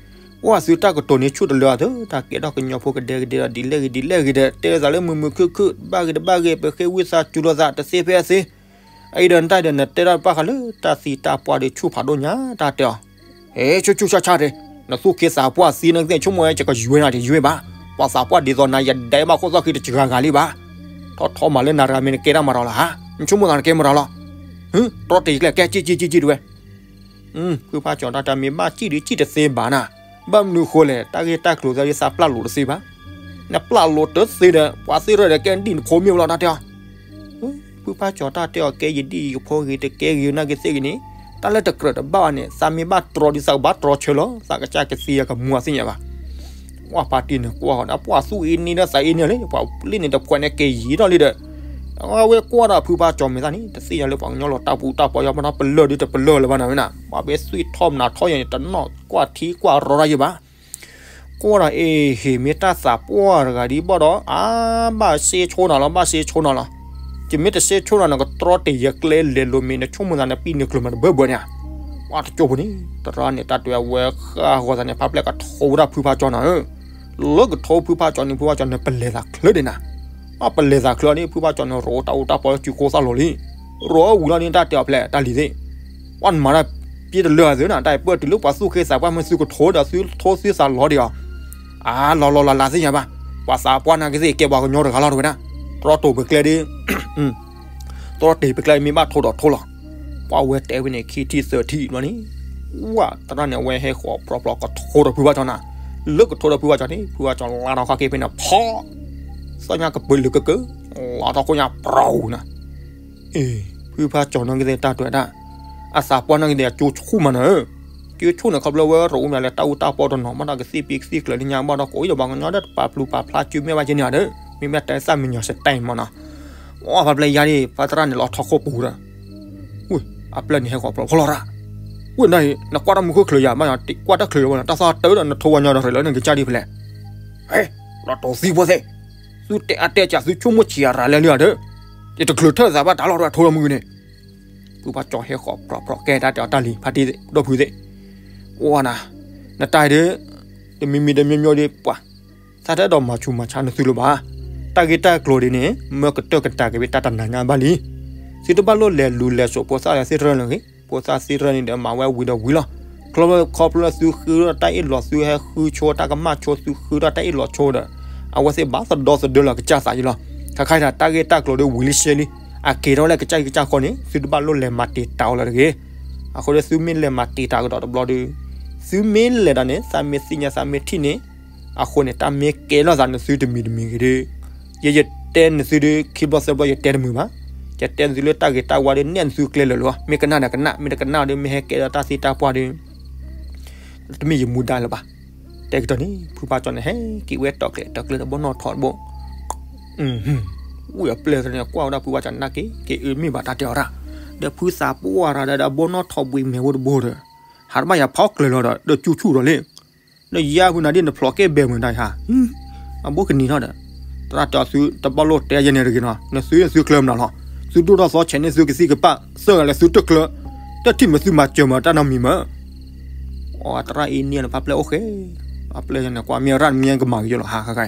အိၣ်သုတၢ်ကတိၤန့ၣ်ဆူၣ်တလၢအသး, တၢ်ကဲထီၣ်ကညီဖိကဒဲကဒဲဒီး ဒ်လဲၣ်ဂ့ၤဒ်လဲၣ်ဂ့ၤဒီး တဲသးလၢမုာ်မုာ်ခုၣ်ခုၣ် ဘၣ်ဂ့ၤတဘၣ်ဂ့ၤ ပဃ့ဝံသးစူၤလိာ်သးတသ့ဖဲအသ့ အအံၤဒီးနတၢ်ဒီး နတဲဒၣ်ဘၣ်ဃးလၢတၢ်သံတၢ်ပှၢ်ဒီးဆူၣ်ဖးဒိၣ်ညါ တၢ်တဲအီၤ, ဟဲ ဆူၣ်ဆူၣ်ဆါဆါတဲ, နသူၣ်က့သးပှၢ်သံနကသ့ၣ် ဆိကမိၣ်ဝဲ ယကယွဲနၤတယွဲဘၣ်, ပှၤသးပှၢ်ဒ်သိးနၤ ယဒဲးဘၣ်ခိၣ်သီၣ်ဃံတစှၤဂၤလံဘၣ်, ထီၣ်ထီၣ်မၤလၢနၤတဂၤမ့ၢ်နကဲတၢ်မၤတၢ်လီၤဧါ, နဆိကမိၣ်သးနကဲမၤတၢ်လီၤ, ဟ့ တြီတ့ၢ်ယကျဲ ကဲ ကံၣ်ကံၣ်ကံၣ်ကံၣ်တဲဝဲ ဖုဖးကၠီၤတၢ်တဲ မ့ၢ်ဘၣ်ကံၣ်ဒုးကံၣ်တသ့ဘၣ်နၤ, ဘၣ်မနုၤဃိလဲၣ် တၢ်ဂ့ၢ်တၢ်ကျိၤသးဒ်သးပျၢ်လိာ်တသ့ဘၣ်, နပျၢ်လိာ်တသ့ဒီး ပှၤသ့ၣ်ရၢဒီးကဲဒ်နဖိမ့ၢ်ဝဲလီၤ တၢ်တဲအီၤ, ဖုဖးကၠီၤတၢ်တဲအီၤကဲ ယဒ်ယဖိဂ့ၤတကဲဂ့ၤနာ်က့သ့ၣ်ဂ့ၤန့ၣ်, တၢ်လၢတကြၢးတဘၣ်ဘၣ်န့ၣ် သးမ့ၢ်ဘၣ်တြီဒ်သးကဘၣ်တြီဆၢလီၤ, သးကစၢ်ကသံယၤကမူအသ့ၣ်ညါဘၣ် ပှၤဖါတံၢ်န့ၣ်ကွၢ်ဃီဒီး ပှၤသူၣ်အ့န့ဒီးသးအ့န့လံ, ပှၤလ့ၣ်န့ၣ်တဖှဲးန့ၣ် က့ၤယံၤထီၣ်လံဒီး, အဝဲကွၢ်ဒီးဖုဖးကၠီၤမဲာ်သၣ်န့ၣ် တသ့ၣ်ညါလၢပှၤကညီလီၤတၢ်ပူၤတၢ်ပီၤယီၤဘၣ်နီၤ, ပလၢၢ်ဒုးတပလၢၢ်လၢၤဘၣ်နၤဝဲနၤ, ပှၤဘဲသွံၣ်ထီၣ်မနၤထီၣ်ယၤန့ၣ် တနီၣ်ကွၢ်ထံကွၢ်ရီတၢ်ယံၤဘၣ် ကွၢ်ဒီးအ့ၣ်ဟ့ၣ်မ့ၢ်တၢ်သးပှၢ်တဂၤဒ်ဘၣ်ဒီး အါ ဘၣ်စ့ဆိနၤလီၤ ဘၣ်စ့ဆိနၤလီၤ, ယမ့ၢ်တစ့ဆိနၤ နကတြီတ့ၢ်ယကျဲလဲၤလိာ်မ့ၢ် နဆိကမိၣ်သးနပံၢ်နကျိၤမးတဘၢဘၢန့ၣ်ဧါ, ပှၤတကၠိဖိန့ၣ် တရၣ်န့ၣ် တၢ်တဲဝဲဃၣ်ဃီၤသးန့ၣ် ဖးဖျဲၣ်ကထိဝဲဒၣ်ဖုဖးကၠီၤနၤဧၢ လၢကထိဖုဖးကၠီၤန့ၣ် ဖုဖးကၠီၤန့ၣ် ပလဲၤသးချၢဒံးနၤ, ပလဲၤသးချၢန့ၣ် ဖုဖးကၠီၤန့ၣ် ရိးတၢ်အူတၢ်ပီလၢစုကိသၣ်လိၤလံ, ရိးဝံၤလီၤန့ၣ် တၢ်တဲအီၤဖျဲၣ်တၢ်လံၤသ့ၣ်, ပှၤနမၤတၢ်ပျဲတလၢအသးနၤ, တၢ်အံၤပၢၢ်တုၤလၢပှၤသူၣ်က့သးပှၢ်မ့ၢ်သုကထိဒီး သုထိသုသးလီၤဒံးအီၤ, အါ လီၤလီၤလးလးသ့ၣ်ညါဘၣ်, ပှၤသးပှၢ်နာ်က့သ့ၣ် ကဲပှၤကညီတဂၤလီၤတဝဲဒၣ်, တြီတိာ်ပကျဲဒ် တြီတ့ၢ်ပကျဲမ့ၢ်ဘၣ်ထိဒီးထိလီၤ, ပှၤဝဲတဲဝဲန့ၣ် ခံထံၣ်သၢထံၣ်ဘျီန့ၣ်, ဝဲတရၣ်န့ၣ် အဝဲဟဲဃီၤပြီပြီကထိဒီးဖုဖးကၠီၤနၤ, လၢကထိဒီးဖုဖးကၠီၤန့ၣ် ဖုဖးကၠီၤလါထီၣ်ခီၣ်က့ၤဖဲန့ၣ် ဖီၣ်, သီၣ်ညါကပၢၤလၢကကၢ, လါထီၣ်ခိၣ်ညါပြီၤနၤ, အ့ၣ် ဖုဖးကၠီၤနာ်က့သ့ၣ်တၢ်တွဲၤတၢ်, အသးပှၢ်နာ်က့သ့ၣ်အကၠိဆိၣ်မးနၤဧၢ, ကၠိဆိၣ်န့ၣ်ခီဖျိဝဲရိးအူမးလၢတၢ်အူတၢ်ပီတနီၤ ဘၣ်ဒီးကသ့ၣ်ပ့ၤကသ့ၣ်ကျၢၤလၢညါဘၣ်ဒီး ကိးအံၤဒီးပှၤကညီဒီးတပာ်ပျူၤပာ်ဖျါကၠိမ့ၢ်ဘၣ်က့ၤန့ၣ်ဒီး မ့မ့ၢ်တဲသၣ်မံညီၤစတဲမးနီၤ, ဝဲဖးဖျဲၣ်ယါဒ် ဖးတရၣ်န့ၣ်လီၤထီၣ်ခိၣ်ပူၤဒီး ဝ့ၢ် အပျဲၢ်န့ၣ်ဟဲဃီၤပြီဖီလီၤရၣ်, ဝ့ၢ်နၤအံၤ နကွၢ်တၢ်မူခိၣ်ချၢယၤ ဘၣ်ကွၢ်တၢ်ချၢယၤဝဲ တၢ်သီတၢ်ဒီးနထိဝဲညီဒီး ရ့းလၢနကစၢ်ဒ်ဖဲလဲၣ်, ဟဲ လီၤတိာ်သံဖိသ့ၣ်, သုတဲအါတဲစှၤ သုဆိကမိၣ်ဆံးအရၤလဲလံဒီး, ယတချုးထၢၣ်သးဘၣ်တၢ်လီၤရၣ်ထိလီၤမုၢ်ဂ့ၤန့ၣ်, ဖုဖးကၠီၤဟဲဃီၤပြီပြီကဲတၢ်တဲအီၤတၢ်လံၤ ဖါတံၢ်ဒီးဖုသ့ၣ်, ဝဲနၤ, နတၢ်အံၤဒီး တမံၤမံၤတမံၤမံၤဒီးပှၤ သးတအဲၣ်ဒိးမၤဆူးမၤဆါနသုလၢၤဘၣ်. တၢ်ဂ့ၢ်တၢ်ကျိၤဒ်န့ၣ် မၢကတၢၢ်ကတၢၢ်က့ၤဝဲတၢ်တနၤညါဘၣ်လံ. သုတဘၣ်လိၣ်လဲၤလူၤလဲၤစိာ်ဖိသၣ်လၢသ့ၣ်တဖၣ်လၢၤဂ့ၤ, ဖိသၣ်သ့ၣ်တဖၣ်န့ၣ်ဒီး မၤဝဲဝံၤဒီးဝံၤလီၤ. ခီဖျိလၢသုဃုထီၣ်တၢ်အ့ၣ်လိာ် သုဟဲဃုဆိတၢ်ကမၣ်ဆိ သုဃုထီၣ်တၢ်အ့ၣ်လိာ်ဆိဒီး အဝဲသ့ၣ်ဘၣ်သဒီသဒၢလီၤကစၢ်သးယံၤလီၤ. ခါခါဒီး တၢ်ဂ့ၢ်တၢ်ကျိၤဒီးဝံၤလံရှဲလံ, အက့ၤထီၣ်လၢကစၢ်ယံၤကစၢ်ဃီန့ၣ် သုတဘၣ်လိၣ်လဲၤမၤတံာ်တာ်အီၤလၢၤတဂ့ၤ. အဃိဒီးသုမ့ၢ်လဲၤမၤတံာ်တာ်ကဒီးတဘျီဒီး သုမ့ၢ်လဲၤဒီးန့ၣ် သးမ့ၢ်သ့ၣ်ညါသးမ့ၢ်ထံၣ်န့ၣ် အဃိန့ၣ် တၢ်မ့ၢ်ကဲထီၣ်သးနသုတမံၤတမံၤဂ့ၤဒီး ယဲယတဲနသုဒီး ခံဘျီသၢဘျီယတဲတမုာ်ဘၣ်. ယတဲနသုလၢတၢ်ဂ့ၤတၢ်ဝါဒီး နဲၣ်နသုကျဲလၢာ်လၢၤဘၣ်. မ့ၢ်ကနၣ်ဒီးကနၣ်, မ့ၢ်တကနၣ်ဒီး မ့ၢ်ဟဲကဲဒီးတၢ်သံတၢ်ပှၢ်ဒီး တမ့ၢ်ယမူဒါလၢၤဘၣ်. တဲကတီၢ်န့ၣ် ဖုဖါကၠီၤန့ၣ် ဟဲက့ၤဝဲတီၢ်ကျဲၤတီၢ်ကျဲၤတဘိနီၣ်ထီၣ်တဘိ, ဝံၤအပျဲၢ်သ့ၣ်န့ၣ် ကွၢ်ဝဲဒၣ်ဖုဘၣ်ကၠီနာ်က့ က့ၤအၢမ့ၢ်ဘၣ်တၢ်တဲအီၤတၢ်, ဒီးဖုသးပှၢ်တဂၤဒီးအဘီနီၣ်ထီၣ်ဘှံးမဲာ်ဖိတဘိဒီး, ဟးတဘၣ်ယၤဖီကျၢၤလီၤဒီး ဒီးကၠူဆူၣ်ဒီးလံ, ဒီးယၤဖုနၤဒ်နဖျိးကဲဘဲမုၢ်တၢ်ယဟါ, အဘိကနံၤထီၣ်ဒီး, သရၣ်တဲအီၤသုတဘၣ်လိၣ်တဲယဲန့ၣ်တဂ့ၤနီၤ, နသုနသုကျၢၤမနုၤလီၤ, သုဒိၣ်ထီၣ်သီဆဲးန့ၢ်သုကသံၣ်ကပၢ် သၢဂၤလၢသုတကျၢၤ, တထံၣ်မ့ၢ်သုမၤစၢၤမၤတၢ်နီတမံၤမး အသရၣ်အံၤန့ၣ်လၢပၢ်ပျဲၢ်အိၣ်ဃဲ, အပျဲၢ်န့ၣ်ကွၢ်မ့ၢ်ရၣ်မ့ၢ်ကမၤက့ၤလီၤဟးဃဲဃဲ,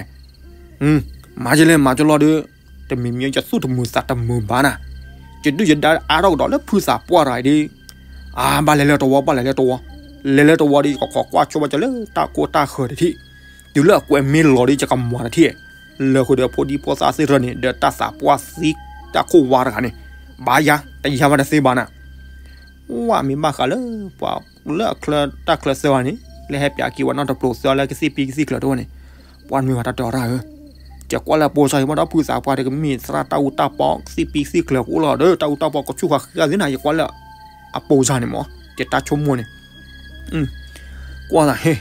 မၤက့ၤလဲၣ်မၤက့ၤလီၤဒီး, တမံၤမံၤယသူၣ်တမုာ်သးတမုာ်ဘၣ်နၤ, ယဒုၣ်ယဒါအါထီၣ်ကဒီးလၢဖုသးပှၢ်တဂၤအံၤဒီး, အါဘၣ်လဲၤလၢတဝီ ဘၣ်လဲၤလၢတဝီ, လဲၤလၢတဝီဒီး ယကခိးကွၢ်ဆိဘၣ်ကလၢတၢ်ကိၢ်တၢ်ဃၢၤတထံၣ်, တုၤလၢအကွဲးမ့ၢ်လီၤဒီး ယကမၤတထံၣ်, လၢဃုာ်ဒီးဖိဒံဖိသၣ်သ့ၣ်တဖၣ်န့ၣ် ဒီးတၢ်သးပှၢ်သံတၢ်ခိၣ်ဝါတဂၤန့ၣ်, ဘၣ်ယၤ တယါဘၣ်တသ့ဘၣ်နၤ ဝဲမ့ၢ်ဘၣ်ဃးလၢ ပှၤလၢအချၢတၢ်ချၢသၢဂၤန့ၣ် လၢဟဲပၠးက့ၤဝဲနီတပျိၤသၢဂၤလၢကသံၣ်ပံကသံၣ်ကျၢၤတအိၣ်န့ၣ်, ပှၤမ့ၢ်ဘၣ်တၢ်တဲအီၤတၢ်ဧၢ, ယကွၢ်လၢအပိစါအံၤမ့ၢ်ဒီးဖုသးပှၢ်ဒီးကမ့ၢ်သရၣ်တၢ်အူတၢ်ပီကသံၣ်ပံကသံၣ်ကျၢၤကအိၣ်လီၤဒီး တၢ်အူတၢ်ပီကဆူၣ်ဃာ်ဃံဂၤသ့ၣ်နၤ ယကွၢ်လၢ အပိစါန့ၣ်မ့ၢ် ယတၢ်ဆိကမိၣ်န့ၣ် ကွၢ်သးဟ့,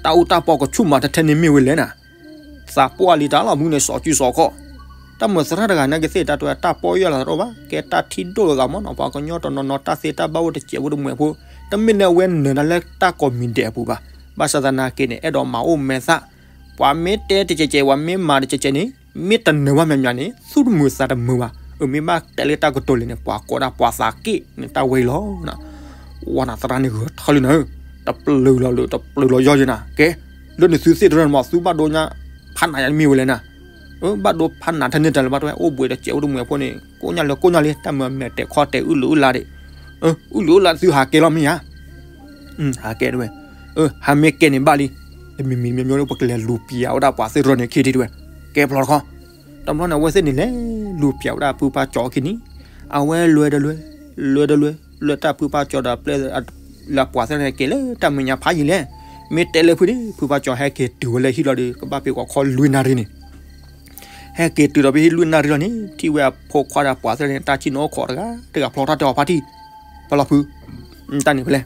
တၢ်အူတၢ်ပီကဆူၣ်မးထဲထဲန့ၣ်မ့ၢ်ဝဲလဲၣ်နၤ, သးပှၢ်လံတၢ်လီၤမုၢ်န့ၣ်စီၤစုစီၤခီၣ်, တၢ်မုာ်သရၣ်တဂၤနာ်က့သ့ၣ်တၢ်တဲတၢ်ပီၢ်ယၢ်လီၤတအိၣ်ဘၣ် ကဲတၢ်ထံၣ်ဒိၣ်လိာ်သးမ့ၢ်နီၤ ပှၤကညီတနီၤနီၤတၢ်သ့တၢ်ဘၣ်အိၣ်တစဲးဖိတမှဲးဖိ, တမ့ၢ်လၢအဝဲနၢၤတၢ်လၢတၢ်ကိးမံၤဒဲးအပူၤဘၣ်, ဘၣ်ဆၣ်သနာ်က့န့ၣ် အဲၣ်ဒိးမၤအိၣ်မဲာ်သၣ်, ပှၤမ့ၢ်တဲတကဲးကဲး ပှၤမ့ၢ်မၤတကဲးကဲးန့ၣ် မ့ၢ်တနၢၤဘၣ်မးမးန့ၣ် သူၣ်တမုာ်သးတမုာ်ဘၣ်, အမ့ၢ်ဘၣ်တဲလၢတၢ်ကတိၤလံန့ၣ် ပှၤကိးဒၣ်ပှၤသးက့ၣ်န့ၣ်တၢ်ဝဲအံၤလီၤ ဝဲနၤသရၣ်န့ၣ်ဂ့ၤထီၣ်လံနၤဧၢ, တပျုာ်လီၤလၢတပျုာ်လီၤယီၢ်ယဲနၤ, ကဲ, လၢနသုသ့ၣ်တရၢန့ၣ်မး သုဘၣ်ဒိညါ ဖးနးယၤတမ့ၢ်ဝဲလဲၣ်နၤ, ဘၣ်ဒိဖးနးထဲန့ၣ်တၢ်လၢဘၣ်တဝဲ အိၣ်ဘှံးတစဲးအိၣ်တမှဲးဖိန့ၣ် ကိးညါလၢကိးညါလံ တၢ်မၤမဲာ်တဲာ်ခီတဲာ်အုၣ်လုာ်အုၣ်လါဒံး, အုၣ်လုာ်အုၣ်လါသုဟးကဲလီၤမ့ၢ်ဧါ ဟးကဲတဝဲ, ဟးမ့ၢ်ကဲန့ၣ်ဘၣ်လံ, တမံၤမံၤမ့ၢ်မ့ၢ်လၢပကလဲၤလူၤပျးဝဲဒၣ်ပှၤသ့ၣ်တရၢန့ၣ်ခံထံၣ်တဝဲ, ကဲဖျီတခီ, တဘျီန့ၣ် အဝဲသ့ၣ်န့ၣ်လဲၤလူၤပျးဝဲဒၣ်ဖုဖါကၠီအခံန့ၣ်, အဝဲလဲၤတလဲၤ, လဲၤတလဲၤ, လဲၤတၢ်ဖုဖါကၠီဒီးပျဲၢ် လၢပှၤသ့ၣ်တရၢန့ၣ်ကဲလၢတၢ်မဲာ်ညါဖးယံာ်လဲၣ်, မ့ၢ်တဲလၢဖုဒံး ဖုဖါကၠီဟဲက့ၤတုၤဝဲလၢဟံၣ်လီၤဒီး ကဘၣ်ဖဲကီၢ်ခီလွံၢ်နၣ်ရံၣ်န့ၣ် ဟဲက့ၤတုၤဒီးဖဲဟံၣ်လွံၢ်နၣ်ရံၣ်လီၤန့ၣ် ထံၣ်ဝဲအဖိခွါဒီးပှၤသ့ၣ်တရၢန့ၣ် တၢ်ဆံၣ်နီၤအိၣ်ခိးတဂၤ တဂၤဖျီထီၣ်တဲအီၤဖါတံၢ်, ပလီၢ်ဖု, တၢ်န့ၣ်ဖဲလဲၣ်,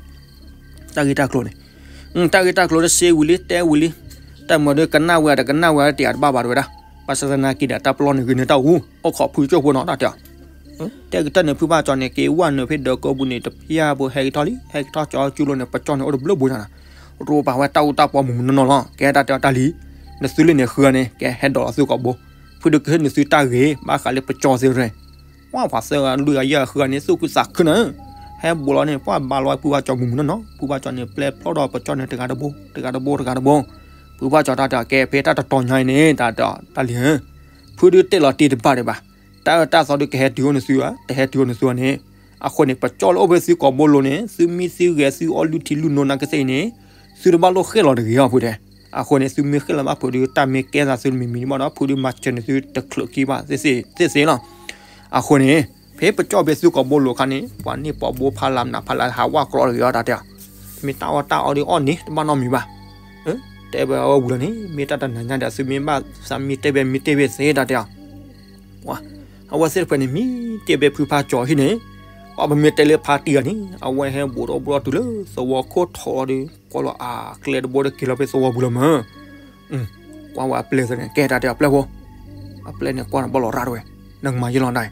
တၢ်ဂ့ၢ်တၢ်ကျိၤန့ၣ်, တၢ်ဂ့ၢ်တၢ်ကျိၤတစ့ဝံၤလံ တဲဝံၤလံ, တၢ်မၤဒီးကနၣ်ဝဲတကနၣ်ဝဲတယာ်တဘၣ်ဘၣ်တဝဲဒၣ်, ဘၣ်ဆၣ်သနာ်က့ဒီး တၢ်ပလီၢ်န့ၣ်ဂ့ၤန့ၢ်တၢ်အူ အိၣ်ခိးဖုကၠိၣ်ဖိနီၤ တၢ်တဲအီၤ တဲကတၢၢ်န့ၣ် ဖုဘၣ်ကၠီန့ၣ် က့ၤဝဲနုာ်ဖဲဒၢးကီၢ်ပူၤန့ၣ် တဖျၢၣ်ဖိဟဲက့ၤထီၣ်လံ ဟဲက့ၤထီၣ်ကၠီကၠူလိၤန့ၣ် ပကၠီန့ၣ်အိၣ်တဘျုးဘိညါနီၤ, ရိပာ်ဝဲတၢ်အူတၢ်ပီမုၢ်မုၢ်နီၢ်နီၢ်လီၤ ကဲတၢ်တဲအီၤတၢ်လံ, နသုလၢန့ၣ်ဃုဂၤန့ၣ် ကဲဟဲဒိးလီၤသုကိာ်ဘိ, ဖုဒုးကဟ့ၣ်နသုတၢ်ဂ့ၤ ဘၣ်ဃးလၢပကၠီသ့ၣ်တရၢ ပှၤသၢဂၤလွံၢ်ဂၤယဲၢ်ဂၤဃုဂၤန့ၣ် သူၣ်ခုသးခုနၤဧၢ, ဟဲဘိးလီၤန့ၣ် ပှၤဘါလီၤဝဲဖုဘၣ်ကၠီမုၢ်မုၢ်နီၢ်နီၢ်, ဖုဘၣ်ကၠီန့ၣ် ပျဲဖျီဒီးပကၠီန့ၣ် တဂၤတဘိ တဂၤတဘိ တဂၤတဘိ, ဖုဘၣ်ကၠီတၢ်တဲအီၤ ကဲဖဲတၢ်တတီၤညါအံၤန့ၣ် တၢ်တဲအီၤတၢ်လံဧၢ, ဖုဒုးတဲလီၤတ့ၢ်တဘၣ်ဒံးဘၣ်, တၢ်အၢတၢ်သီဒုးကဟဲတုၤအိၣ်န့ၣ်သုဧါ, တဟဲတုၤအိၣ်န့ၣ်သုဧါန့ၣ်, အဃိန့ၣ် ပကၠီလၢအိၣ်ဖဲသုကိာ်ဘိလိၤန့ၣ် သုမံသုဂဲၤသုအီလုၢ်ထံလုၢ်နိနာ်ကသ့ၣ်အံၤန့ၣ်, သုတဘၣ်လိၣ်ဃ့ၢ်လီၤတဂ့ၤအီၤဖုတဲ အဃိန့ၣ် သုမ့ၢ်ဃ့ၢ်လီၤဘၣ်ဖုဒုး တၢ်မ့ၢ်ကဲသးသုတမံၤမံၤမ့ၢ်ဒီး ဖုဒုးမၤစၢၤန့ၢ်သုတချုးခံဘၣ်သ့ၣ်သ့ၣ်လီၤ. အဃိန့ၣ် ဖဲပကၠီဖဲသုကိာ်ဘိလိၤခါန့ၣ် ပှၤန့ၢ်ပှၤဘိဖးလၢ်မနုၤဖးလၢ်ဟးဝးကြီတဂ့ၤအီၤတၢ်တဲအီၤ, မ့ၢ်တၢ်အီၣ်တၢ်အီဒုးအီၣ်န့ၣ် တဘၣ်နီတမံၤဘၣ်. တဲဘၣ်အဝဲဝံၤလီၤန့ၣ် မ့ၢ်တၢ်တနၤညါဒီး သုမ့ၢ်ဘၣ်သးမံတဲဘၣ်မံတဲဘၣ်သ့တၢ်တဲအီၤ အဝဲသ့ၣ်တဖၣ်န့ၣ် မံတဲဘၣ်ဖုဖးကၠီဟံၣ်န့ၣ်, ပှၤပမ့ၢ်တဲလၢဖးတံၢ်ဂၤန့ၣ် အဝဲဟဲဘူးဒီးဘူးဒီးတုၤလၢသဝီခိၣ်ထီၣ်ဒီး ကွၢ်လီၤအကျဲတဘိဒီး က့ၤလီၤဖဲသဝီပူၤလီၤမး. ကွၢ်ဝဲအပျဲၢ်သ့ၣ်န့ၣ် ကဲတၢ်တဲအီၤပျဲၢ်ဖိ, အပျဲၢ်န့ၣ်ကွၢ်န့ၣ်ဘၣ်လီၤရၣ်တဝဲ, နကမၤယဲလီၤဒၣ်,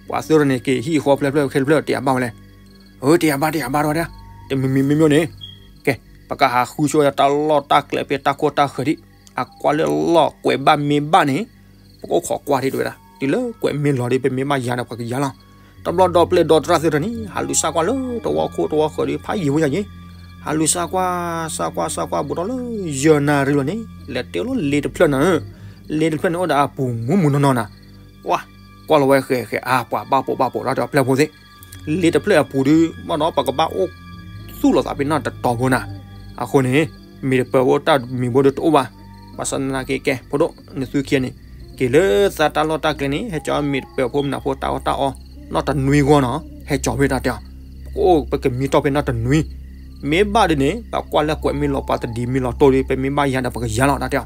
ပှၤသ့ၣ်တဖၣ်န့ၣ် က့ၤဟံၣ်ဃီဖျၢၣ်ဖျၢၣ်ခဲတဖျၢၣ်တဲအဘၣ်ဝဲလဲၣ်. အၢ တဲအဘၣ်တဲအဘၣ်တဝဲဒၣ်, တမံၤမံၤမ့ၢ်မ့ၢ်န့ၣ်, ကဲ ပကဟးဃုဆိဝဲဒၣ်တၢ်လီၢ်တၢ်ကျဲဖဲတၢ်ခိၣ်တၢ်ဃၢၤဒံး, အကွၢ်လၢလီၢ်ကွဲးဘၣ်မ့ၢ်ဘၣ်န့ၣ် ပကအိၣ်ခိးကွၢ်ဒံးတဝဲဒၣ် တုၤလၢကွဲးမ့ၢ်လီၤဒီး ပမ့ၢ်ဘၣ်ယၤဒီးပကယၤလီၤ. တဘျီဒီပျဲၢ်ဒီသရၣ်သ့ၣ်တဖၣ်န့ၣ် ဟးလူၤစါကွၢ်လၢတဝီခိၣ်တဝီဃၢၤဒီး ဖးယံာ်ဖိယၤယံာ်, ဟးလူၤစါကွၢ် စါကွၢ် စါကွၢ် ဘူးဒီးလၢယဲၢ်နၣ်ရံၣ်လီၤန့ၣ် လဲၤတဲလီၤလ့တဖျၢၣ်နၤဧၢ, လ့တဖျၢၣ်န့ၣ်အိၣ်ဒီးအပူၤမူးမူးနီၢ်နီၢ်နၤ, ကွၢ် ကွၢ်လီၤဝဲဃဲၤဃဲၤအါ ပှၤဘၣ်ပိာ်ဘၣ်ပိာ်တၢ်တဲအီၤပျဲၢ်ဖိသ့ၣ် လ့တဖျၢၣ်အပူၤဒီး ဘၣ်ဒီးပကဘၣ်အိၣ်သူၣ်လီၤသးဖဲနီၢ်တတီၤဖိနၤ, အဃိန့ၣ် မ့ၢ်တပၢၤဖိတၢ်မံၤဖိဒီးတအိၣ်ဘၣ်. ဘၣ်ဆၣ်သနာ်က့ ကဲ ဖိဒိၣ် နသုခံဂၤန့ၣ် က့ၤလၢသးတၢ်လီၢ်တၢ်ကျဲန့ၣ် ဟဲကၠီမ့ၢ်တပၢၤဖိမနုၤဖိတၢ်အီၣ်တၢ်အီ နီၢ်တနွံဂီၢ်နီၤ ဟဲကၠီဖဲတၢ်တဲအီၤ, ပကအိၣ်ပကမံတီၢ်ဖဲနီၢ်တနွံ မ့ၢ်ဘၣ်ဒ်န့ၣ် ပကွၢ်လၢကွဲးမ့ၢ်လီၤပှၤတဒံးမ့ၢ်လီၤတိၢ်ဒီး ပမ့ၢ်ဘၣ်ယၤဒီးပကယၤလီၤတၢ်တ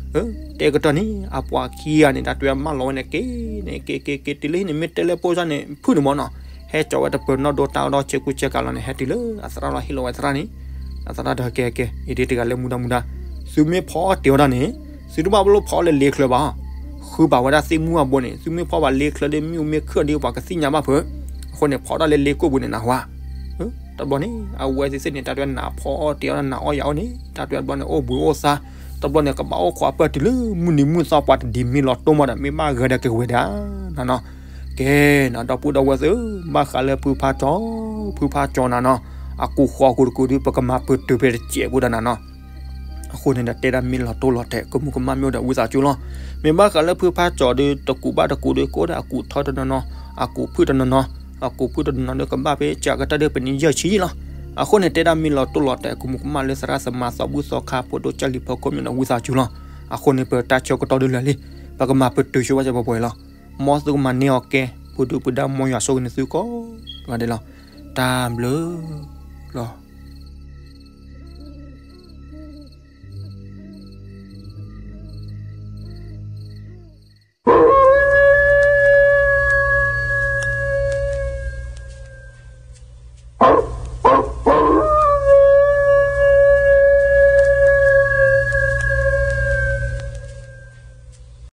ဲအီၤ တဲကတၢၢ်န့ၣ် အပှၤခံဂၤန့ၣ် တၢ်တဲအီၤမၢလီၤဝဲန့ၣ် က့ၤန့ၣ် က့ၤက့ၤက့ၤတုၤလၢဟံၣ်န့ၣ် မ့ၢ်တဲလၢဖိစၢ်န့ၣ် ဖုၣ်န့ၣ်မ့ၢ်နီၤ ဟဲကၠီဝဲတပၢၤနီၢ်ဒိတၢ်အီၣ်ဒီးဆဲးကူဆဲးကၤလီၤန့ၣ် ဟဲတုၤလၢအသရၣ်လီၤဟ့ၣ်လီၤဝဲသရၣ်န့ၣ် အသရၣ်ဒီးကဲကဲ အံၤဒ်တဂၤလၢမူဒါမူဒါ သုမ့ၢ်ဖီအီၣ်တ့ၤအီၣ်တၢ်န့ၣ် သုတဘၣ်လိၣ်ဖီအီၣ်လၢလ့ချၢဘၣ် ပုၢ်ဘၣ်ဝဲဒၣ်သ့ၣ်မူအဘိန့ၣ် သုမ့ၢ်ဖီၣ်ဘၣ်လ့ချၢဒီးမ့ၣ်အူမ့ၢ်ခုၣ်ဒီးပှၤကသ့ၣ်ညါဘၣ်ဖုး, အဃိန့ၣ် ဖီၣ်တၢ်လၢလ့ကိၣ်ပူၤန့ၣ်နၢ်ဟူဧါ. တဘျီန့ၣ် အဝဲသ့ၣ်သ့ၣ်န့ၣ် တၢ်တွဲနးဖီအီၣ်တ့အီၣ်နးအီၣ်ယၤအိၣ်န့ၣ် တၢ်တွဲတဘျီန့ၣ် အိၣ်ဘှံးအိၣ်သါ, တဘျီန့ၣ် ကဘၣ်အိၣ်ခိးအပၢၢ်တုၤလၢမုၢ်နံၤမုၢ်သီပှၤတဒ်မ့ၢ်လီၤတိၢ်မးဒီး မ့ၢ်ဘၣ်ဂဲၤဒီးက့ၤဝဲဒၣ်နၤနီၤ. ကဲနီၤ ဒီပုၢ်ဒီဝဲၢ်သ့ၣ်ဧၢ, ဘၣ်ဃးလၢဖုဖါကၠီ, ဖုဖါကၠီနၤနီၤ, အကူၣ်ဃီအကူၣ်တကူၣ်ဒီး ပကမၤပတုာ်ဖဲတစဲးဖိဒီးနၤနီၤ. အဃိန့ၣ်ဒီး တဲဒၣ်မ့ၢ်လီၤတိၢ်လီၤတဲာ် ကမူကမၣ်မ့ၢ်အိၣ်ဒီးဝံသးစူၤလီၤ. မ့ၢ်ဘၣ်ဃးလၢဖုဖါကၠီဒီး တကူၣ်ဘၣ်တကူၣ်ဒီး ကအိၣ်ဒီးအကူၣ်ထီတနီၤနီၤ, အကူၣ်ဖုၣ်တနီၤနီၤ, အကူၣ်ဖုၣ်တနီၤနီၤဒီး ကဘၣ်ဖဲကကတၢၢ်ဒီးပနံၣ်ယဲၢ်ဆံလီၤ. အဃိန့ၣ် တဲဒၣ်မ့ၢ်လီၤတိၢ်လီၤတဲာ် ကမူကမၣ်လၢသရၣ်သမါသီဘူၣ်သီခါ ဖိဒိၣ်ကၢ်လံၤဖီခိၣ်မ့ၢ်အိၣ်ဒီးဝံသးစူၤလီၤ. အဃိန့ၣ် ပတၢ်ဆၢကတီၢ်ဒုးလၢာ်လံ, ပကမၤပတုာ်ဆိဝဲစဲးပှဲၤပှဲၤလီၤ. မ်သုကမၤန့ၢ်အီၤကဲ, ပူၤဒုပူၤဒါ မ်ယွၤဆိၣ်ဂ့ၤန့ၢ်သုကိးဂၤဒဲးလီၤ. တၢ်ဘျုးလီၤ.